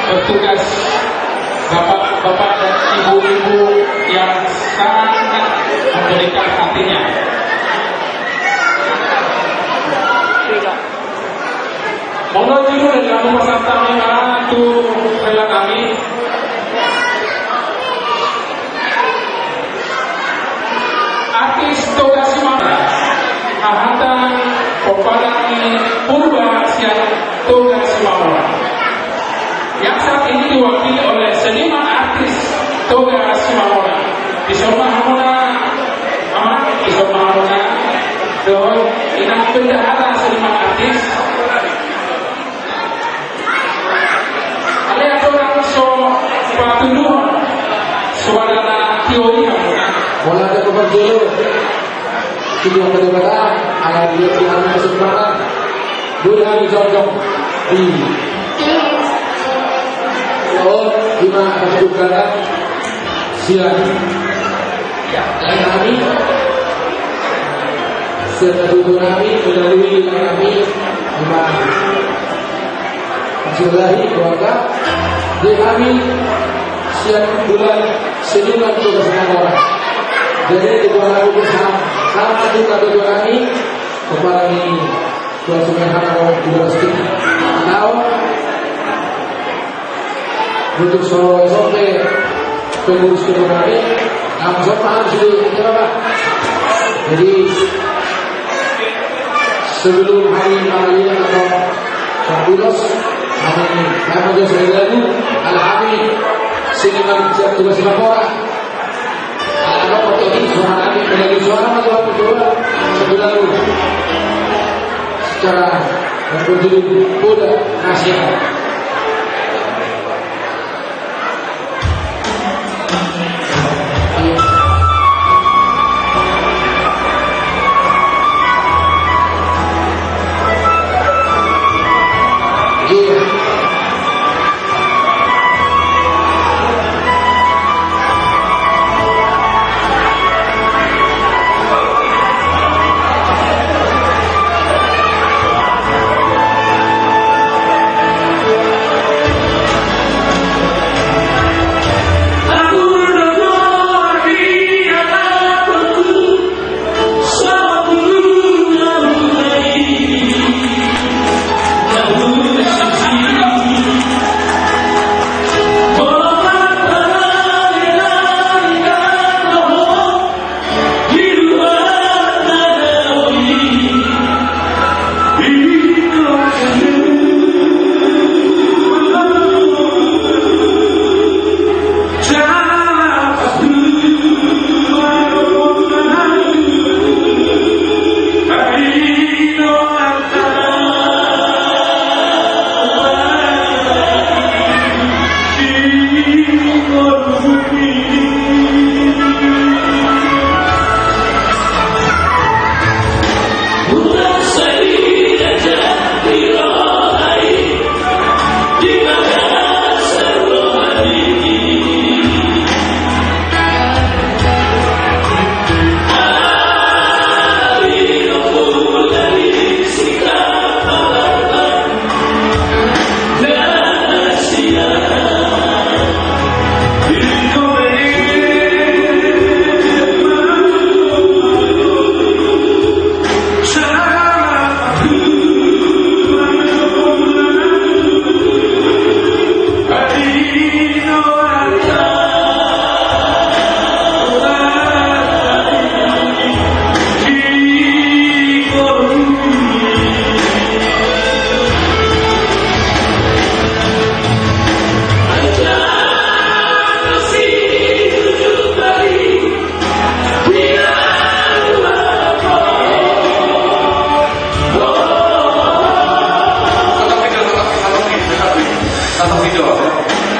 Bertugas bapak-bapak dan ibu-ibu yang sangat memberikan hatinya. Molo juru dan kamu pasang tangan tu rela kami. Artis Toga Simamora, Ahatan Pomparan ni Purba sian Toga Simamora. Yang saat ini diwakili oleh seniman artis Toga Simamora. Dison ma hamuna, ama, dison ma hamuna, dohot inang bendahara seniman artis. Alai adong so patuduhon, so adong na tio i hamuna. Molo adong na parjolo. Tuduhon tu Debata, ala dia Tuhan kesempatan. Boleh kami jongjong di. Oh, di mana ada buka? Siap. Ya, lae nami. Siap, lae nami, melalui lae nami, Ima Silahi keluarga, di nami siap bulan seniman Toga Simamora. Jadi, di bulan aku bersama, sama juga ketua nami, kepala ini, Tuan Sungai Hana, Tuan Gubernur Siti. Tahu? Untuk so-, sampai pengurus ketua nami, langsung paham sih, ya, Bapak. Jadi, sebelum hari Mangaliat atau Sabulos, kami, kami juga sekali lagi, alhamdulillah, seniman siap Toga Simamora. Ala, ala, oke, oke, suara lagi, lagi suara masuk apa coba? Sebelah dulu. Secara berjudul Poda Nasional.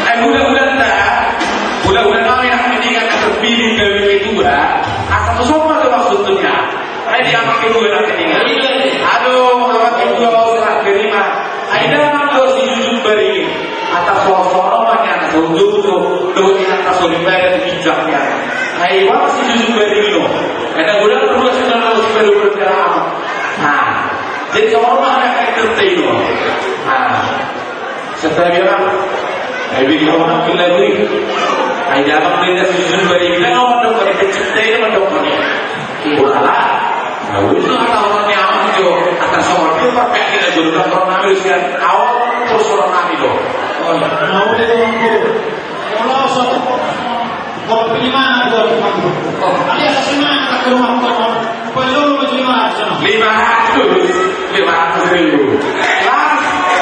Eh, mudah-mudahan dah, mudah-mudahan kami nak meninggal terpilih ke W P dua, asal tu sopan tu maksudnya. Hai, di anak kedua nanti tinggal. Aduh, anak kedua mau serah terima. Hai, dah, anak kedua si Jujun Bari. Atas soal-soal rumahnya, anak jauh-jauh tuh. Lu ini atas soal ibadah di bijaknya. Hai, wah, si Jujun Bari lo. Ada gula terus, sudah mau si baru berdarah. Nah, jadi soal rumah anak kayak kereta itu. Nah, setelah bilang, Ai bege ho nangkin lagu i. Ai damang do i na susun bari bintang, au mandok on i, pencipta i na mandok on i. Ulala. Na uli do hata orang ni amang jo. Hata songon i do parpeak i na jolo, na orang nami do sian. Au terus orang nami do. Oh, na uli do. Molo so. Molo pilih mana do. Oh, alias si mana tak ke rumah kau. Lima ratus, lima ratus ribu. Lah,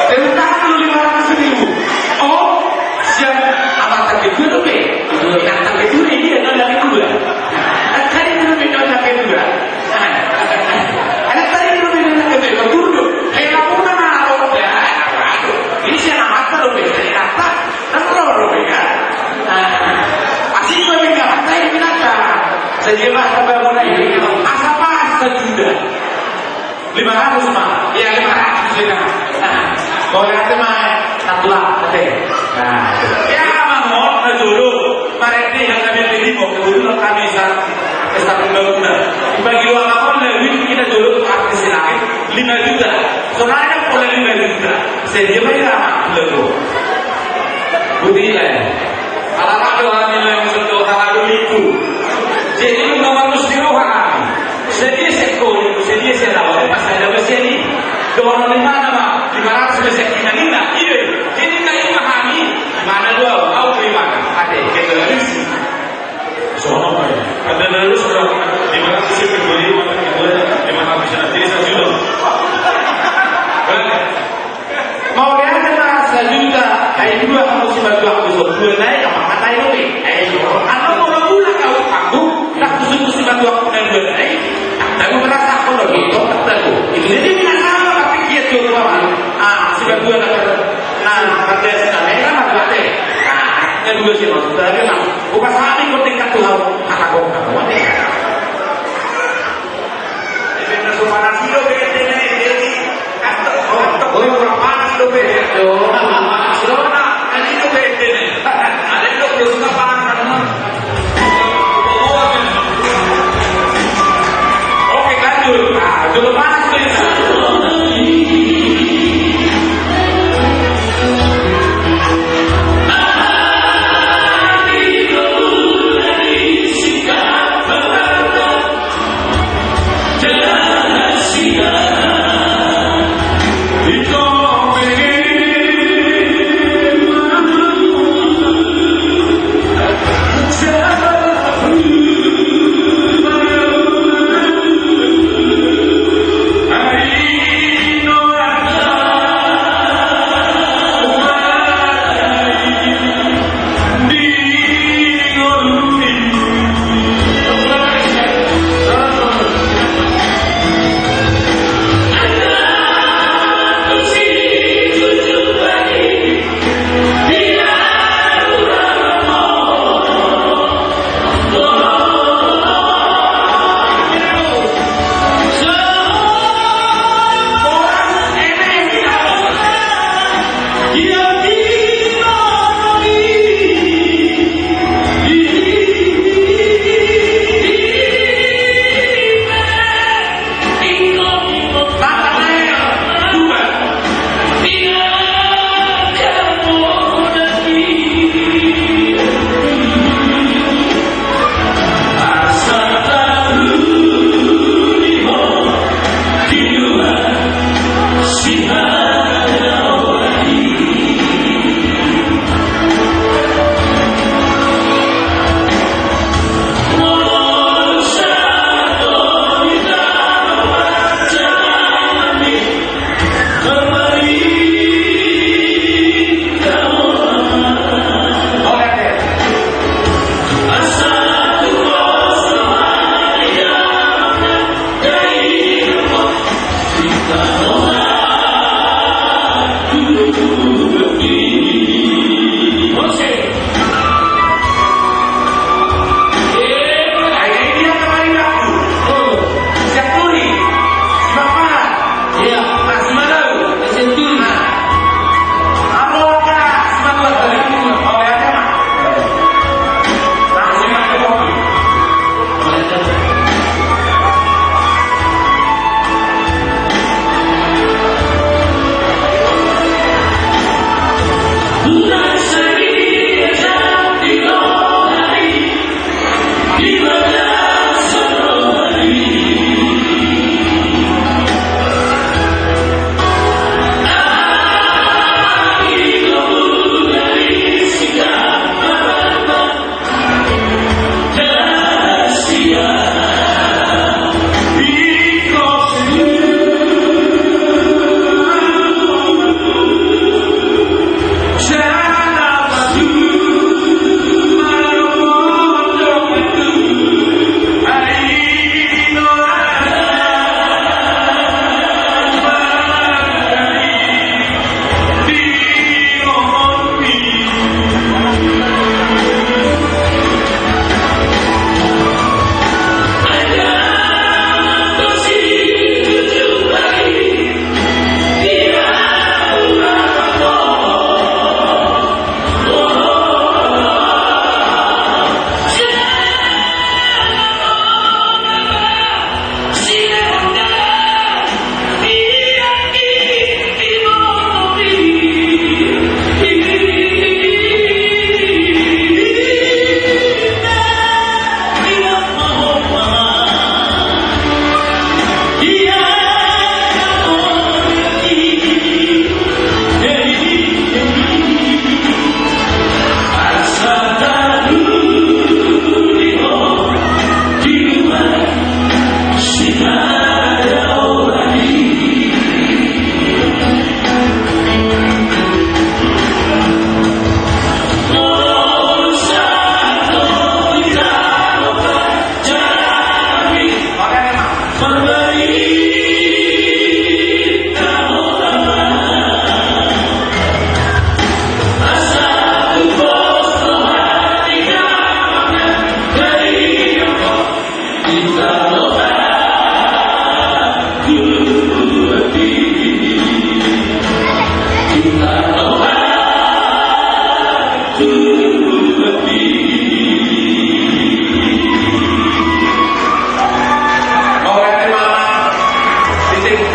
tepuk tangan dulu, lima ratus ribu. Oh, siap. Anak tangga dua tuh, Be. Anak tangga dua ini ada lagi dua. Anak tadi dulu, Be, anak tangga dua. Anak tadi dulu, Be, anak tangga dua. Dulu. Hei, kamu mana? Oh, ya, aduh. Ini siapa tuh, Be? Siapa? Kan ro do, Be, kan? Nah, asing do, Be, kan? Sai binatang. Sadia ma hata bamuna i? Asa pas sajuta. Lima ratus ma. Iya, lima ratus, ya, kan? Nah, mauliate ma, satu lah, ate. Nah, ya, amang on, na jolo. Marende, yang kami pilih, mau kebetulan kami sa-, pesta pembangunan. Dibagi dua kapal, lebih kita jolo tuh artis lagi. Lima juta. Saonari pola lima juta. Sadia ma i, amang, lagu. Budi lah ya. Ala tak doa ni lah yang sentuh, ala dulu itu. Jadi lu mau manusia roha. Sadia sekko, sadia sekko, pas ada mesin ni. Doa lima nama, lima ratus mesin kita ni, nah, iya. Jadi kali memahami, mana doa, au terima, ate, kita lagi sih. Sono, ada lalu sudah lima ratus ribu beli, maka kita lima ratus ribu, jadi sajuta. Mauliate ma sajuta, ai dua hamu simantuak, dua nai, apa kata itu nih? Ai, anu mau lagu lah kau, aku, tak khusus simantuak, dua nai. Tapi merasa aku lagi, tak tahu. Itu jadi biasa, tapi dia jual mahal. Ah, simantuak, nah, kata si Kamera, mah, kata, ah, yang dua sih, maksudnya, memang. Bukan saling bertingkat tuh, kata kau, kata kau. Oke, lanjut. Nah, jolo panas tuh.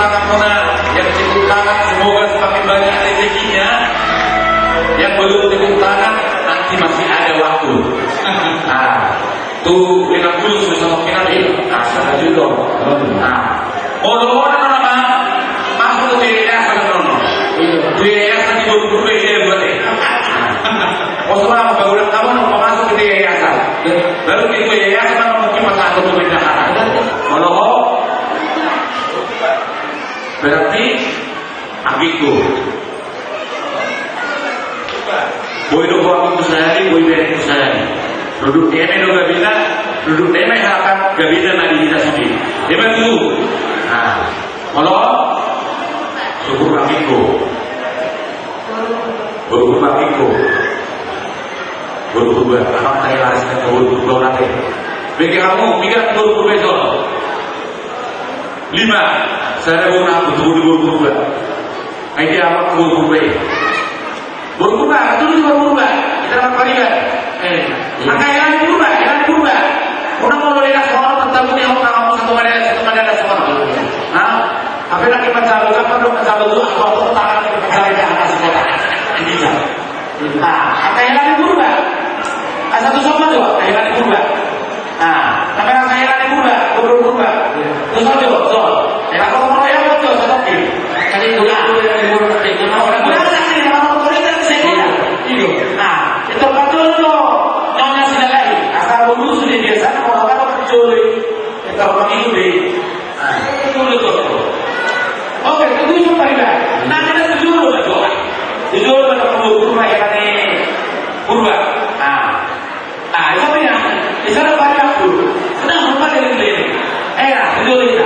Tangan muna yang tepuk tangan, semoga semakin banyak rezekinya. Yang belum tepuk tangan, nanti masih ada waktu. Nah, tu dengan tulus bersama kita, eh, asal juga. Nah, molo orang nama masuk ke yayasan, no, no. Iya. Tu yayasan di Boru Purba, iya, buat, eh. Nah. Pos orang baru tahu, no, masuk ke yayasan. Baru itu yayasan, no, mungkin masa aku tuh beda. Molo Berarti anggikku. Boi do ho anggikku sahali, boi berenku sahali. Duduk di eme do gabena, duduk di eme harapan gabena na di hita sendiri. Hebat tu. Nah, molo? Syukur anggikku. Boru Purba anggikku. Boru Purba, abang tadi laris kan Boru Purba nanti. Bagi kamu, tiga Boru Purba itu. Lima, sada boru na, tu Boru Purba. Ai dia abang Boru Purba. Boru Purba, tu Boru Purba. Kita dapat pariban. Eh, angka heran Purba, heran Purba. Unang molo ledak sekolah, tetap ni orang satu madana, satu madana sekolah. Hah? Apa lagi mencabut, apa belum mencabut, apa, apa, apa, apa, apa, apa, apa, apa, apa, apa, apa. Nah, angka heran Purba. Asa tu sopo tu, angka heran Purba. Nah, angka heran Purba, Purba, Purba. Tu sopo tu, so. Heran Purba, ya, betul, so, tapi. Kali Purba, Purba, Purba, Purba. Nah, itu betul tu. Nyonya Sidalahi. Asa boru sudah biasa, kalau kata joli. Itu begitu deh. Nah, itu betul tu. Oke, itu cuma tadi dah. Nah, kita tujuh dulu, Pak. Tujuh dulu, Pak. Purba, Purba, ya, kan, nih. Purba. Nah. Nah, itu apa ya? Itu ada banyak tuh. Senang, lupa dari ini. Eh, ya, tujuh dulu kita.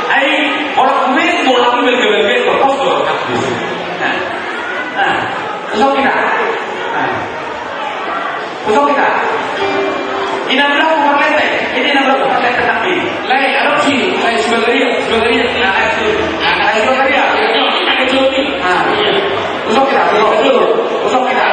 Ai, orang kumis, orang kumis, kumis, kumis, kumis, kumis. Nah. Nah. Terus kita. Nah. Usok kita. Inang berapa parlete? Ini inang berapa parlete nanti? Lai, adopsi. Lai, Sibagaria, Sibagaria. Nah, lai, Sibagaria. Nah, iya. Usok kita, usok, usok. Usok kita.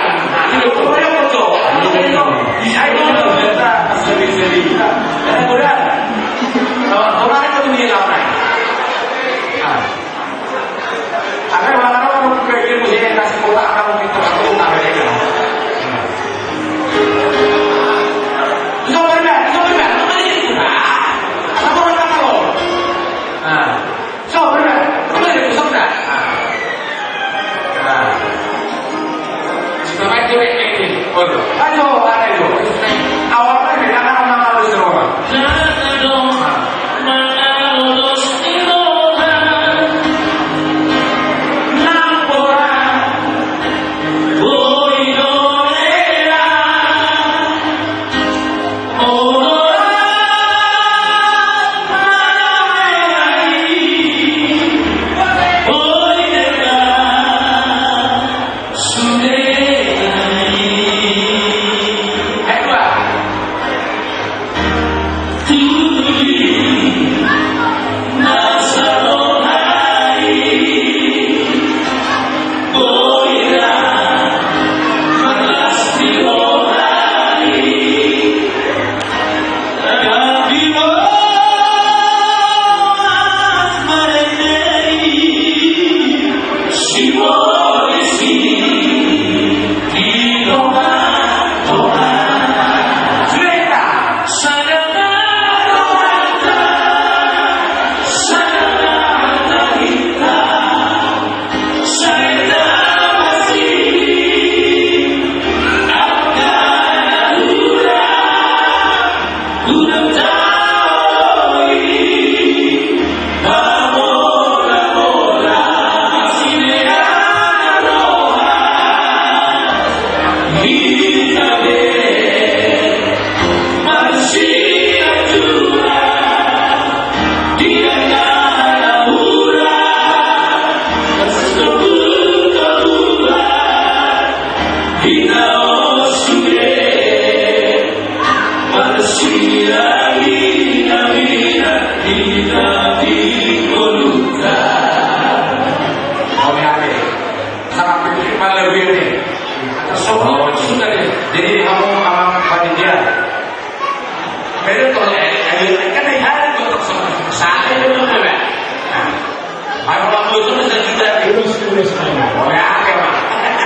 Ai, kalau dua juta, satu juta. Terus, terus, ayo. Oke, oke, Pak.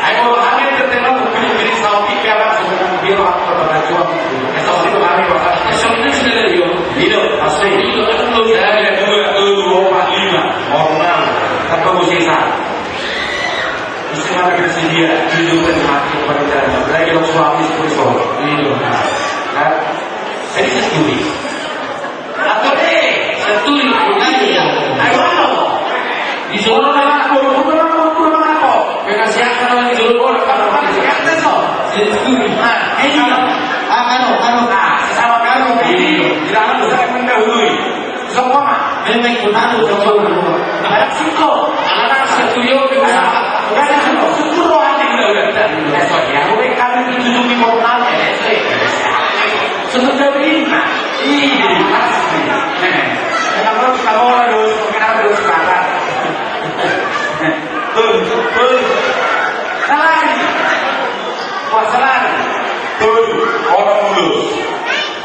Ayo, kalau kami tertembak, pilih, pilih sapi, piala, sebenarnya, dia, Pak, kalau ada jual. Eh, sapi itu kami, Pak. Eh, sapi itu sudah dari, yo. Iya, pasti. Iya, kan, kalau saya ada dua, tuh, dua, empat, lima. Normal. Ketemu sisa. Istimewa kita sedia, hidup dan mati kepada kita. Lagi lo suami seperti itu. Iya. Kan? Jadi, saya setuju. Atau, eh, satu lima kali ya. Ayo, ayo. Di Solo, anak guru, guru, guru, guru, apa? Penasihat, kalau di Solo, orang, apa, apa, apa, apa, apa? Jadi, guru. Nah, ini. Ah, anu, anu. Nah, sesama guru. Ini, tidak anu, saya mendahului. Semua, Mak. Memang guru, anu, semua guru. Nah, siko. Anak-anak setuju, bisa. Nah, siko. Syukur, rohani, udah, udah, udah. Ya, sorry, aku kan kami tujuh lima orang, ya, sorry. Sebut dari ini, Pak. Iya, pasti. Kenapa, kenapa harus, kenapa harus sepakat? Tuh, tuh. Salari. Wah, salari. Tuh, orang mulus.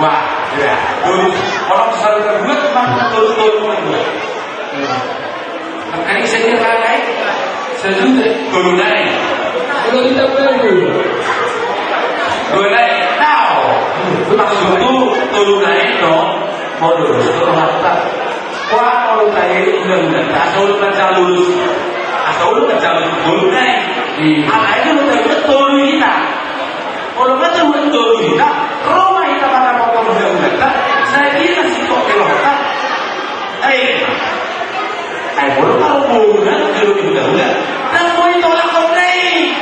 Wah, ya. Tuh, orang selalu terbuat, cuma tuh, tuh, tuh, tuh. Makanya saya dia pakai sejuta. Tolu nai. Kalau kita perlu. Dua nai. Tahu. Maksud tu tolu nai dong. Mau dulu, tolu harta. Wah, kalau saya ini udah, udah. Asal lu baca lulus. Asal lu baca lulus. Tolu nai. Iya. Apa itu lu tahu? Tolu kita. Olo, nga tahu tolu hita, ro ma hita mandapothon undang-undangta, sai dia na singkop di rohanta. Ai, ai, molo parboruon jolo di undang-undang, ndang boi tolak on dei.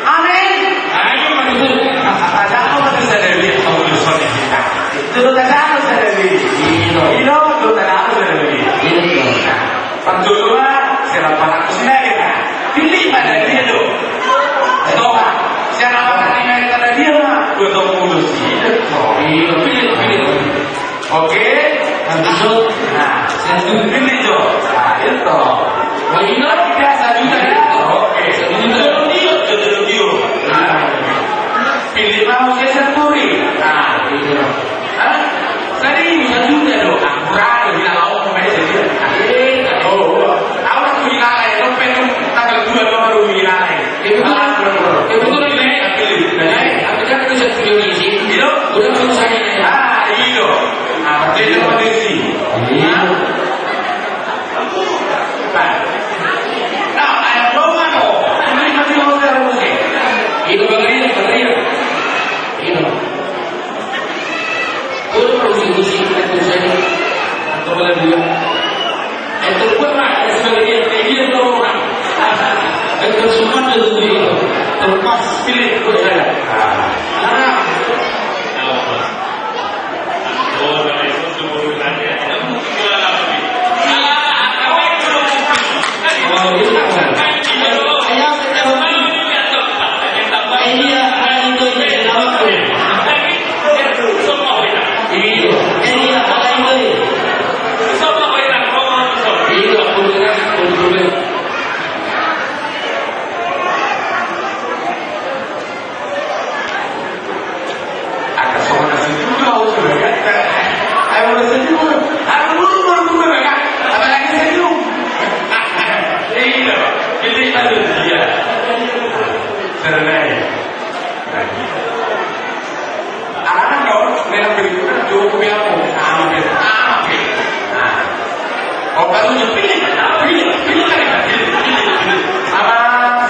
Amin. Amin, Pak Gubernur. Tajalo ma tu sadari, Pak Gubernur, songon i hita. Jolo tajalo sadari. Iya. Iya, jolo tajalo sadari. Iya, iya. Parjolo ma, sian lapan ratus lima hita. Pilih ma dari dia tu. Toha. Sian lapan ratus lima hita dari dia ma. Dua tahun mundur sih. Iya, pilih, pilih. Oke. Lanjut. Nah, sian tu pilih tu. Nah, itu. Kalau ini kan biasa juga ya. Oke. Satu juta. Satu juta. Nah. Pilih ma usia senturi. Nah, itu. Hah? Serius, satu juta do. Ah, kurang, bilang au, pemain serius. Eh, oh, au na tu bilang ai, lo pen tanggal dua tu baru bilang ai. Kebetulan, kebetulan ini, eh, aku kan bisa studio di sini. Iya. Udah susah ini. Ah, iya. Ah, jadi apa di sini? Iya. Nah, nah, ayo, lo mana? Ini masih mau saya musik. Itu baterai, baterai. Itu. Udah, kalau musik-musik, kita tuh saya. Atau kalau dia. Itu pun, Pak, ada sebagai dia, kayak dia, Pak, orang. Itu semua ada tuh, dia. Terlepas, pilih, buat saya. Nah. Angka songon na situtu au sude kan. Ai molo senyum. Aduh, mulu, mulu, mulu, kan. Apalagi senyum. Iya, ini kan dia. Serenai. Anak-anak dong, memang berikutnya cukup ya, mau. Aman, ya. Aman, ya. Nah. Obat lu pilih, pilih, pilih, pilih, pilih, pilih. Sama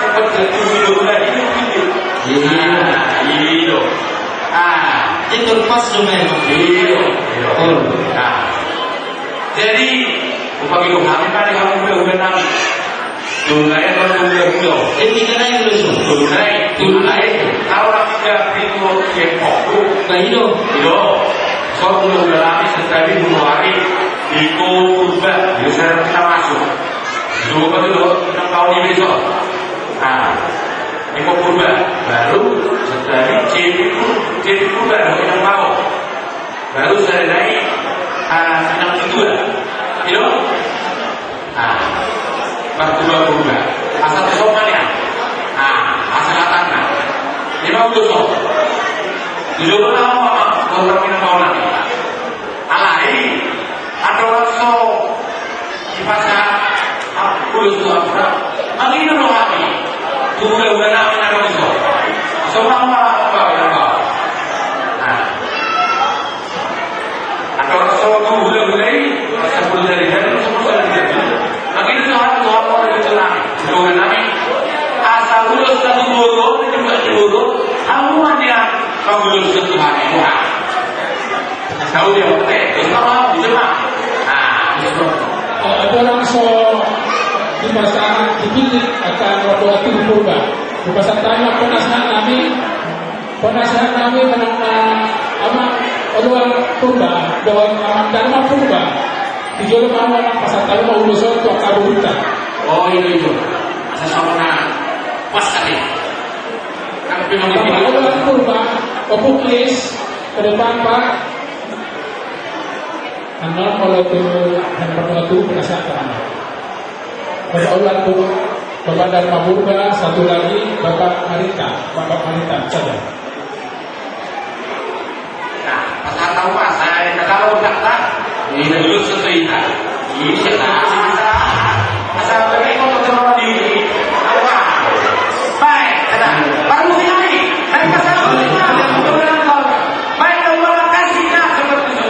seperti itu, dulu lagi, pilih. Iya. Nah, iya. Ah. Itu pas tuh, men. Iya, iya. Betul. Nah. Jadi, upami do hami, padi hami, udah, udah, nang. Tolu nai, tolu nai. Ini kita naik dulu, Su. Tolu nai. Tolu nai. Kalau lagi jadi itu, ya, kok. Nah, itu. Itu. Soal tolu nai, setiap hari. Iko Purba, biasa kita masuk. Dua kali dua, enam tahun ini, so. Nah, Iko Purba, baru setelah ini C P Pur-, C P Purba, enam tahun. Baru saya naik, ah, enam dua. Gitu? Nah, Markuba Purba. Asal kesopan ya? Nah, asal atas, nah. Lima puluh so. Tujuh puluh tahun, Pak, Pak. Tahun ini mau lagi. Alai, ada orang so, di pasar, apa Tuhan, anggiat do hami tu hulahula nami na ro dison. Songon na hupambahen. Nah. Angka orang songon tu hulahula i, sampulu jari, jari, sampulu jari, jari. Anggiat do hami tu hulahula nami. Hulahula nami. Asa ulos satu boru, satu boru. Hamu ma nian, hamu ulos satu hami. Wah. Tahu dia, oke. Terus apa? Bisa, Pak? Nah, terus, Pak. Eh, ada orang so di masa dipilih akan waktu-waktu di Purba. Di masa tanya penasaran kami, penasaran kami menang, eh, apa, keluar Purba, doang aman dan mah Purba. Di jolo mau aman pasal tahu mau ulos waktu kabur kita. Oh, iya, iya. Masa sama na pas kali. Kan memang di Bapak, keluar Purba, Bapak, please, ke depan, Pak. Annon molo tu, annon molo tu, penasaran. Bapak Ulan tu, Bapak Dharma Purba, satu lagi Bapak Marita, Bapak Marita saja. Nah, pas tahu pas, saya kata lo tak tak, ini dulu sesuai tak. Ini tak, asa, asa, asa, bagaimana mau terlalu diri? Apa? Baik, tenang. Baru sekali. Baik, terima kasih, nah, seperti itu.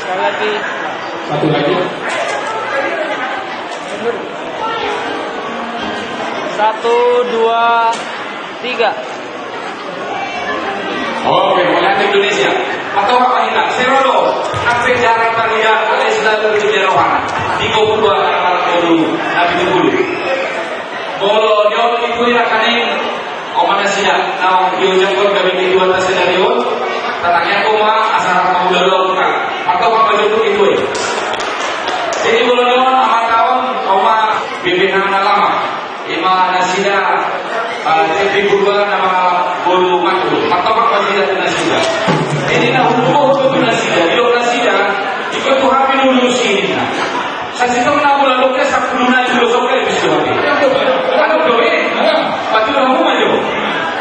Sekali lagi. Satu lagi. Satu, dua, tiga. Oke, mulai Indonesia. Atau apa kita? Sero do. Ape jarang tadi ya, ada selalu di Jerohan. Di Kopur dua, anak-anak dulu, Nabi dulu. Molo di on itu ya, kaning. Oma nasida, naung diojak on gabe ketua ta sadari on, tangiangkon ma asa rap mangulahon hita. Antong ma jo tu ketua i. Jadi molo on, amanta on, oma B P H na lama. Ima nasida, eh, C P Purba nama boru Matu. Antong ma nasida tu nasida. Jadi na huboto tu nasida, didok nasida, ikut tu hami dulu sini. Sasintongna molo adong sampulu na jolo sokke bisa mati. Adong do i. Patudu hamu ma jo.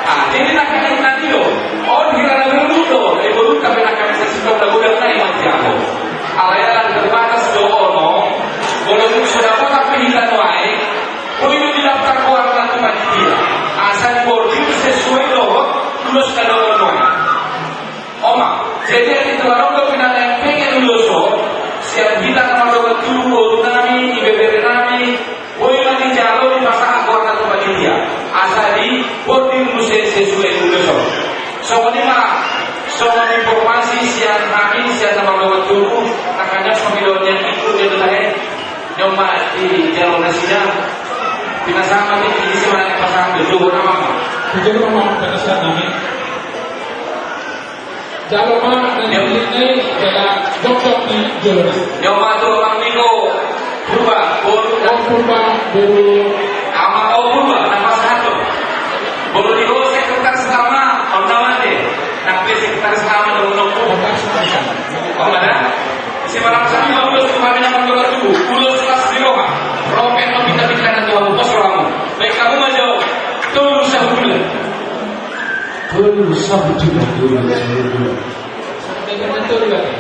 Ah, jadi na hami na tio. On hira na dulu do. Ai boru kami na hami sasintongna godang na i mati ako. Alai ala terbatas do ono. Molo tu sudah apa tapi hita nuaeng. Boi do didaftar goarna tu panitia. Asa dibordir sesuai dohot ulos na didok nuaeng. Oma, jadi adong do pinangan pengen ulos on, sian hita na mardongan tubu, boru nami, ibebere nami, boi ma dijalo dipasahat goarna tu panitia. Asa dibordir muse sesuai ulos on. Songon i ma, songon informasi sian hami, sian na mardongan tubu, na hanyar songon i do nian ikut dia tu tahe, nyoma dijalo nasida, pinasahat ma di, di si mana pasahat tu tubu nama. Dijalo ma, pinasahat nami. Jalo ma na nilai jala jokjok di jolo. Nyoma tu Amang Niko Purba, boru. Amang Purba, boru. Amang Purba, nama satu. Boru Niko sekretaris utama, on nama de. Nang pe sekretaris utama, boru Niko. Oh, ada? Si malam sami mau ulos tu kami nama dua tubuh. Ulos pas di rumah. Rompet no pita-pita na tua, pos rumah. Baik, kamu maju. Tunggu sebulan. Tolu sabu jula, tolu sabu jula. Sampai dengan tolu lagi.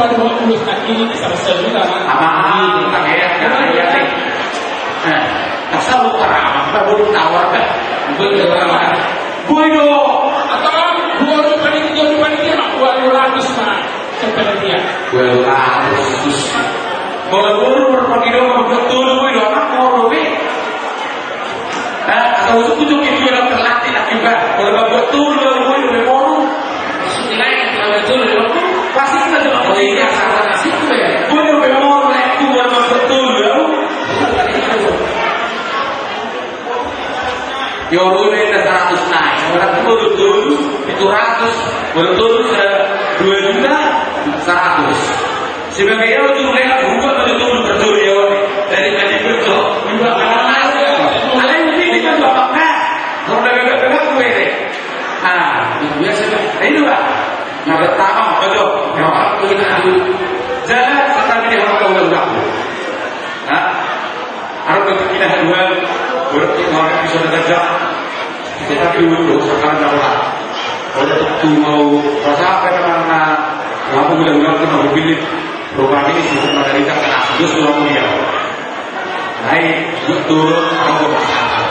Baru ulos na ini bisa selesai juga, kan? Apa? Pakai ya, ya, ya, ya. Nah, asal lu parah, apa boleh tawar, kan? Boleh tawar. Boi do. Atau dua puluh panitia, dua puluh panitia, mak, dua ratus, mak. Seperti dia. Dua ratus. Kalau dulu berpagi do, berbetul, boi do, anak mau, boi. Nah, atau itu tujuh itu yang terlatih lagi, kan? Kalau berbetul, boi, boi, boi, boi. Maksudnya, kalau betul, boi, pasti kita cuma, oh, iya, sama situ, ya. Boi, boi, boi, boi, itu, boi, berbetul, boi. Yo, lu ini seratus naik, orang itu betul, itu ratus, betul, sudah dua juta seratus. Sebagai yo, itu mereka berubah betul, betul, ya, dari tadi betul, berubah, karena lain, ya. Ada yang lebih, kita juga pakai. Kalau udah bebek-bebek, gue ini. Ah, biasa, Pak. Nah, ini, Pak. Nah, pertama, betul. Yang orang punya dulu. Jangan, pertama dia orang tahu, tahu. Nah, Aro ketika dua, berarti orang bisa bekerja. Kita dulu, sekarang darurat. Kalau tentu mau rasa apa namanya, kamu bilang-bilang tuh mau pilih rumah ini, sudah pada kita kena, terus pulang dia. Baik, betul, aku masalah.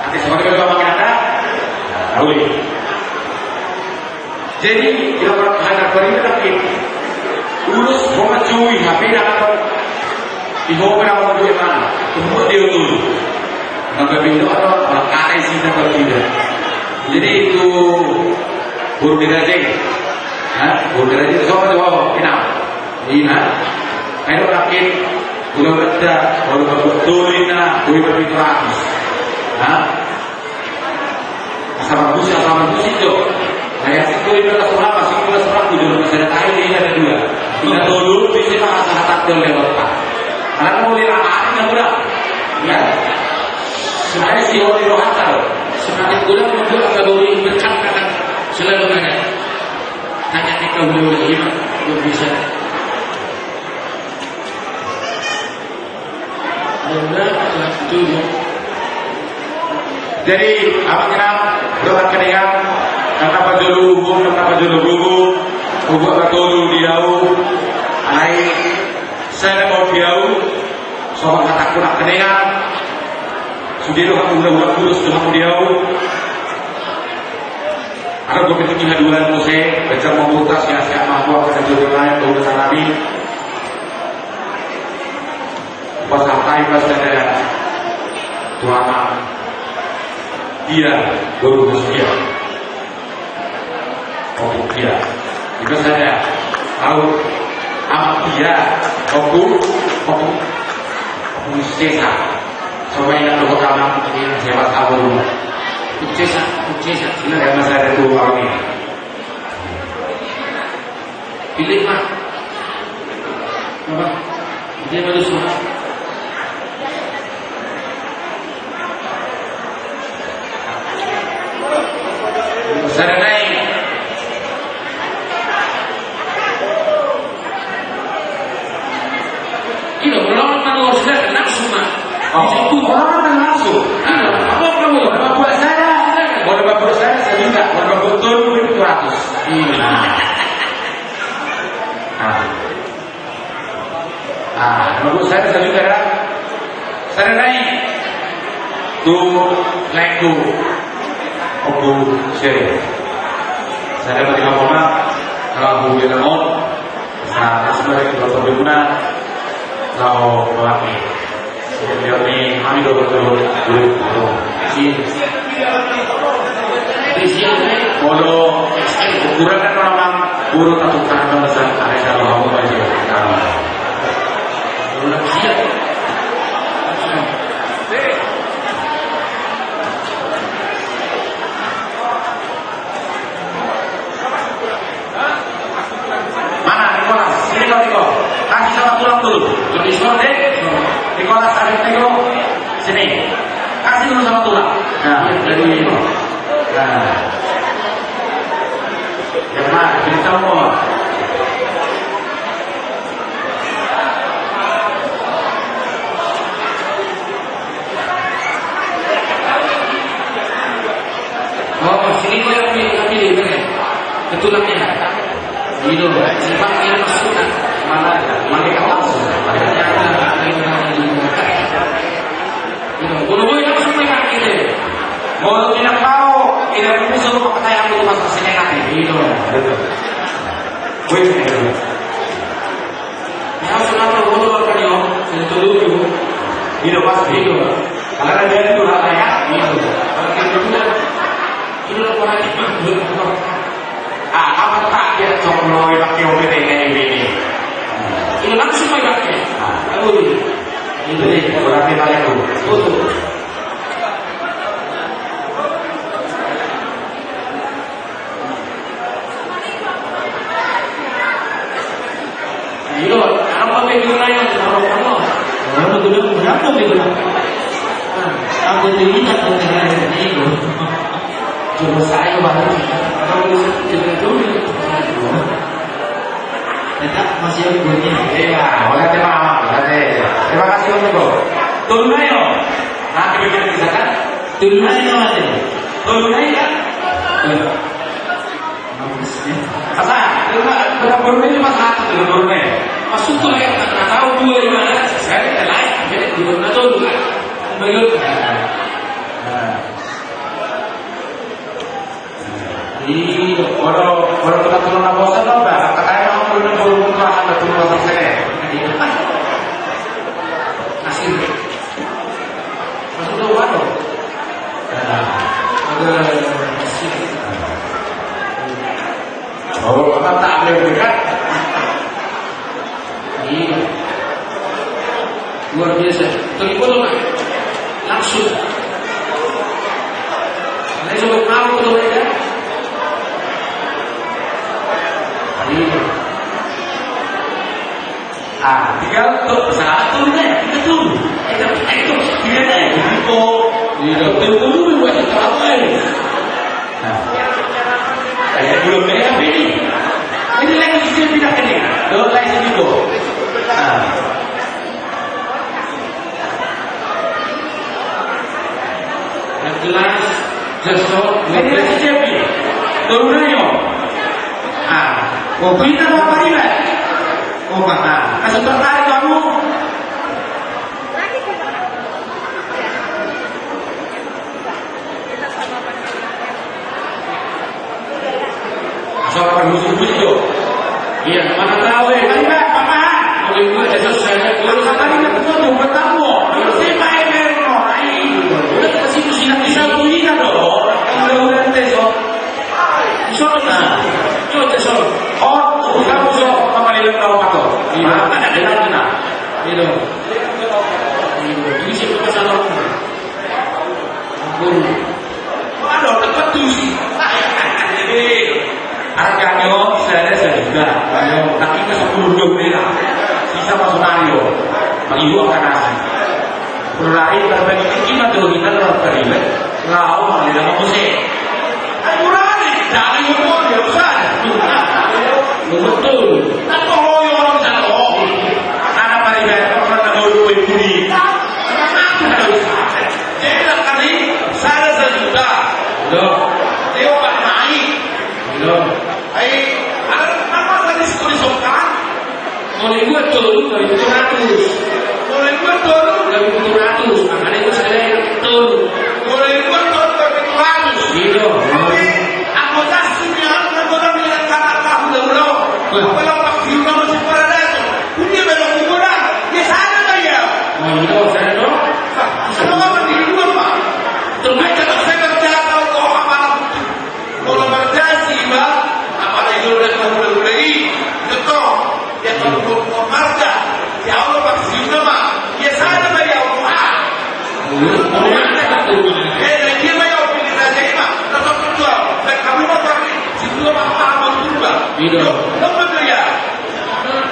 Nanti sebagai bapak kita, tahu ya. Jadi, ina ma hata parida nangkin. Ulos, ho ma jui, hape na apa? Di ho ma na apa jui mana? Tumbuh dia tu. Maka beda apa? Maka isi na apa tidak? Jadi itu boru di Rajeng. Ha? Boru di Rajeng, so ma tu ho, ina. Ina. Ayo nangkin. Ulos kerja, baru betul ina, boi berpikiran. Ha? Asal bagus, asal bagus itu. Nah, yang situ itu adalah selama, situ adalah selama, itu adalah masalah lain, ini ada dua. Kita dulu, di sini mah asal hati lewat, Pak. Karena mau di lapangan, ya udah. Ya. Sebenarnya si Oli Rohata, loh. Semakin kurang, membuat kategori berkat akan selalu ada. Hanya kita boleh, ya, belum bisa. Jadi, amang inang, dohot angka dongan, angka na parjolo uhum, angka na parjolo gogo, hubuat ma tolu di ahu, alai, sada ma di ahu, songon hatangku angka dongan, sude do hamu na hula-hula, ulos do hamu di ahu. Adong dope tingki haduan muse, baca mamurtas, ya, siap mambuat, kata juru lain, dohot tanami. Pasahat ma sada tu amang. Dia, boru Hosea. Ompung dia. Ima sada. Au. Amang dia. Ompung. Ompung. Ompung Sesa. Sama inang dohot amang, ini siapa tahu. Ompung Sesa, Ompung Sesa. Ima sada tu amang ini. Pilih, Pak. Apa? Dia baru surat. Sada nai. Ino, ulang mana harus langsung, Pak. Oh, bisa tuh. Orang kan langsung. Iya, apa kamu? Orang buat saya. Orang buat saya, saya minta. Orang buat tujuh ratus. Iya. Nah. Nah, orang buat saya, saya minta, ya. Saya naik. Tuh, naik tuh. Ompung, saya. Saya dapat lima koma. Kalau aku bilang, oh, Sa, sebagai ketua pembina, kau pelatih. Jadi, kami, kami dua betul, dua betul. Si, si, kalau ukuran kan memang buruk atau kurang besar, ada salah apa aja. Nah. Kurang siap. Mana Nikolas? Sini kau, Niko. Kasih sama tulang dulu. Lebih suara deh. Nikolas, ada Niko. Sini. Kasih dulu sama tulang. Nah, jadi ini. Nah. Yang mana? Jadi kamu mau? Oh, sini kau yang pilih, yang pilih, bener. Betul lah, ya. Ido, sifat dia masuk. Mana? Mana kau? Ido, bolu bolu langsung mereka gitu. Mau tidak mau, tidak bisa pakai aku tuh pas kesini nanti. Ido. Wih, ido. Ya, sudah tahu, bolu bolu kan, yo. Itu dulu. Ido, pas ido. Kalau ada itu lah, ya. Ido. Kalau kita dulu, itu lah, orang itu. Ah, apa tak dia cok lo, pakai O P T N ini? Ini langsung, Pak, ya? Ah, aduh. Ini berarti banyak, tuh. Tuh, tuh. Ayo, apa pe dulu ayo, kalau kamu. Kalau dulu, berapa pe dulu? Ah, aku tuh ingat, aku tuh ingat, aku tuh ingat. Cuma saya baru, kalau dulu, kita dulu. Tetap masih punya. Iya, makasih, Pak. Makasih. Terima kasih, Mas Eko. Tolu nai, yo. Nanti bikin di sana. Tolu nai, yo, nanti. Tolu nai, kan? Iya. Masa, coba, coba turun ini pas satu, coba turun ini. Masuk tuh, ya, nggak tahu dua di mana, saya tidak lain, jadi turun aja dulu, kan. Bayar. Nah. Iya, kalau, kalau kita turun apa bosan, Bang, Bang, katanya mau turun, turun, turun, turun, turun, turun, turun, turun. Asik. Masuk dulu, Bang. Nah, ada, ada, ada. Oh, apa tak ada juga? Iya. Luar biasa. Telepon, Pak. Langsung. Nah, coba mau tuh, ya. Iya. Ah, tinggal tuh, pesawat turun deh, kita turun. Kita, eh, tuh, tinggal deh, gitu. Iya, tuh, turun dulu, buat kita apa, ya? Nah. Kayak belum kayak apa ini? Ini lagi kecil pindah ke ini. Belum lagi gitu. Nah. Yang jelas, Jeso, yang jelas siapa? Tolu nai, yo. Ah, oh, kita apa ini, Mas? Oh, Pak, ah. Masih tertarik kamu? Soal permusuhan itu. Iya, mana tahu, eh, kan, Pak, Pak, Pak. Kalau gue, eh, selesai, kalau sama ini, gue tuh, gue tahu. Kalau saya, Pak, eh, eh, mau, ai. Udah, kasih tuh, sini, bisa, tuh, ini, dong. Udah, udah, tes, oh. Bisa, tuh, nah. Coba, tes, oh. Oh, tuh, kamu, so, apa, Pak, ini, tahu, Pak, tuh. Iya, ada, ada, ada. Iya, dong. Iya, dong. Ini sih, Pak, salah. Ampun. Aduh, dapat tuh sih. Harganya, saya ada sejuta. Tapi ke sepuluh dua bela. Sisa masuk Mario. Bagi dua akan nasi. Mulai berbagi kecil atau kita dalam terlibat. Lau, melihat apa sih? Ayo, mulai. Dari umur, ya, usah. Betul. Tak perlu, ya, orang bisa, oh. Karena pada ibarat, orang tak mau duit budi. Jadi, lah, kali, sada sajuta. Loh. Dia opat nai. Loh. Ai, ada apa tadi sekali sokan? Molo i dua tolu, dua ribu tujuh ratus. Molo i dua tolu, dua ribu tujuh ratus. Makanya itu saya tolu. Molo i dua tolu, dua ribu tujuh ratus. Iya. Tapi, aku tak sini, aku orang yang kata tahu dahulu. Wah. Apa lepas di rumah masih pada datang. Punya belok kuburan. Ya, sana, Pak, ya. Oh, iya, sana, dong. Sama apa di rumah, Pak? Terbaik kalau saya kerja, tahu kau apa. Molo marga si iba, apalagi molo na hulahula i, getong, ya, molo marga, ya Allah, maksudna ma, ya, sada ma, ya Allah. Eh, na dia ma, ya Allah, pilih raja i ma, tetap berjuang. Baik, kami ma pakai, si dua ma, paham, paham, paham. Iya. Lo betul, ya?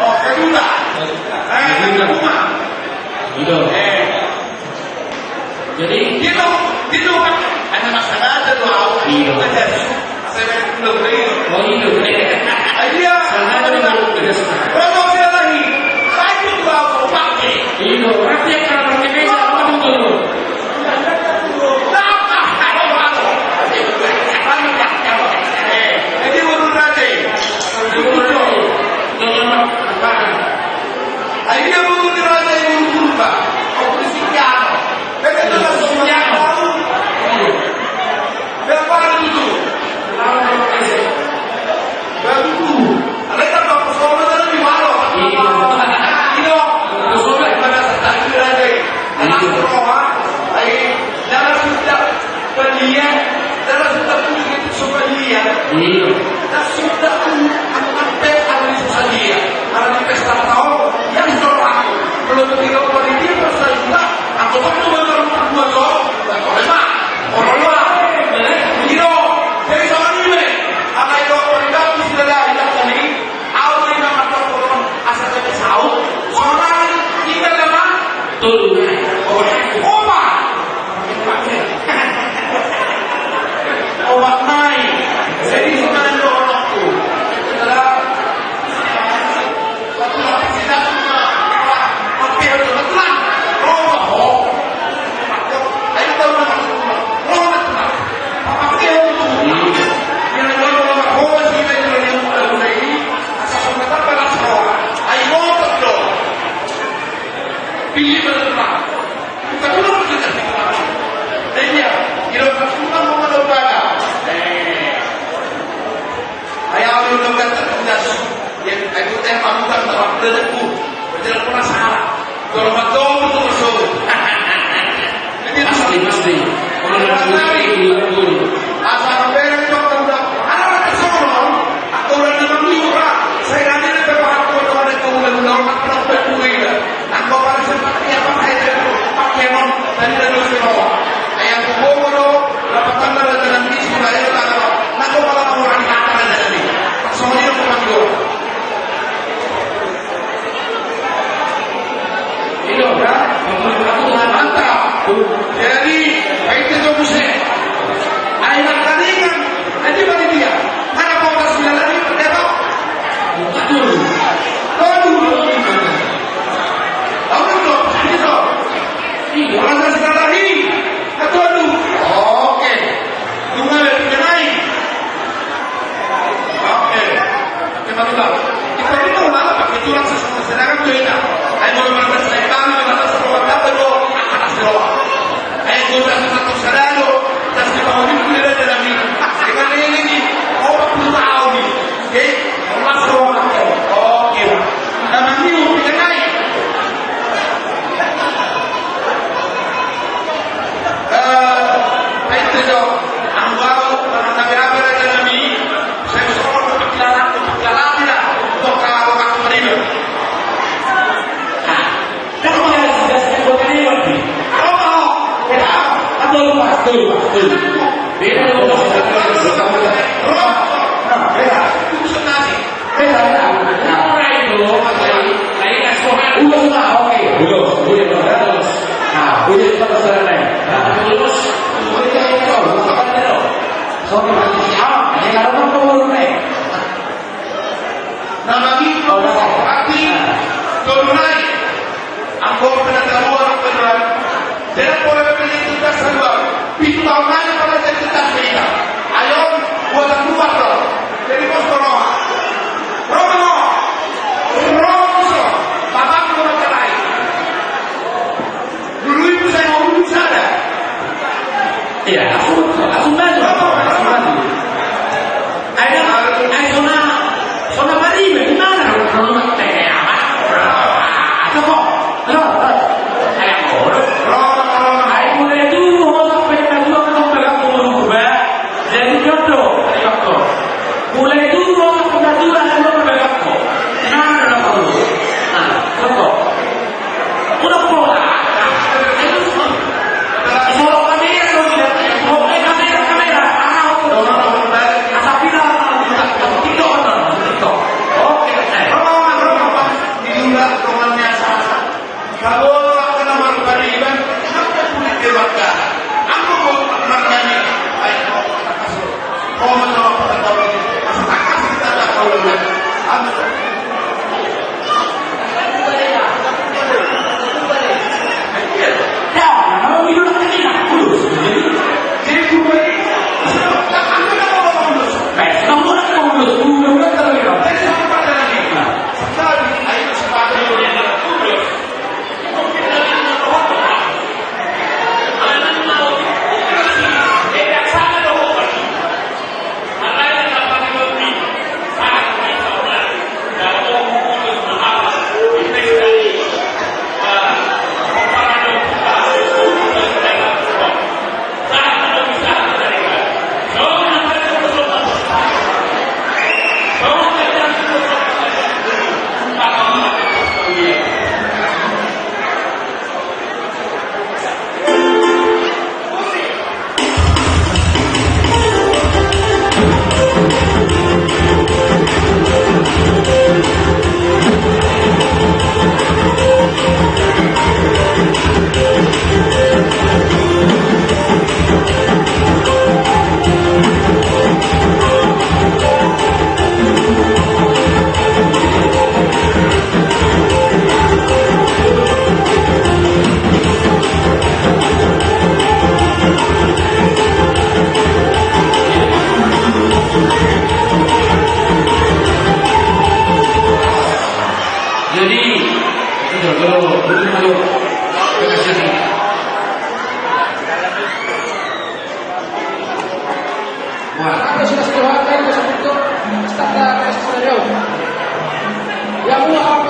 Oh, kedua. Eh, kedua. Iya. Eh. Jadi, dia tahu, dia tahu kan, ada masalah ada tuh, awal. Iya. Ada sih. Saya kan belum beli. Oh, iya. Ah, iya. Sama ada di dalam kerja sekarang. Kalau mau saya lagi, lagi tuh, awal, pakai. Iya, berarti yang kalau pakai meja, apa tuh? Kenapa? Aduh, aduh. Eh, jadi urut aja. Urut aja. Ada jago, berjalan pernah salah. Tolong bantu, tolong bantu. Jadi, pasti, pasti. Kalau nanti, asa bereng jok tentang anak-anak sono, atau orang yang menghiura, saya nggak ada yang berpaham, kalau ada yang tahu, dan orang tak pernah berpikir. Anggo pala sian pakean, pakean on, tadi dari Jawa. Ayam kuku bodo, dapat tanda dan jalan di sini, ayo tak ada. Anggo pala mau orang kata dan jalan di. Songon i do panggo. Iya, ya. Mantap. Jadi, baik itu muse. Ayo, taringan. Jadi, panitia. Mana Paul Silahi? Ada apa? Betul. Aduh. Aduh, loh. Ini, loh. Iya, Paul Silahi. Aduh, aduh. Oke. Tunggu, ya, kenai. Oke. Oke, mantap. Kita ini mau lama, Pak. Itu langsung sedangkan tuh, ya. Ayo, mau lima belas, saya paham, lima belas, saya paham, apa, bro? Apa, bro? Ayo, gua udah satu sadar, lo. Kasih tahu ini, udah ada lagi. Dengan ini nih, empat puluh tahun nih. Oke, Mas Romanto. Oke, Pak. Nama ini udah naik. Eh, itu, Cok. Anggo au, karena kami apa, ada kami. Saya bisa ngomong, pengkilaran, pengkilaran tidak. Untuk kalau aku terima. Nah, Kan dia jelas buat ini, Pak. Apa? Ya, apa lupa? Tuh, tuh. Beda dong. Nah, beda. Beda, beda. Nah, udah, sudah. Oke, udah, udah, udah. Nah, udah, kita selesai. Nah, terus. Sorry, Pak. Ah, ini kalau mau turun, nih. Nama ni, tapi, turun naik. Anggo pengetahuan, pengetahuan. Jadi, pola pemilih kita semua. Pintu tahu mana pada cerita cerita. Ayo, buat aku atau. Jadi, bos, tolong. Romo. Romo. Bapak, mau makan lain. Dulu itu saya mau duduk sana. Iya, aku, aku bantu, aku bantu. Ayo, ayo, sona, sona pari, di mana? Kalau nggak teh apa? Apa kok? Lo, lo. Ayo, lo. Ayo, mulai dulu, lo sampai ke dua, ke tempat aku berubah. Jadi jodoh, ayo, kok. Mulai dulu, lo sampai ke dua, aku berubah, kok. Di mana, lo? Nah, lo, kok. Udah pola. Solo kamera tuh, kamera, kamera. Asal bilang, TikTok, TikTok. Oke, eh. Kalau akan marpariban, aku punya dewata. Aku mau margani. Ayo. Jadi, itu dulu, dulu, dulu. Terima kasih. Wah. Kami sudah setuhakan untuk standar S T R. Yang mau apa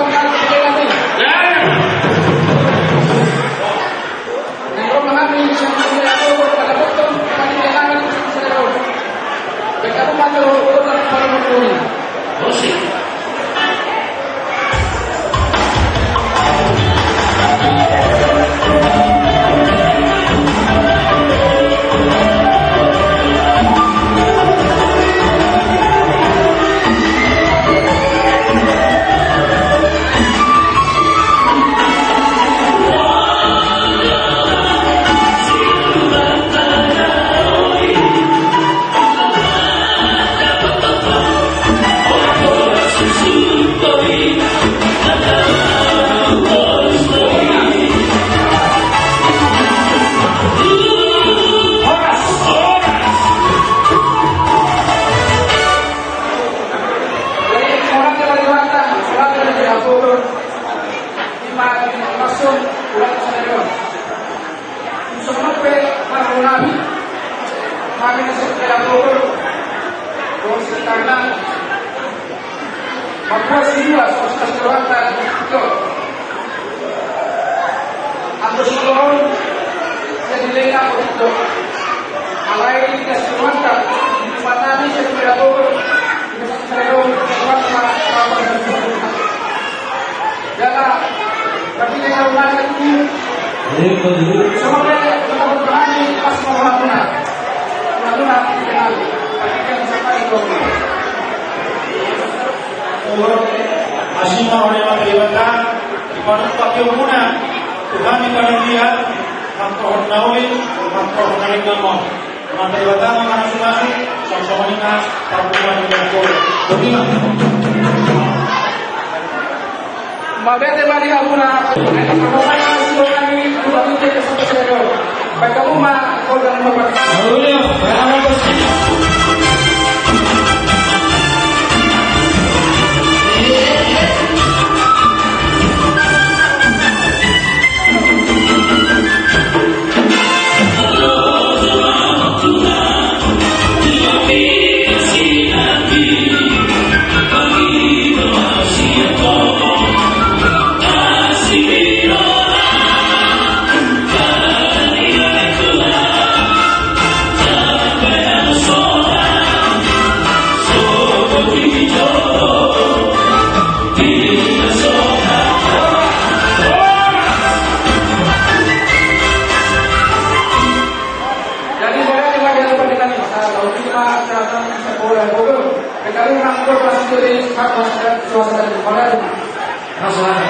Ulang sadari on. Songon on pe marhite hami, hami na sian Pemda Bogor, dohot sekitarna, mamboan siluas, songon na sian rohanta di situ. Anggo siluas on, jadi lenga, begitu. Alai di siluas on, di mana di sian Pemda Bogor, Asi ma roha ni Amanta Debata, dipanumpahi hamu na, Tuhan, di panangian, mantorhon na uli, mantorhon na lengan. Mauliate ma di Amanta Debata, songon i ma parpunguan ni Amanta Debata. Mauliate ma di hamuna. Baik, hamuna ma, Holdan Nurpaksa. Jadi, saya cuma di hadapan kita nih, Mas. Kalau kita acara sekolah Bogor, kita ini orang tua masih jadi suasana, suasana di mana tuh? Masalah.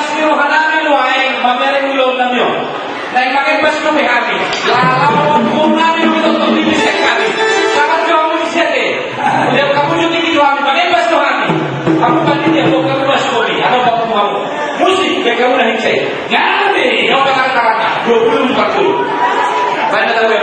Di rohanami nuaeng mamereng ulaonnami on. Naeng mangembas dope hami. Laho ulaonnami dope tongtong diberengkel hami. Sahat jo hamu di sian i. Dia kamu jo tinggi jo hami, mangembas jo hami. Hamu panitia, bongkar hamu, bongkar hamu. Musik, bongkar hamu na hikse. Ngari, yo bakar tarana. Dua puluh empat puluh. Baik, kita mulai.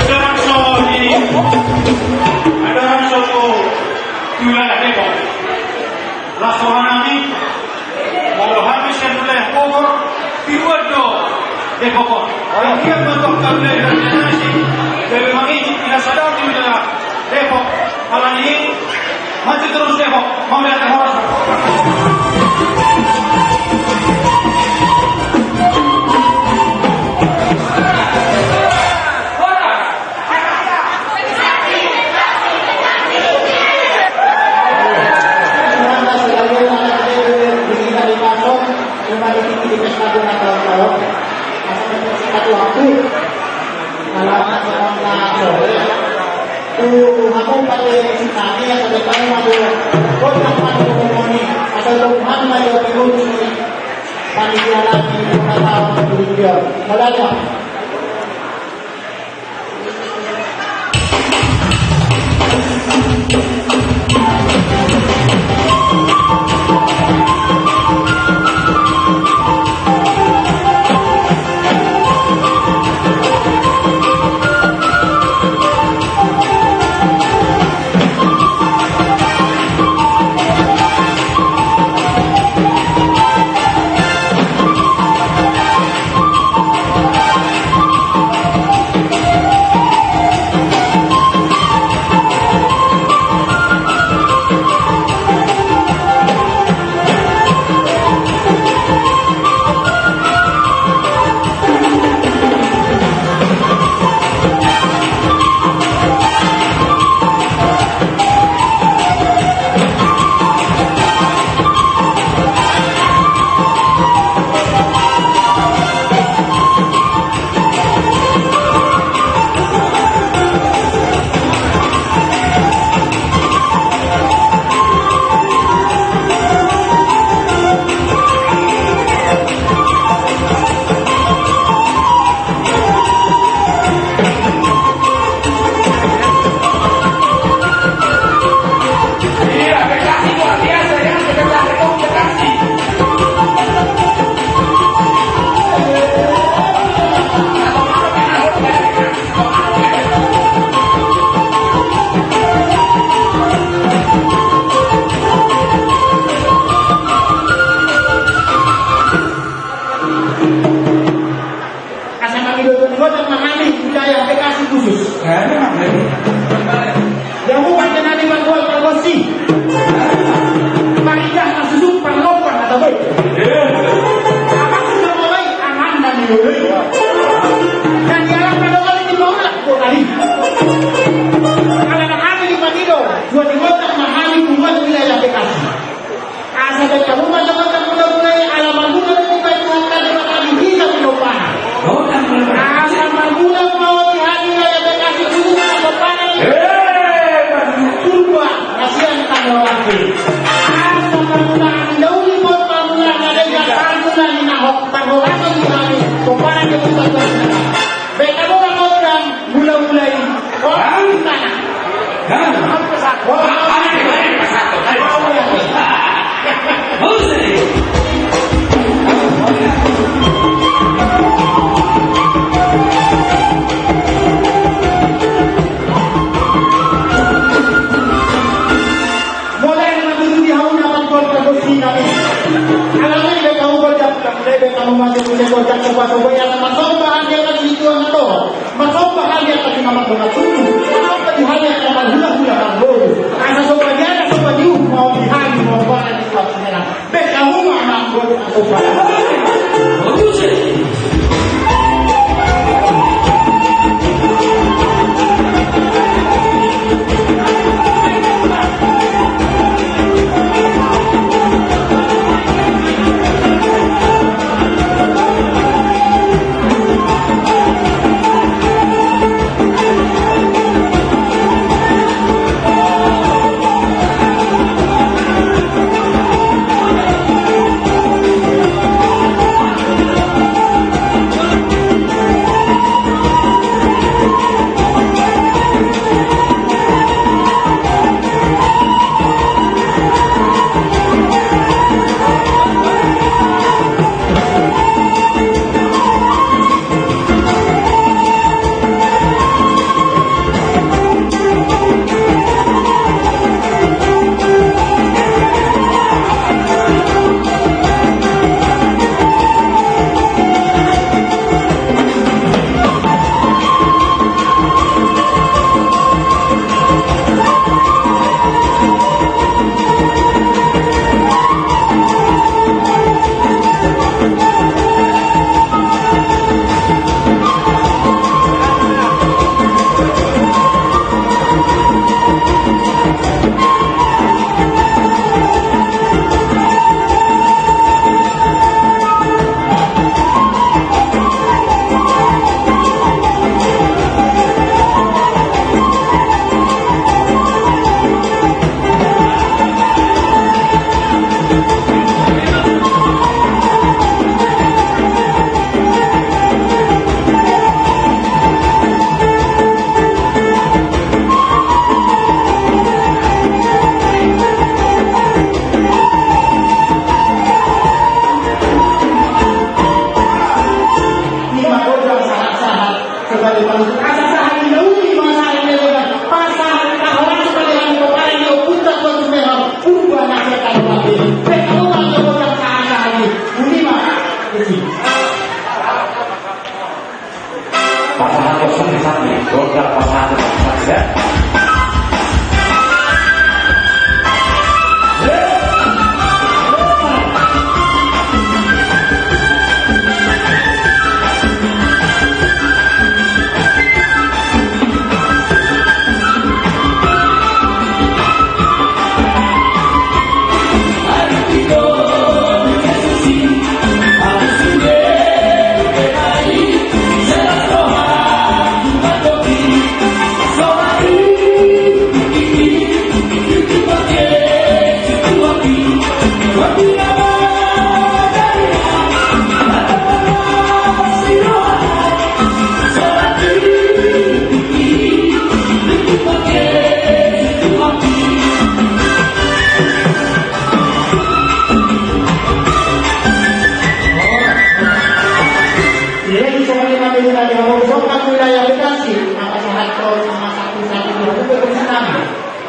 Adong so di, adong so tu wilayah Depok. Las rohanami, molo hami sian wilayah Bogor, tiruan do Depok on. Ai dia ma tong wilayah nasi, gabe mangihut ina sadar di wilayah Depok. Alani i, maju terus Depok, mauliate, horas. Hamu pade sitani atau depan madu, kota madu moni, atau Tuhan madu pengunci, panitia lagi, kota tahun demikian. Kalau ada Asa mangido tu Tuhan ma hami budaya Bekasi khusus. Yang bukan kenali manjual pargonsi. Paridah na susuk parlompan atau baik. Apa sudah mulai aman dan dilului. Dan dialah pada kali di bawah kok tadi. Kalau hami di Manado, dua di kota mahami buat wilayah Bekasi. Asa baen hamu ma songon na mula-mula i, ala marmula do dibaen Tuhanta Debata di hita pinompana. Asa marmula ma di hami raja Bekasi tu hita pinompana i. Purba na sian tano ate. Asa marmula hami dauli ma marmula na denggan marmula ni nahok parhorasan di hami pinompana di hita pinompana. Baen hamu ma gondang mula-mula i. Gondang. Mulai dengan dulu di hauna manjual pargonsi nami. Alana i baen hamu gondang, mulai baen hamu mate, mulai gondang, coba-coba i ala marsomba hami atas situan atau marsomba hami atas nama Tuhan Tuhan. Apa di hami atas marhula-hula marhula. Asa somba ni anak, somba ni uhu, mau di hami, mau barang di Tuhan Tuhan. Baen hamu ma manggot atau barang.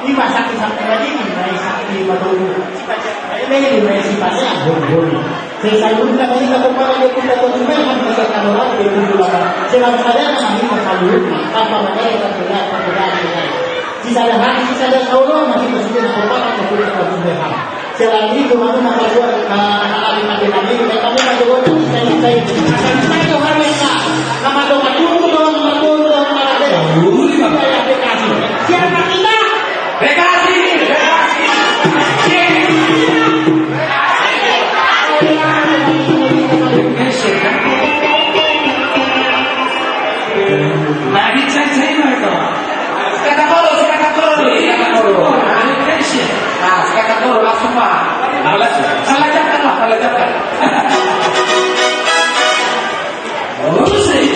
Ima sakti-sakti na didi, ima sakti matomu. Ima sakti na didi, ima sakti na didi. Sai saluhutna ma hita pomparan di Ompunta Tuan Rumehang, sai saluhutna ma hita pomparan di Ompunta Tuan Rumehang. Sai saluhutna ma hita pomparan di Ompunta Tuan Rumehang. Sisada hami, sisada saoloan ma hita sude na pomparan di Ompunta Tuan Rumehang. Sai saluhutna ma hita pomparan di Ompunta Tuan Rumehang. Siapa kita? Bekasi! Bekasi! Nah, ini cek-cek mana itu? Kata koro, kata koro, kata koro. Nah, ini cek-cek. Nah, kata koro, langsung, Pak. Salah jawab lah, salah jawab. Musik.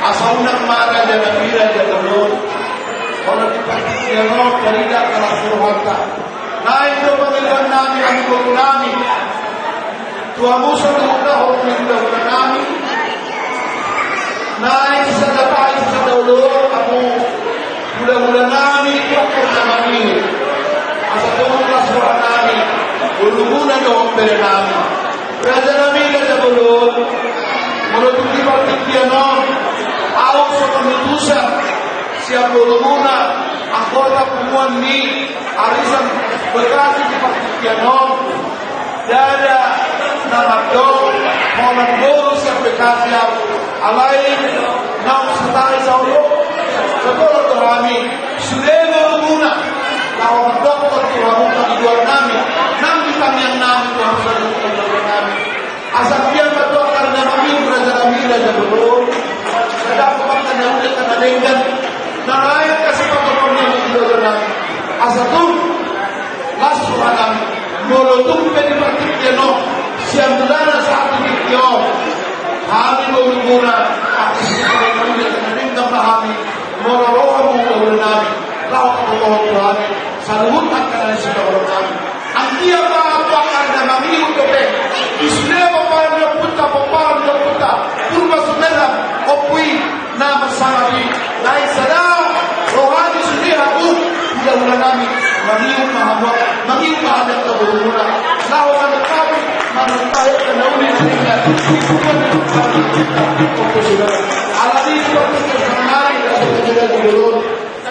Asa unang ma raja nami, raja bolon, molo di partingkian on tarida las ni rohanta. Naeng do pangidoan nami, hamu boru nami, tu hamu saluhutna horong ni hulahula nami. Naeng sada pahi sada olo hamu hulahula nami, tu angka na mangihut. Asa tung las roha nami, boru muna dohot bere nami. Raja nami, raja bolon, molo tung di partingkian on ahu songon utusan sian boru muna, anggota punguan ni arisan Bekasi di partingkian on, ndada na mandok holan boru sian Bekasi ahu. Alai naung satai saolo, sahat do hami sude boru muna laho mandok tu hamu pangidoan nami, nang di tangiang nami tu hamu saluhut pangidoan nami. Asa pian ma tu angka na mangihut, raja nami, raja bolon, sai dapot angka na uli, angka na denggan, na lae kasipatupaon nami tu boru nami. Asa tung las roha nami, molo tung pe di partingkian on, sian mulana sahat tu tingki on, hami boru muna, angka sipatupaon na uli, angka na denggan ma hami, molo ro hamu hulahula nami laho pabotohon tu hami saluhut angka na niula nami. Anggiat ma tu angka na mangihut dope, di sude pomparan ni ompunta, pomparan ni ompunta Purba Situmorang, Ompu i na marsangap i, naeng sada roha ni sude hamu hulahula nami, mangihut ma hamu, mangihut ma hami angka boru muna laho manungkapi, manungkapi angka na uli na denggan. Alani i, raja nami, raja bolon,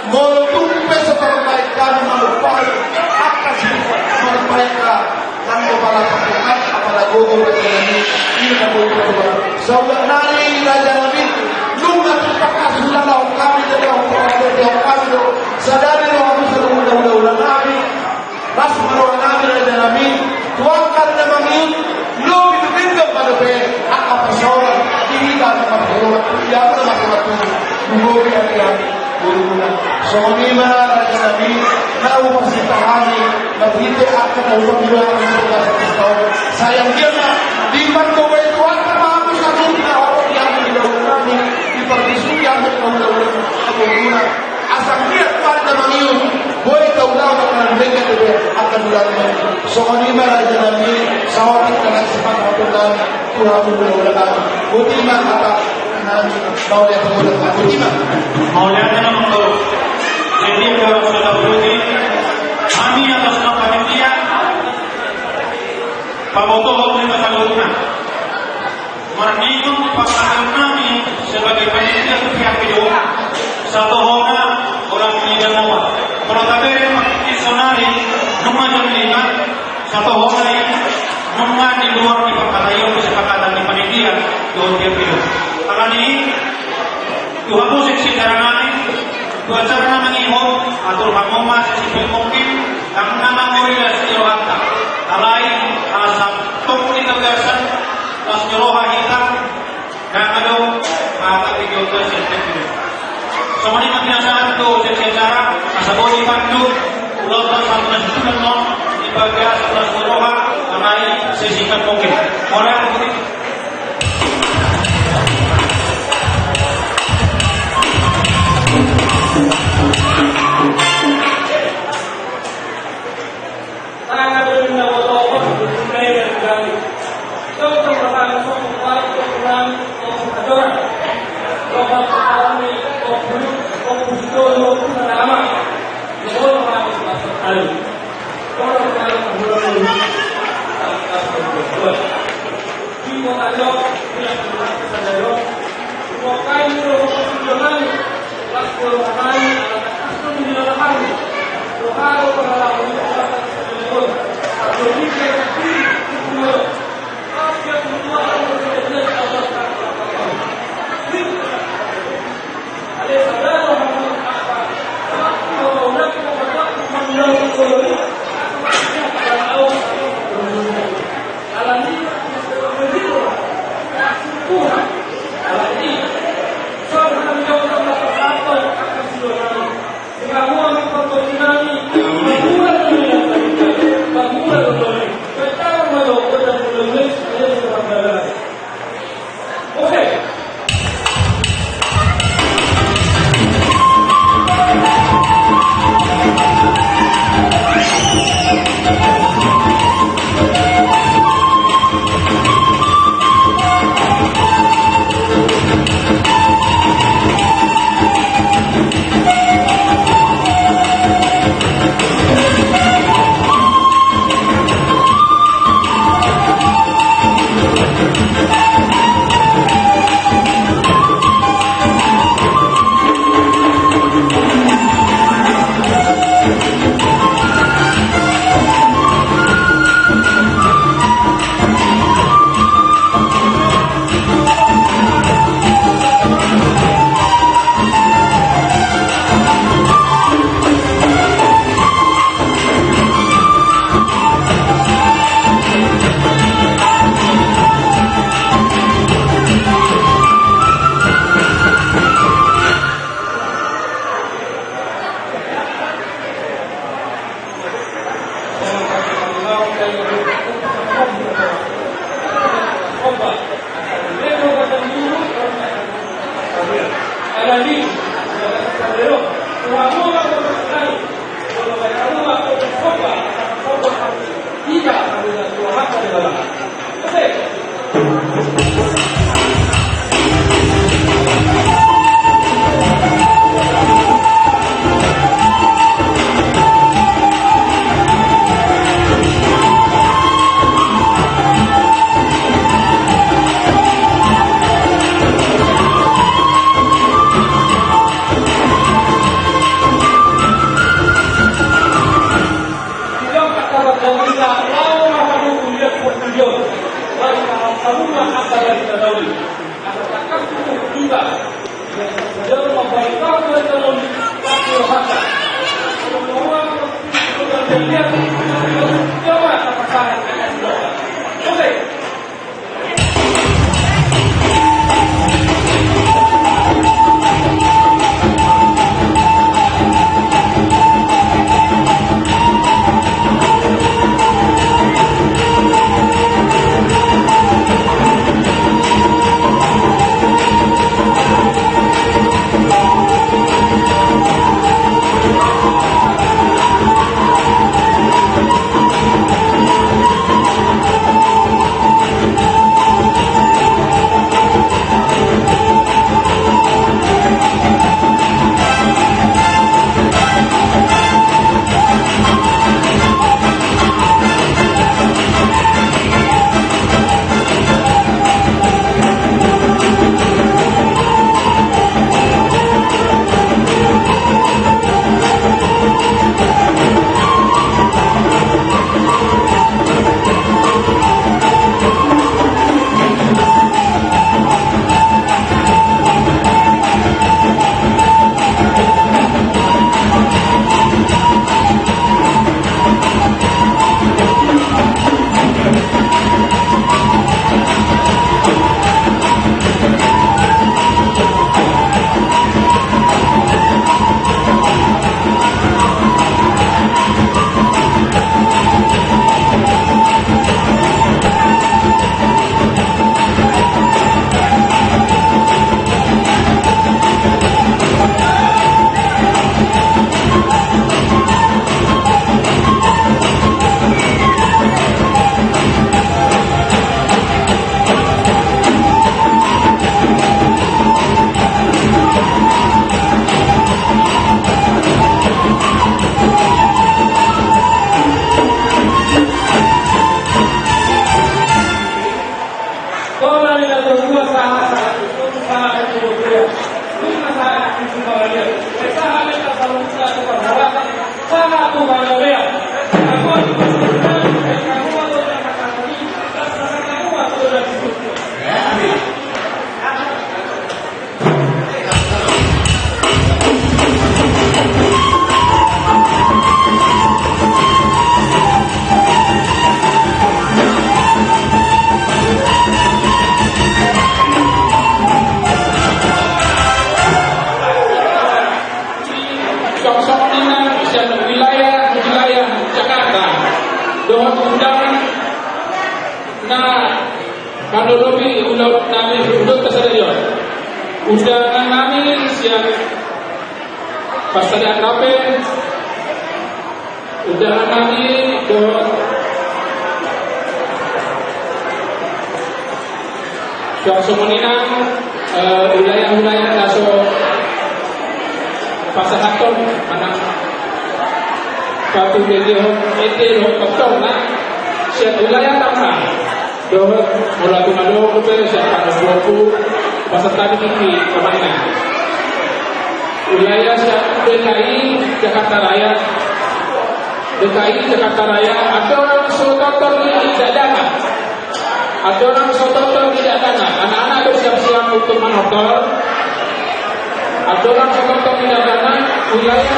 molo tung pe so tarbahen hami manungkapi angka si, manungkapi angka na Saotik nari, raja nami, nunga terpakas hulalahon hami, jadi hami do sadari do hami saluhutna hulahula nami. Las ma roha nami, raja nami, tu angka na mangihut, lobi tu denggan ma dope angka parsaoran di hita na marhormat, di hita na marhormat tu. Gogo di hami, gogo di hami. Songon i ma, raja nami, na hupasinta hami marhite angka na hupasinta hami. Sayang dia ma, di pargogo i tu angka na hami saluhutna, hami di hami di hulahula nami, di pargisuki hami di hulahula nami. Asa anggiat hami na mangihut, boi taulahon angka na denggan dope angka na hulahula nami. Songon i ma, raja nami, saotik na naeng sipanganon nami tu hamu hulahula nami. Boti ma hata nami. Mauliate ma. Boti ma. Mauliate ma. Jadi, kalau sudah puji, kami atas nama panitia, pabotohon ma saluhutna. Marningot pangkataion nami sebagai panitia tu pihak i do, satohona holan di Danau. Molo tabere ma di sonari, nunga jam lima, satohona i nunga di luar ni pangkataion kesepakatan ni panitia dohot pihak i do. Alani i, tu hamu seksi acara nami, tu acara na mangihut, atur hamu ma sesipit mungkin, ndang na mangorilas di rohanta. Alai, asa tong di gagasan, las ni roha hita, ndang adong hata di gagasan seksi. Songon i ma pinasahat tu seksi acara, asa boi dipandu, ulaon satu na situnan non, di bagasan las ni roha, alai sesipit mungkin. Mauliate. Na, panolopi ulaon nami, ulaon ta sadari on. Undangan nami sian Pansarian Rape, undangan nami dohot suang songon i nang, eh, wilayah-wilayah na so pasahathon manang patulehon ende dohot tongtong na sian wilayah tangga dohot molo tung adong dope sian panombopu pasahat nami tingki pamangan. Wilayah sian D K I Jakarta Raya, D K I Jakarta Raya, andorang so tortor di dakdanak. Andorang so tortor di dakdanak, anak-anak bersiap-siap untuk manortor. Andorang so tortor di dakdanak, wilayah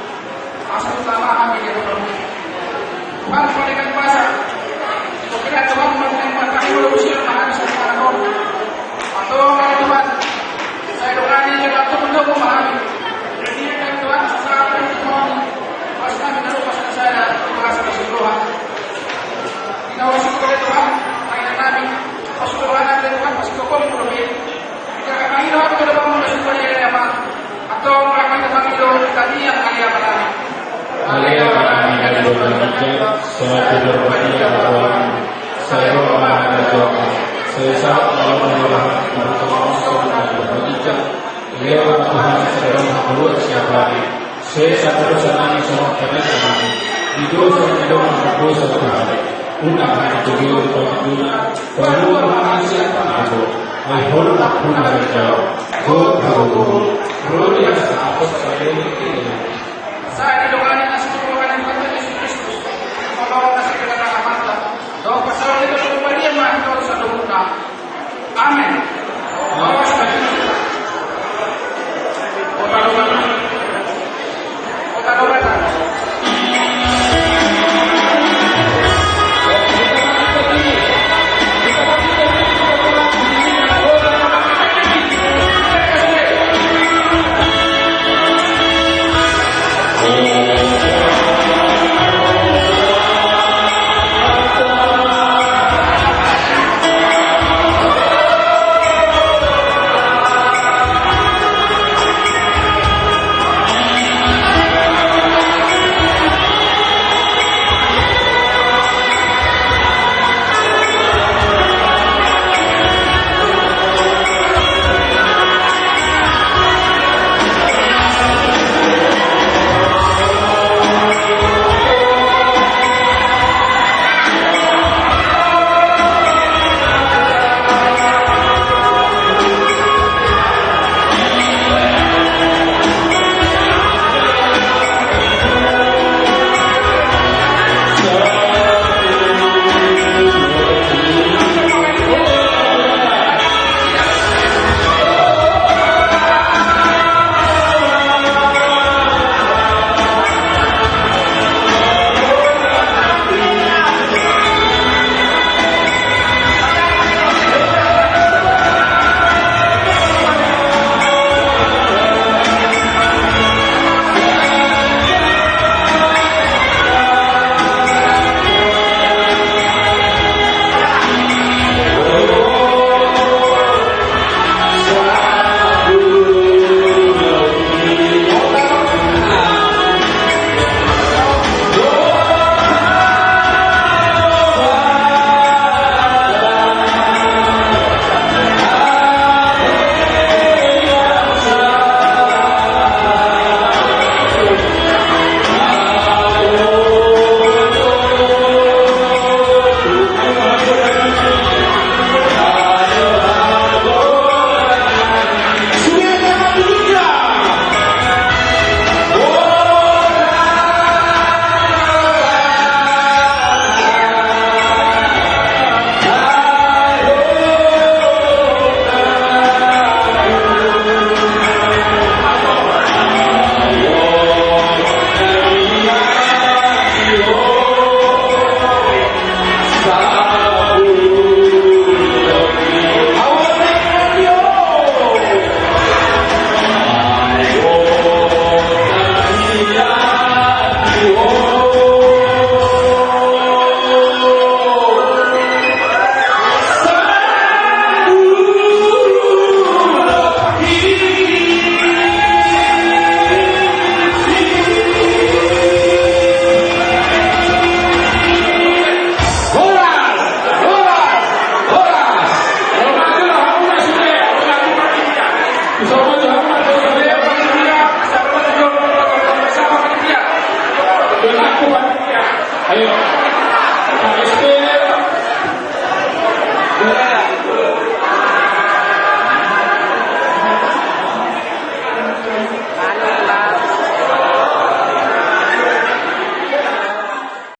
Asa utama hami di rumah. Tuhan, palingan basa. Kira Tuhan, mantap, mantap, dulu usia, tahan, sekarang. Atau kalau Tuhan, saya doakan ini, Tuhan, untuk memahami. Jadi, kan Tuhan, sesaat ini, Tuhan, pas kami dulu, pas saya, terima kasih, Tuhan. Inawasi kepada Tuhan, layanan kami, pas Tuhan, ada Tuhan, pas Tuhan, Tuhan.